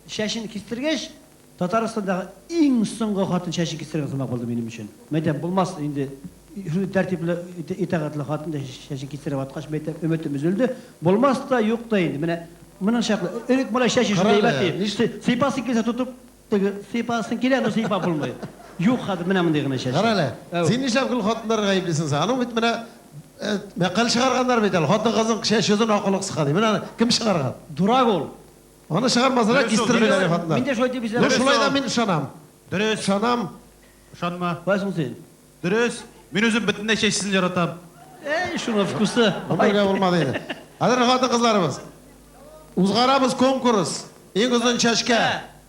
чәчен кистергәч, Татарстандагы иң соңгы хатын чәчен кистергән сымак булды минем өчен. Мин әйтәм, булмас инде, шундый тәртипле, итагатьле хатын да чәчен кистереп аткач, мин әйтәм, өметем өзелде. Булмас та, юк та инде. Менә моның чаклы. Элек малай чәче шундый Кара әйбәт әле, ди. Сыйпасың килсә тотып. Теге сыйпасың килә, но сыйпап булмый. Юк, хәзер менә мондый гына чәч. Кара әле, син нишләп гел хатыннарны гаеплисең соң? Аның бит менә мәкаль чыгарганнар бит әле, хатын-кызның чәче озын, акылы кыска ди. Менә аны кем чыгарган? Дурак ул. Аны чыгармасалар, кистермиләр хатыннар. Мин дә шулай дип исәплим. Ну, шулай да мин ышанам. Дөрес. Ышанам. Ышанма. Кая соң син? Дөрес. Мин үзем бөтенләй чәчсезне яратам. Әй, шуның вкусы. Бу бергә булмады инде. Хәзер хатын-кызларыбыз. Узгарабыз конкурс. Иң озын чәчкә.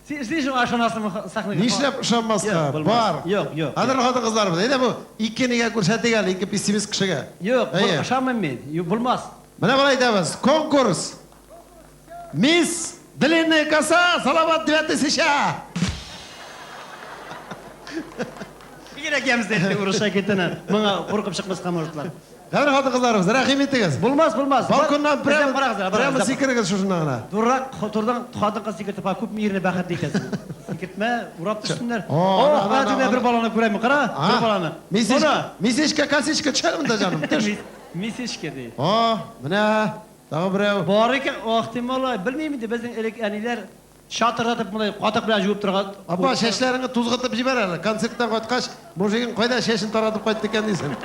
Син эшлисең, ышанасыңмы сәхнәгә? Нишләп ышанмаска? Бар. Юк, юк. Хәзер хатын-кызларыбыз, әйдә бу ике нигә күрсәтик әле, ике пессимист кешегә. Юк, ышанмыйм мин. Юк, булмас. Менә болай әйтәбез. Конкурс. Мисс Длинная коса, Салават девятый сыча! Бигрәк ямьсез әйтте, урысча китәне. Моңа куркып чыкмаска можетлар. Хәзер хатын-кызларыбыз, рәхим итегез. Булмас, булмас. Балконнан прямо, прямо сикерегез шушында гына. Дурак, турдан хатын-кыз сикертеп, күпме ирне бәхетле итәсең. Сикертмә, урап төшсеннәр. О, ана тегендә бер баланы күрәм, кара, бер баланы. Мисечка, косичка төшәр монда, җаным, төш. Мисечка ди. О, менә. Тагы берәү. Бар икән, ах ты малай, белмим инде, безнең элек әниләр чатырдатып болай катык белән җуып торган. Апа, чәчләреңне тузгытып җибәр әле, концерттан кайткач, мужигың кайда чәчен таратып кайтты икән дисең.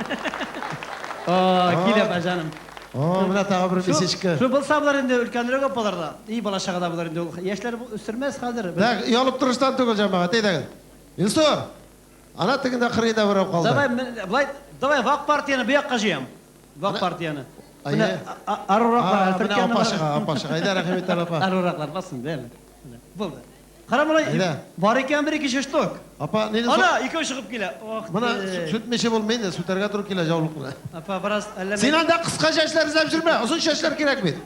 О, кил апа, җаным. О, менә тагы бер мисечка. Шул булса булыр инде өлкәнрәк апалар да, и бала чага да булыр инде ул. Яшьләр үстермәс хәзер. Так, оялып торыштан түгел, җәмәгать, әйдәгез. Илсур, ана тегендә кырыйда берәү калды. Давай, болай, давай вак партияне бу якка җыям. Вак партияне. Менә арураклар, менә апа чыга, апа чыга. Әйдә, рәхим ит, апа. Арураклар бассын, дәме. Булды. Кара малай, бар икән бер ике штук. Апа, нинди Ана, икәү чыгып килә. Ох. Менә сүтмичә булмый инде, сүтәргә туры килә җаулыкны. Апа, бераз әллә. Син анда кыска чәчләр эзләп йөрмә, озын чәчләр кирәк бит.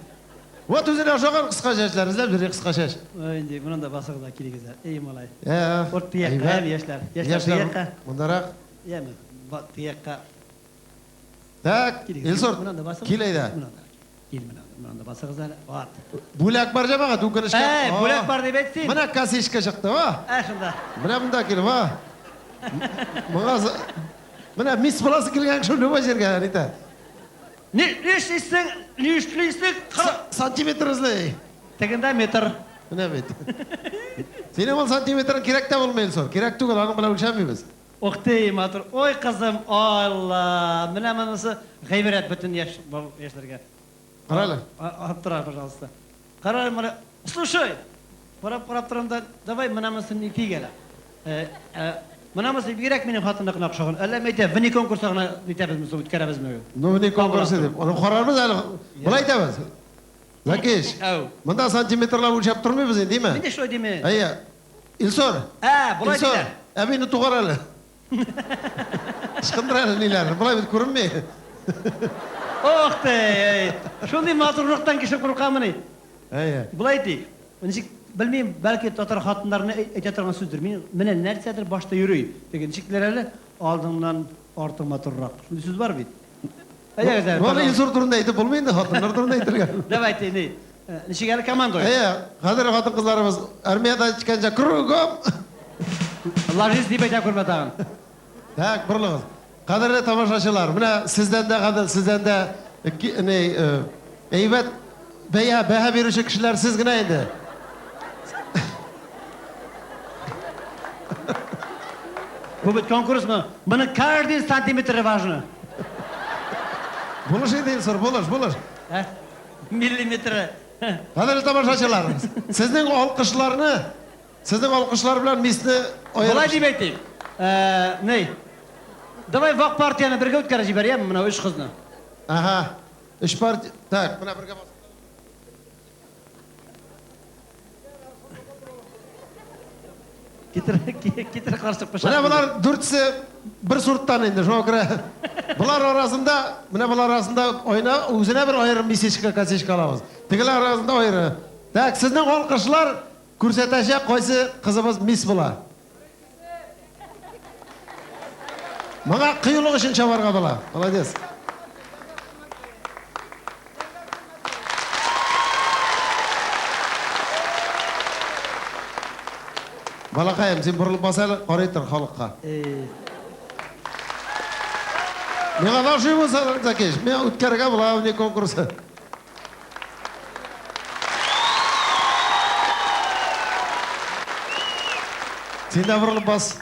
Вот үзенә ошаган кыска чәчләр эзләп йөри, кыска чәч. Ой, инде моннан да басыгыз да килегез. Эй, малай. Ә. Вот тиякка, яшьләр. Яшьләр тиякка. Мондарак. Яме, тиякка. Так, Илсур, кил әйдә. Кил менә, монда басыгыз әле. Вот. Бүләк бар җәмәгать, үкенечкә. Әй, бүләк бар дип әйт син. Менә косичка чыкты, ва. Ә, шунда. Менә монда кил, ва. Моңа менә мисс буласы килгән кеше любой җиргә, Рита. Ни эшлисең? Ни эшлисең? Сантиметр эзли. Тегендә метр. Менә бит. Синең ул сантиметрың кирәк тә булмый, Илсур. Кирәк түгел, аның белән үлчәмибез. Ух ты, матур. Ой, кызым, Алла! Менә монысы гыйбрәт бөтен яшь яшьләргә. Кара әле. Алып тора, пожалуйста. Кара әле, моны. Слушай! Карап, карап торам да, давай менә монысын итик әле. Менә монысы бигрәк минем хатынныкына охшаган. Әллә мәйтә, вне конкурса гына итәбезме соң, үткәрәбезме? Ну, вне конкурса дип. Аны карарбыз әле. Болай итәбез. Закиш, монда сантиметрлап үлчәп тормыйбыз инде, димме? Мин дә шулай дим. Әйе. Илсур! Ә, болай Илсур, диләр. әбине тугар әле. Ычкындыр әле ниләрне, болай бит күренми. Ох ты! Әй, шундый матурлыктан кеше куркамыни? Әйе. Болай итик. Ничек, белмим, бәлки татар хатыннарына әйтә торган сүздер. Мин менә нәрсәдер башта йөри. Теге ничек диләр әле? Алдыңнан артың матуррак. Шундый сүз бар бит. Әйдәгез әле. Моны Илсур турында әйтеп булмый инде, хатыннар турында әйтергә. Давайте, ни. Ничек әле команда? Әйе, хәзер хатын-кызларыбыз армиядә әйткәнчә кругом. Ложись дип әйтә күрмә тагын. Так, борылыгыз. Кадерле тамашачылар, менә сездән дә гадел, сездән дә ни, әйбәт бәя, бәһа бирүче кешеләр сез генә инде. Бу бит конкурсмы? Моның каждый сантиметры важно. Булыш инде, Илсур, булыш, булыш. Ә? Миллиметры. Кадерле тамашачылар, сезнең алкышларны, сезнең алкышлар белән мисны аерып... Болай дип әйтик. Ни? Давай вак партияне бергә үткәреп җибәр, яме, менә өч кызны. Ага. Өч партия. Так, менә бергә басып. Китер, китер карчык пычак. Менә болар дүртсе бер сорттан инде, шуңа күрә болар арасында, менә болар арасында айна үзенә бер аерым мисечка, косичка алабыз. Тегеләр арасында аеры. Так, сезнең алкышлар күрсәтәчәк кайсы кызыбыз мисс була. Моңа кыюлык өчен чабарга була. Молодец. Балакаем, син борылып бас әле, карый тор халыкка. Миңа да ошый бу, Закиш. Миңа үткәрергә була вне конкурсы. Син дә борылып бас.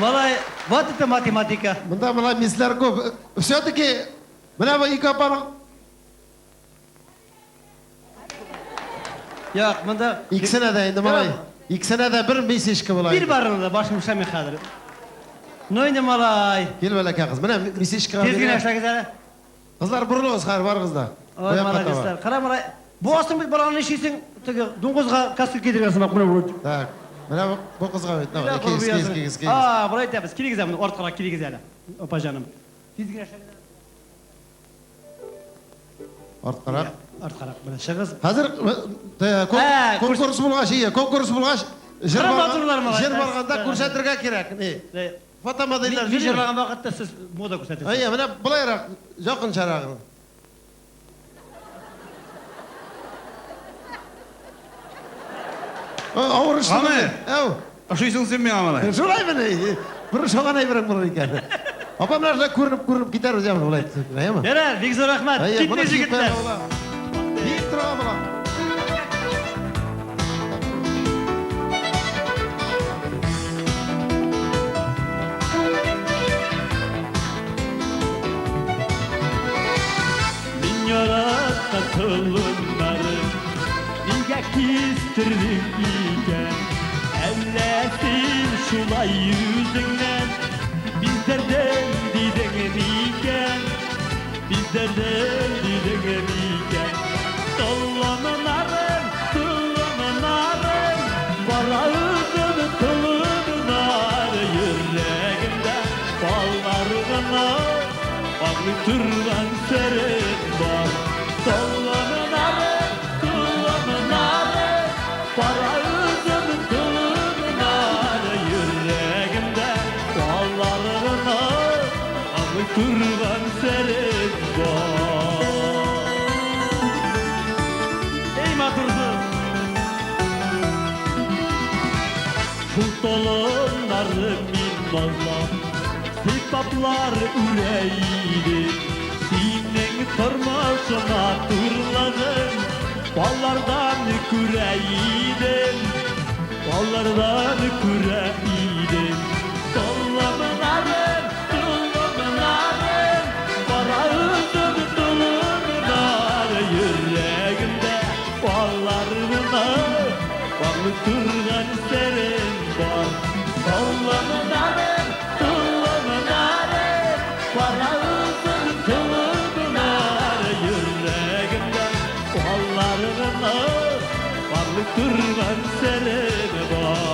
Малай, вот это математика. Монда малай мисләр күп. Все-таки менә бу ике апаның Юк, монда икесенә дә инде малай. Икесенә дә бер мисечка була. Бир барыны да, башым эшләми хәзер. Ну инде малай. Кил бәләкәй кыз. Менә мисечкага. Тиз генә эшләгез әле. Кызлар борылыгыз хәзер барыгыз да. Ой, молодецлар. Кара малай. Буасың бит баланы нишлисең? Теге дуңгызга каска кидергән сымак менә бу. Так. Менә бу кызга бит. Кигез, кигез, кигез, кигез. А, болай итәбез. Килегез әле, арткарак килегез әле. Апа җаным. Тиз генә эшләгез. Арткарак. Арткарак менә чыгыз. Хәзер конкурс булгач, ие, конкурс булгач, җыр барганда күрсәтергә кирәк. Ни? Фотомодельләр җыр җырлаган вакытта сез мода күрсәтәсез. Әйе, менә болайрак, якынчарак. Авыр эш. Гамир! Әү. Ошыйсың син миңа малай. Шулай мени? Бер ошаган әйберең булыр икән. Апа менә шулай күренеп-күренеп китәрбез яме болай итеп, әйеме? Ярар, бик зур рәхмәт. Китте җегетләр. Биеп торырга була. Мин яраткан толымнары нигә кистердең икән? Әллә син шулай үзеңнән биздердем дидең микән? Биздердем дидең микән? Толымнарым, толымнарым, бара үзем толымнары йөрәгемдә баллар гына аңлый торган серем бар. Толымнарым, толымнарым, бара үзем толымнары йөрәгемдә баллар гына аңлый торган серем бар. Ey матурсыз! Шул толымнарны мин назлап, сыйпаплар үрә идем. Синең тормышыңа турлыгын баллардан күрә идем. Баллардан күрә идем. Толымнарым, толымнарым, бара үзем толымнары йөрәгемдә баллар гына баглы торган серем бар. Толымнарым, толымнарым, бара үзем толымнары йөрәгемдә баллар гына баглы торган серем бар.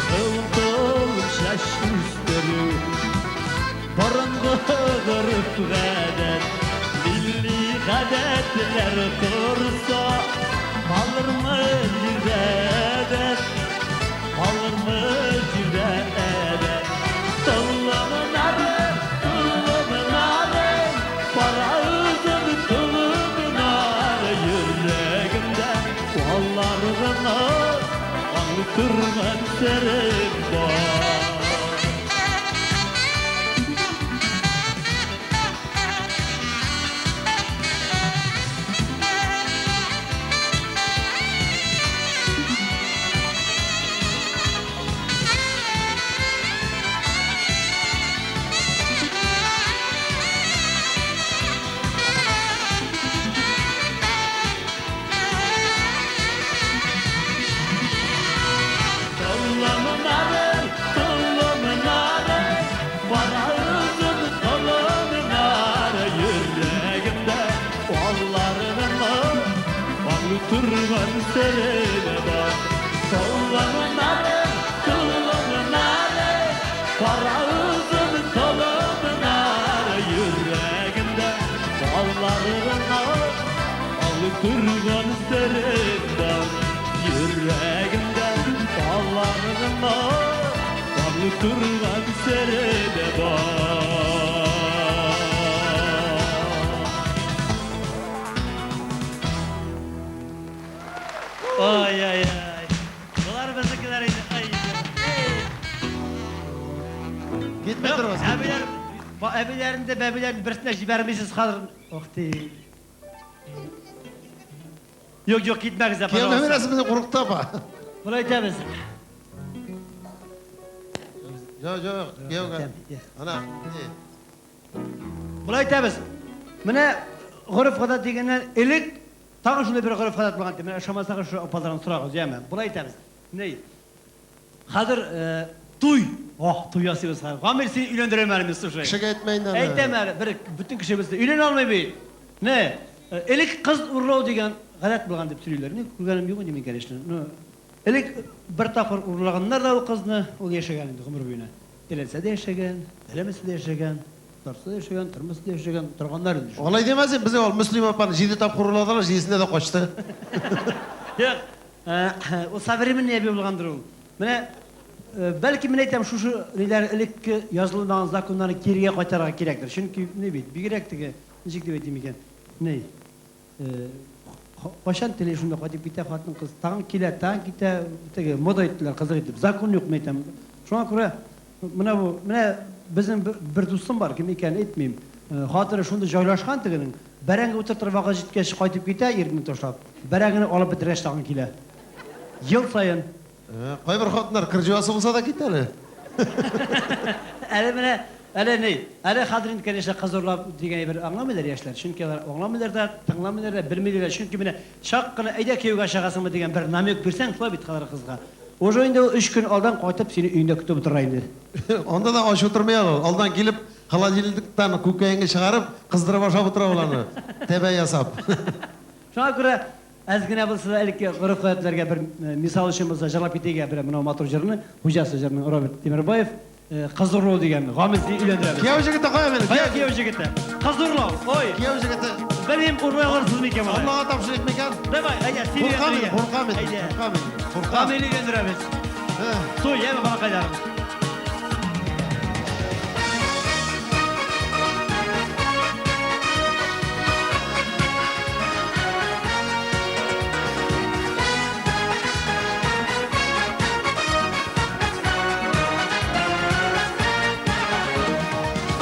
Тылым-тылым чәч үстерү, борынгы гореф-гадәт, милли гадәтләр корса, калырмы җирдә әдәт, калырмы җирдә әдәт. Толымнарым, толымнарым, бара үзем толымнары йөрәгемдә баллар гына аңлый торган серем бар. Толымнарым, толымнарым, бара үзем толымнары йөрәгемдә баллар гына баглы торган серем бар. Толымнарым, толымнарым, бара үзем толымнары йөрәгемдә баллар гына баглы торган серем бар. Йөрәгемдә баллар гына баглы торган серем бар. Ай-яй-яй. Болар безнекеләр инде. Ай. Китмә торыгыз. Әбиләр, әбиләрен дә бәбиләрен берсенә җибәрмисез хәзер. Ох ты. Юк, юк, китмәгез, Кияү пожалуйста. бирәсе безне курыкты апа. Болай итәбез. Юк, юк, кияүгә. Ана, не. Болай итәбез. Менә гореф-гадәт дигәннән элек тагын шундый бер гореф-гадәт булган. Менә ышанмасагыз шул апалардан сорагыз, яме. Болай итәбез. Ни? Хәзер туй. Ох, туй ясыйбыз хәзер. Гамил, син өйләндерәм әле мин, слушай. Кешегә әйтмә инде аны. Әйтәм әле, бер бөтен кеше безне өйләнә алмый бит. Не? Элек кыз урлау дигән гадәт булган дип сөйлиләр. Мин күргәнем юк инде мин, конечно. Ну, элек бер тапкыр урлаганнар да ул кызны, ул яшәгән инде гомер буена. Теләсә дә яшәгән, теләмәсә дә яшәгән, торса да яшәгән, тормаса да яшәгән, торганнар инде. Алай димә син, безнең ул Мөслим апаны җиде тапкыр урладылар, җидесендә дә качты. Юк, ул современный әби булгандыр ул. Менә бәлки мин әйтәм, шушы ниләр элекке язылмаган законнарны кирегә кайтарырга кирәктер. Чөнки ни бит, бигрәк теге, ничек дип әйтим икән, ни, кайчан тели шунда кайтып китә хатын-кыз, тагын килә, тагын китә, теге мода иттеләр, кызык итеп. Закон юк, мин әйтәм. Шуңа күрә менә бу, менә безнең бер дустым бар, кем икәнен әйтмим. Хатыны шундый җайлашкан тегенең, бәрәңге утыртыр вакыт җиткәч кайтып китә, ирен ташлап. Бәрәңгене алып бетергәч тагын килә. Ел саен. Кайбер хатыннар кер җуасы булса да китә әле. Әле менә, әле ни, әле хәзер инде, конечно, кыз урлап дигән әйбер аңламыйлар яшьләр. Чөнки алар аңламыйлар да, тыңламыйлар да, белмиләр дә. Чөнки менә чак кына әйдә кияүгә чыгасыңмы дигән бер намек бирсәң, шулай бит хәзер кызга. Уже инде ул өч көн алдан кайтып сине өендә көтеп утыра инде. Анда да ач утырмый әле ул. Алдан килеп, холодильниктан күкәеңне чыгарып, кыздырып ашап утыра ул аны, тәбә ясап. Шуңа күрә әз генә булса да элекке гореф-гадәтләргә бер мисал өчен булса җырлап китик бер менә матур җырны, хуҗасы җырның Роберт Тимербаев, Кыз урлау дигән, Гамил сине өйләндерәбез. Кияү җегете кая минем? Кая кияү җегете? Кыз урлау, ой. Кияү җегете. Белмим, урлый алырсыз микән малай? Аллага тапшырыйк микән? Давай, әйдә, сине Куркам инде, өйләндерергә. куркам инде, Әйдә. куркам инде, куркам. Гамилне өйләндерәбез. Туй, яме, балакайларым.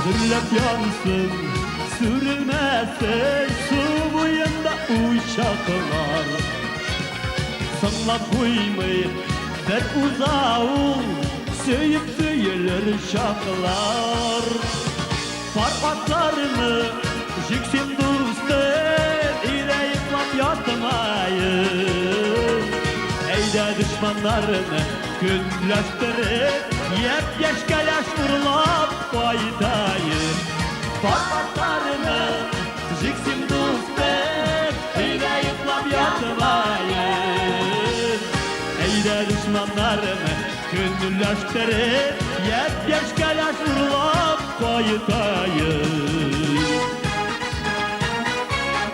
Дөрләп янсын, сүрелмәсен су буенда учаклар. Соңлап куймый, бер уза ул, сөеп сөелер чаклар. Пар атларны җиксен дустым, өйдә йоклап ятмаен. Әйдә дошманнарны көнләштереп, япь-яшь кәләш урлап кайтаен. Пар атларны җиксен дустым, өйдә йоклап ятмаен. Әйдә дошманнарны көнләштереп, япь-яшь кәләш урлап кайтаен.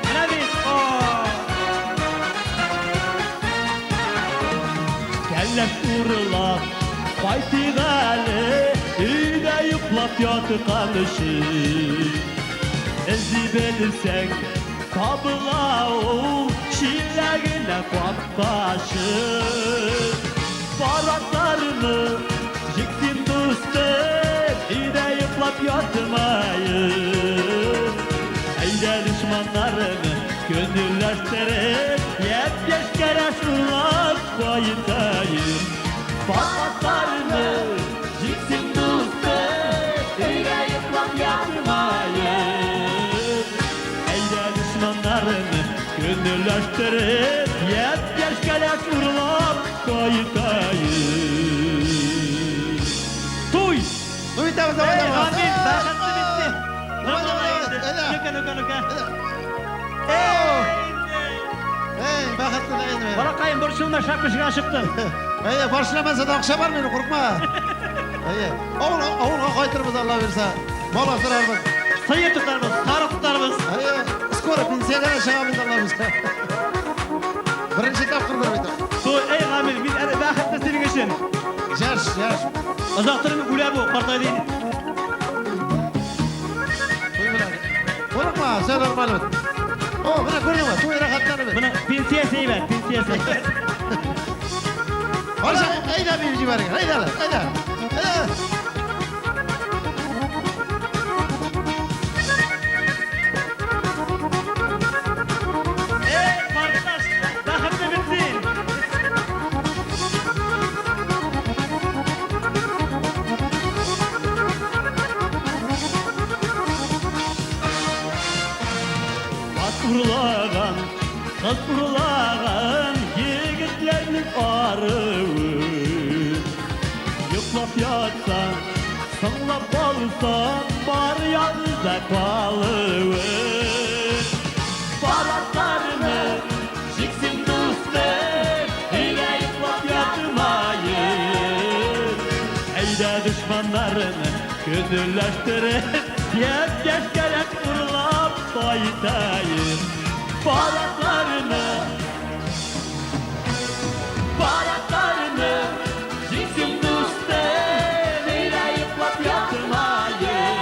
Менә бит, о! Кәләш урлап кайтыйк әле, өйдә йоклап яткан өчен. Эзли белсәң, табыла ул, чиләгенә капкачы. Пар атларны җиксен дустым, өйдә йоклап ятмаен. Әйдә дошманнарны көнләштереп, япь-яшь кәләш урлап кайтаен. Пар атларны җиксен дустым, өйдә йоклап ятмаен. Әйдә дошманнарны көнләштереп, япь-яшь кәләш урлап кайтаен. Туй! Туй итәбез, давай, Эй, давай. Гамил, бәхетле бит син. Давай, давай, әйдә. Ну-ка, ну-ка, ну-ка. Эй, бәхетле дә инде. Балакаем, борчылма, шапкашыга чыктым. Әйе, борчылмаса да акча бар минем, курыкма. Әйе, авылга кайтырбыз, Алла бирсә. Мал асрарбыз. Сыер тотарбыз, сарык тотарбыз. Әйе, скоро пенсиягә дә чыгам инде, Алла бирсә. Беренче тапкырдыр бит. Туй, эй, Гамил, мин әле бәхетле синең өчен. Яш, яш. Озак тормый үлә бу, картайды инде. Курыкма, все нормально. О, менә күрдеңме? Туй рәхәтләнеп. Менә пенсиясе әйбәт, пенсиясе. Барча, әйдә биеп җибәрегез, әйдә әле, әйдә. Әйдә. Эй, картлач, бәхетле бит син. Ат урлаган, кыз урлаган егетләрнең арыуы. Йоклап ятсаң, соңлап калсаң, бар ялгызда калуы. Бар атларны җиксен дустым, өйдә йоклап ятмаен. Әйдә дошманнарны көнләштереп, япь-яшь кәләш урлап кайтаек. Бар атларны, бар атларны җиксен дустым, өйдә йоклап ятмаен.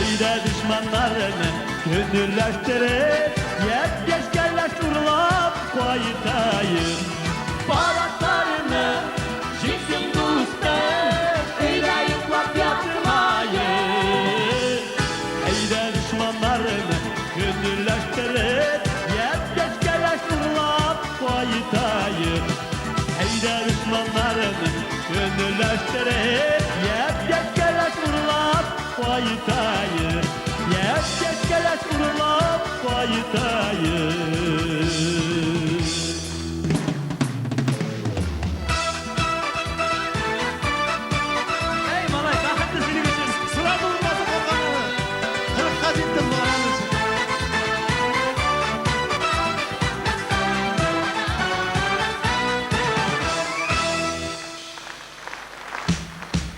Әйдә дошманнарны көнләштереп, япь-яшь кәләш урлап кайтаек. Бар атларны җиксен дустым, өйдә йоклап ятмаен. Әйдә дошманнарны көнләштереп, япь-яшь кәләш урлап кайтаек. Әйдә дошманнарны көнләштереп, япь-яшь кәләш урлап кайтаек. Япь-яшь кәләш урлап кайтаек. Эй, малай, бәхетле синең өчен. Сразу басып калганны. 40-ка җиттем моның өчен.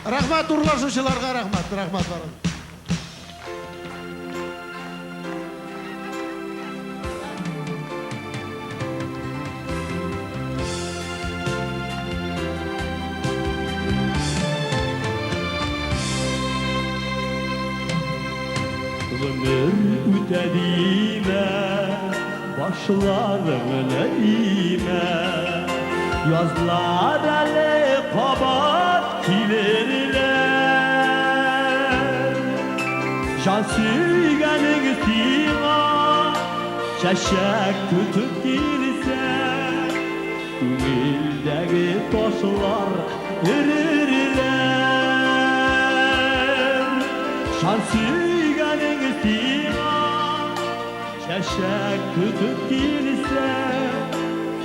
Рәхмәт урлашучыларга, рәхмәт, рәхмәт барын. Гомер үтә димә, башларыңны имә. Язлар әле кабат килерләр. Җан сөйгәнең сиңа чәчәк көтеп килсә, күңелдәге ташлар эрерләр. Җан сөйгәнең сиңа чәчәк көтеп килсә,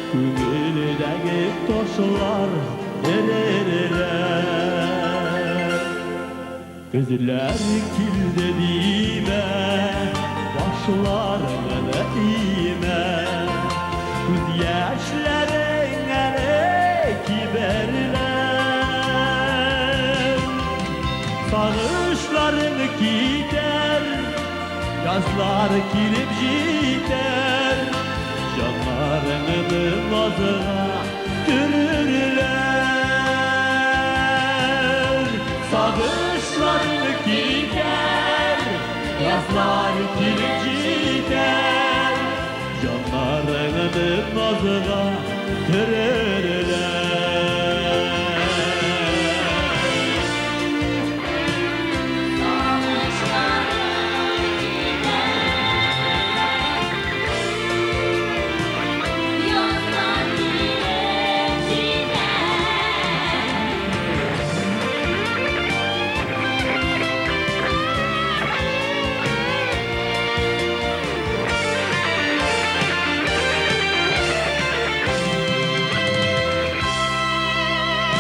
күңелдәге ташлар эрерләр. Көзләр килде димә, башларыңны имә. Күз яшьләрең әле киберләр. Сагышларың китәр, язлар килеп җитәр. Җаннарыңны назга төрерләр. Сагышларың китәр, язлар килеп җитәр. Җаннарыңны назга төрерләр. Язлар килеп җитәр.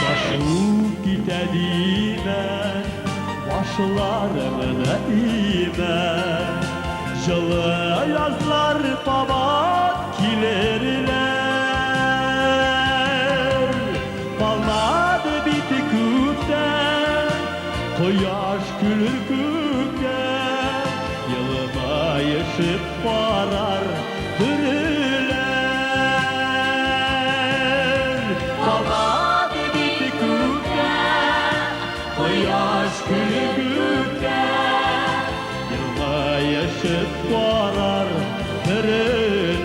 Башу китә димә, башларыңны имә. Җылы язлар кабат килерләр. Калмады бит күптән, кояш көлер күктә, елмаешып карар бөреләр. Калмады бит күктә, кояш көлер күктә, елмаешып карар бөреләр.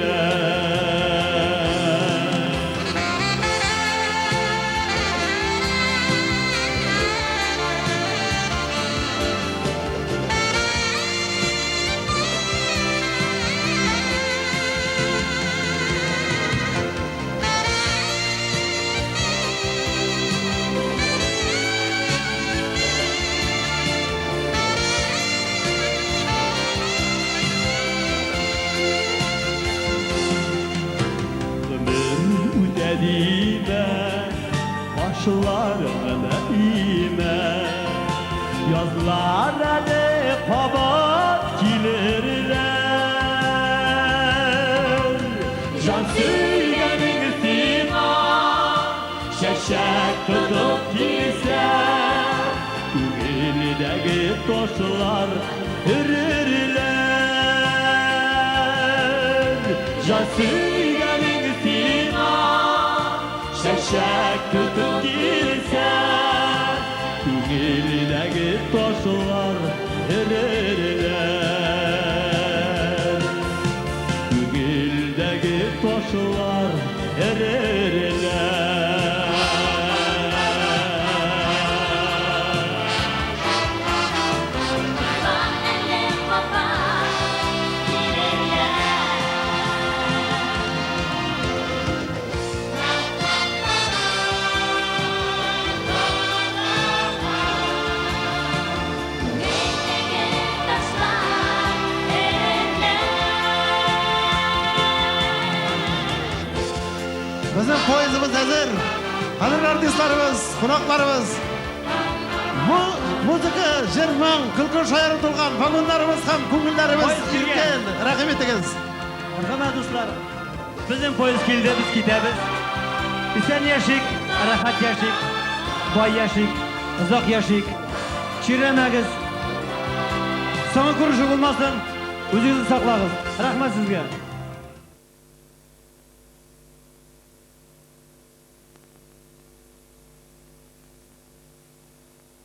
димә, Кашларыңны имә. Язлар әле кабат килерләр. Җан сөйгәнең сиңа чәчәк тотып килсә, Күңелдәге ташлар эрерләр. Җан сөйгәнең сиңа чәчәк тотып килсә, Күңелдәге ташлар эрерләр. Күңелдәге ташлар эрерләр. Әле кабат килерләр. Күңелдәге ташлар эрерләр. Безнең поездыбыз әзер. Хәзер артистларыбыз, кунакларыбыз. Бу музыка, җыр, моң, көлке шаяру тулган вагоннарыбыз һәм күңелләребез Поезд килгән. иркен. Рәхим итегез. Рәхмәт, дуслар. Безнең поезд килде, без китәбез. Исән яшик, рәхәт яшик, бай яшик, озак яшик. Чирләмәгез. Соңгы күрешү булмасын. Үзегезне саклагыз. Рәхмәт сезгә.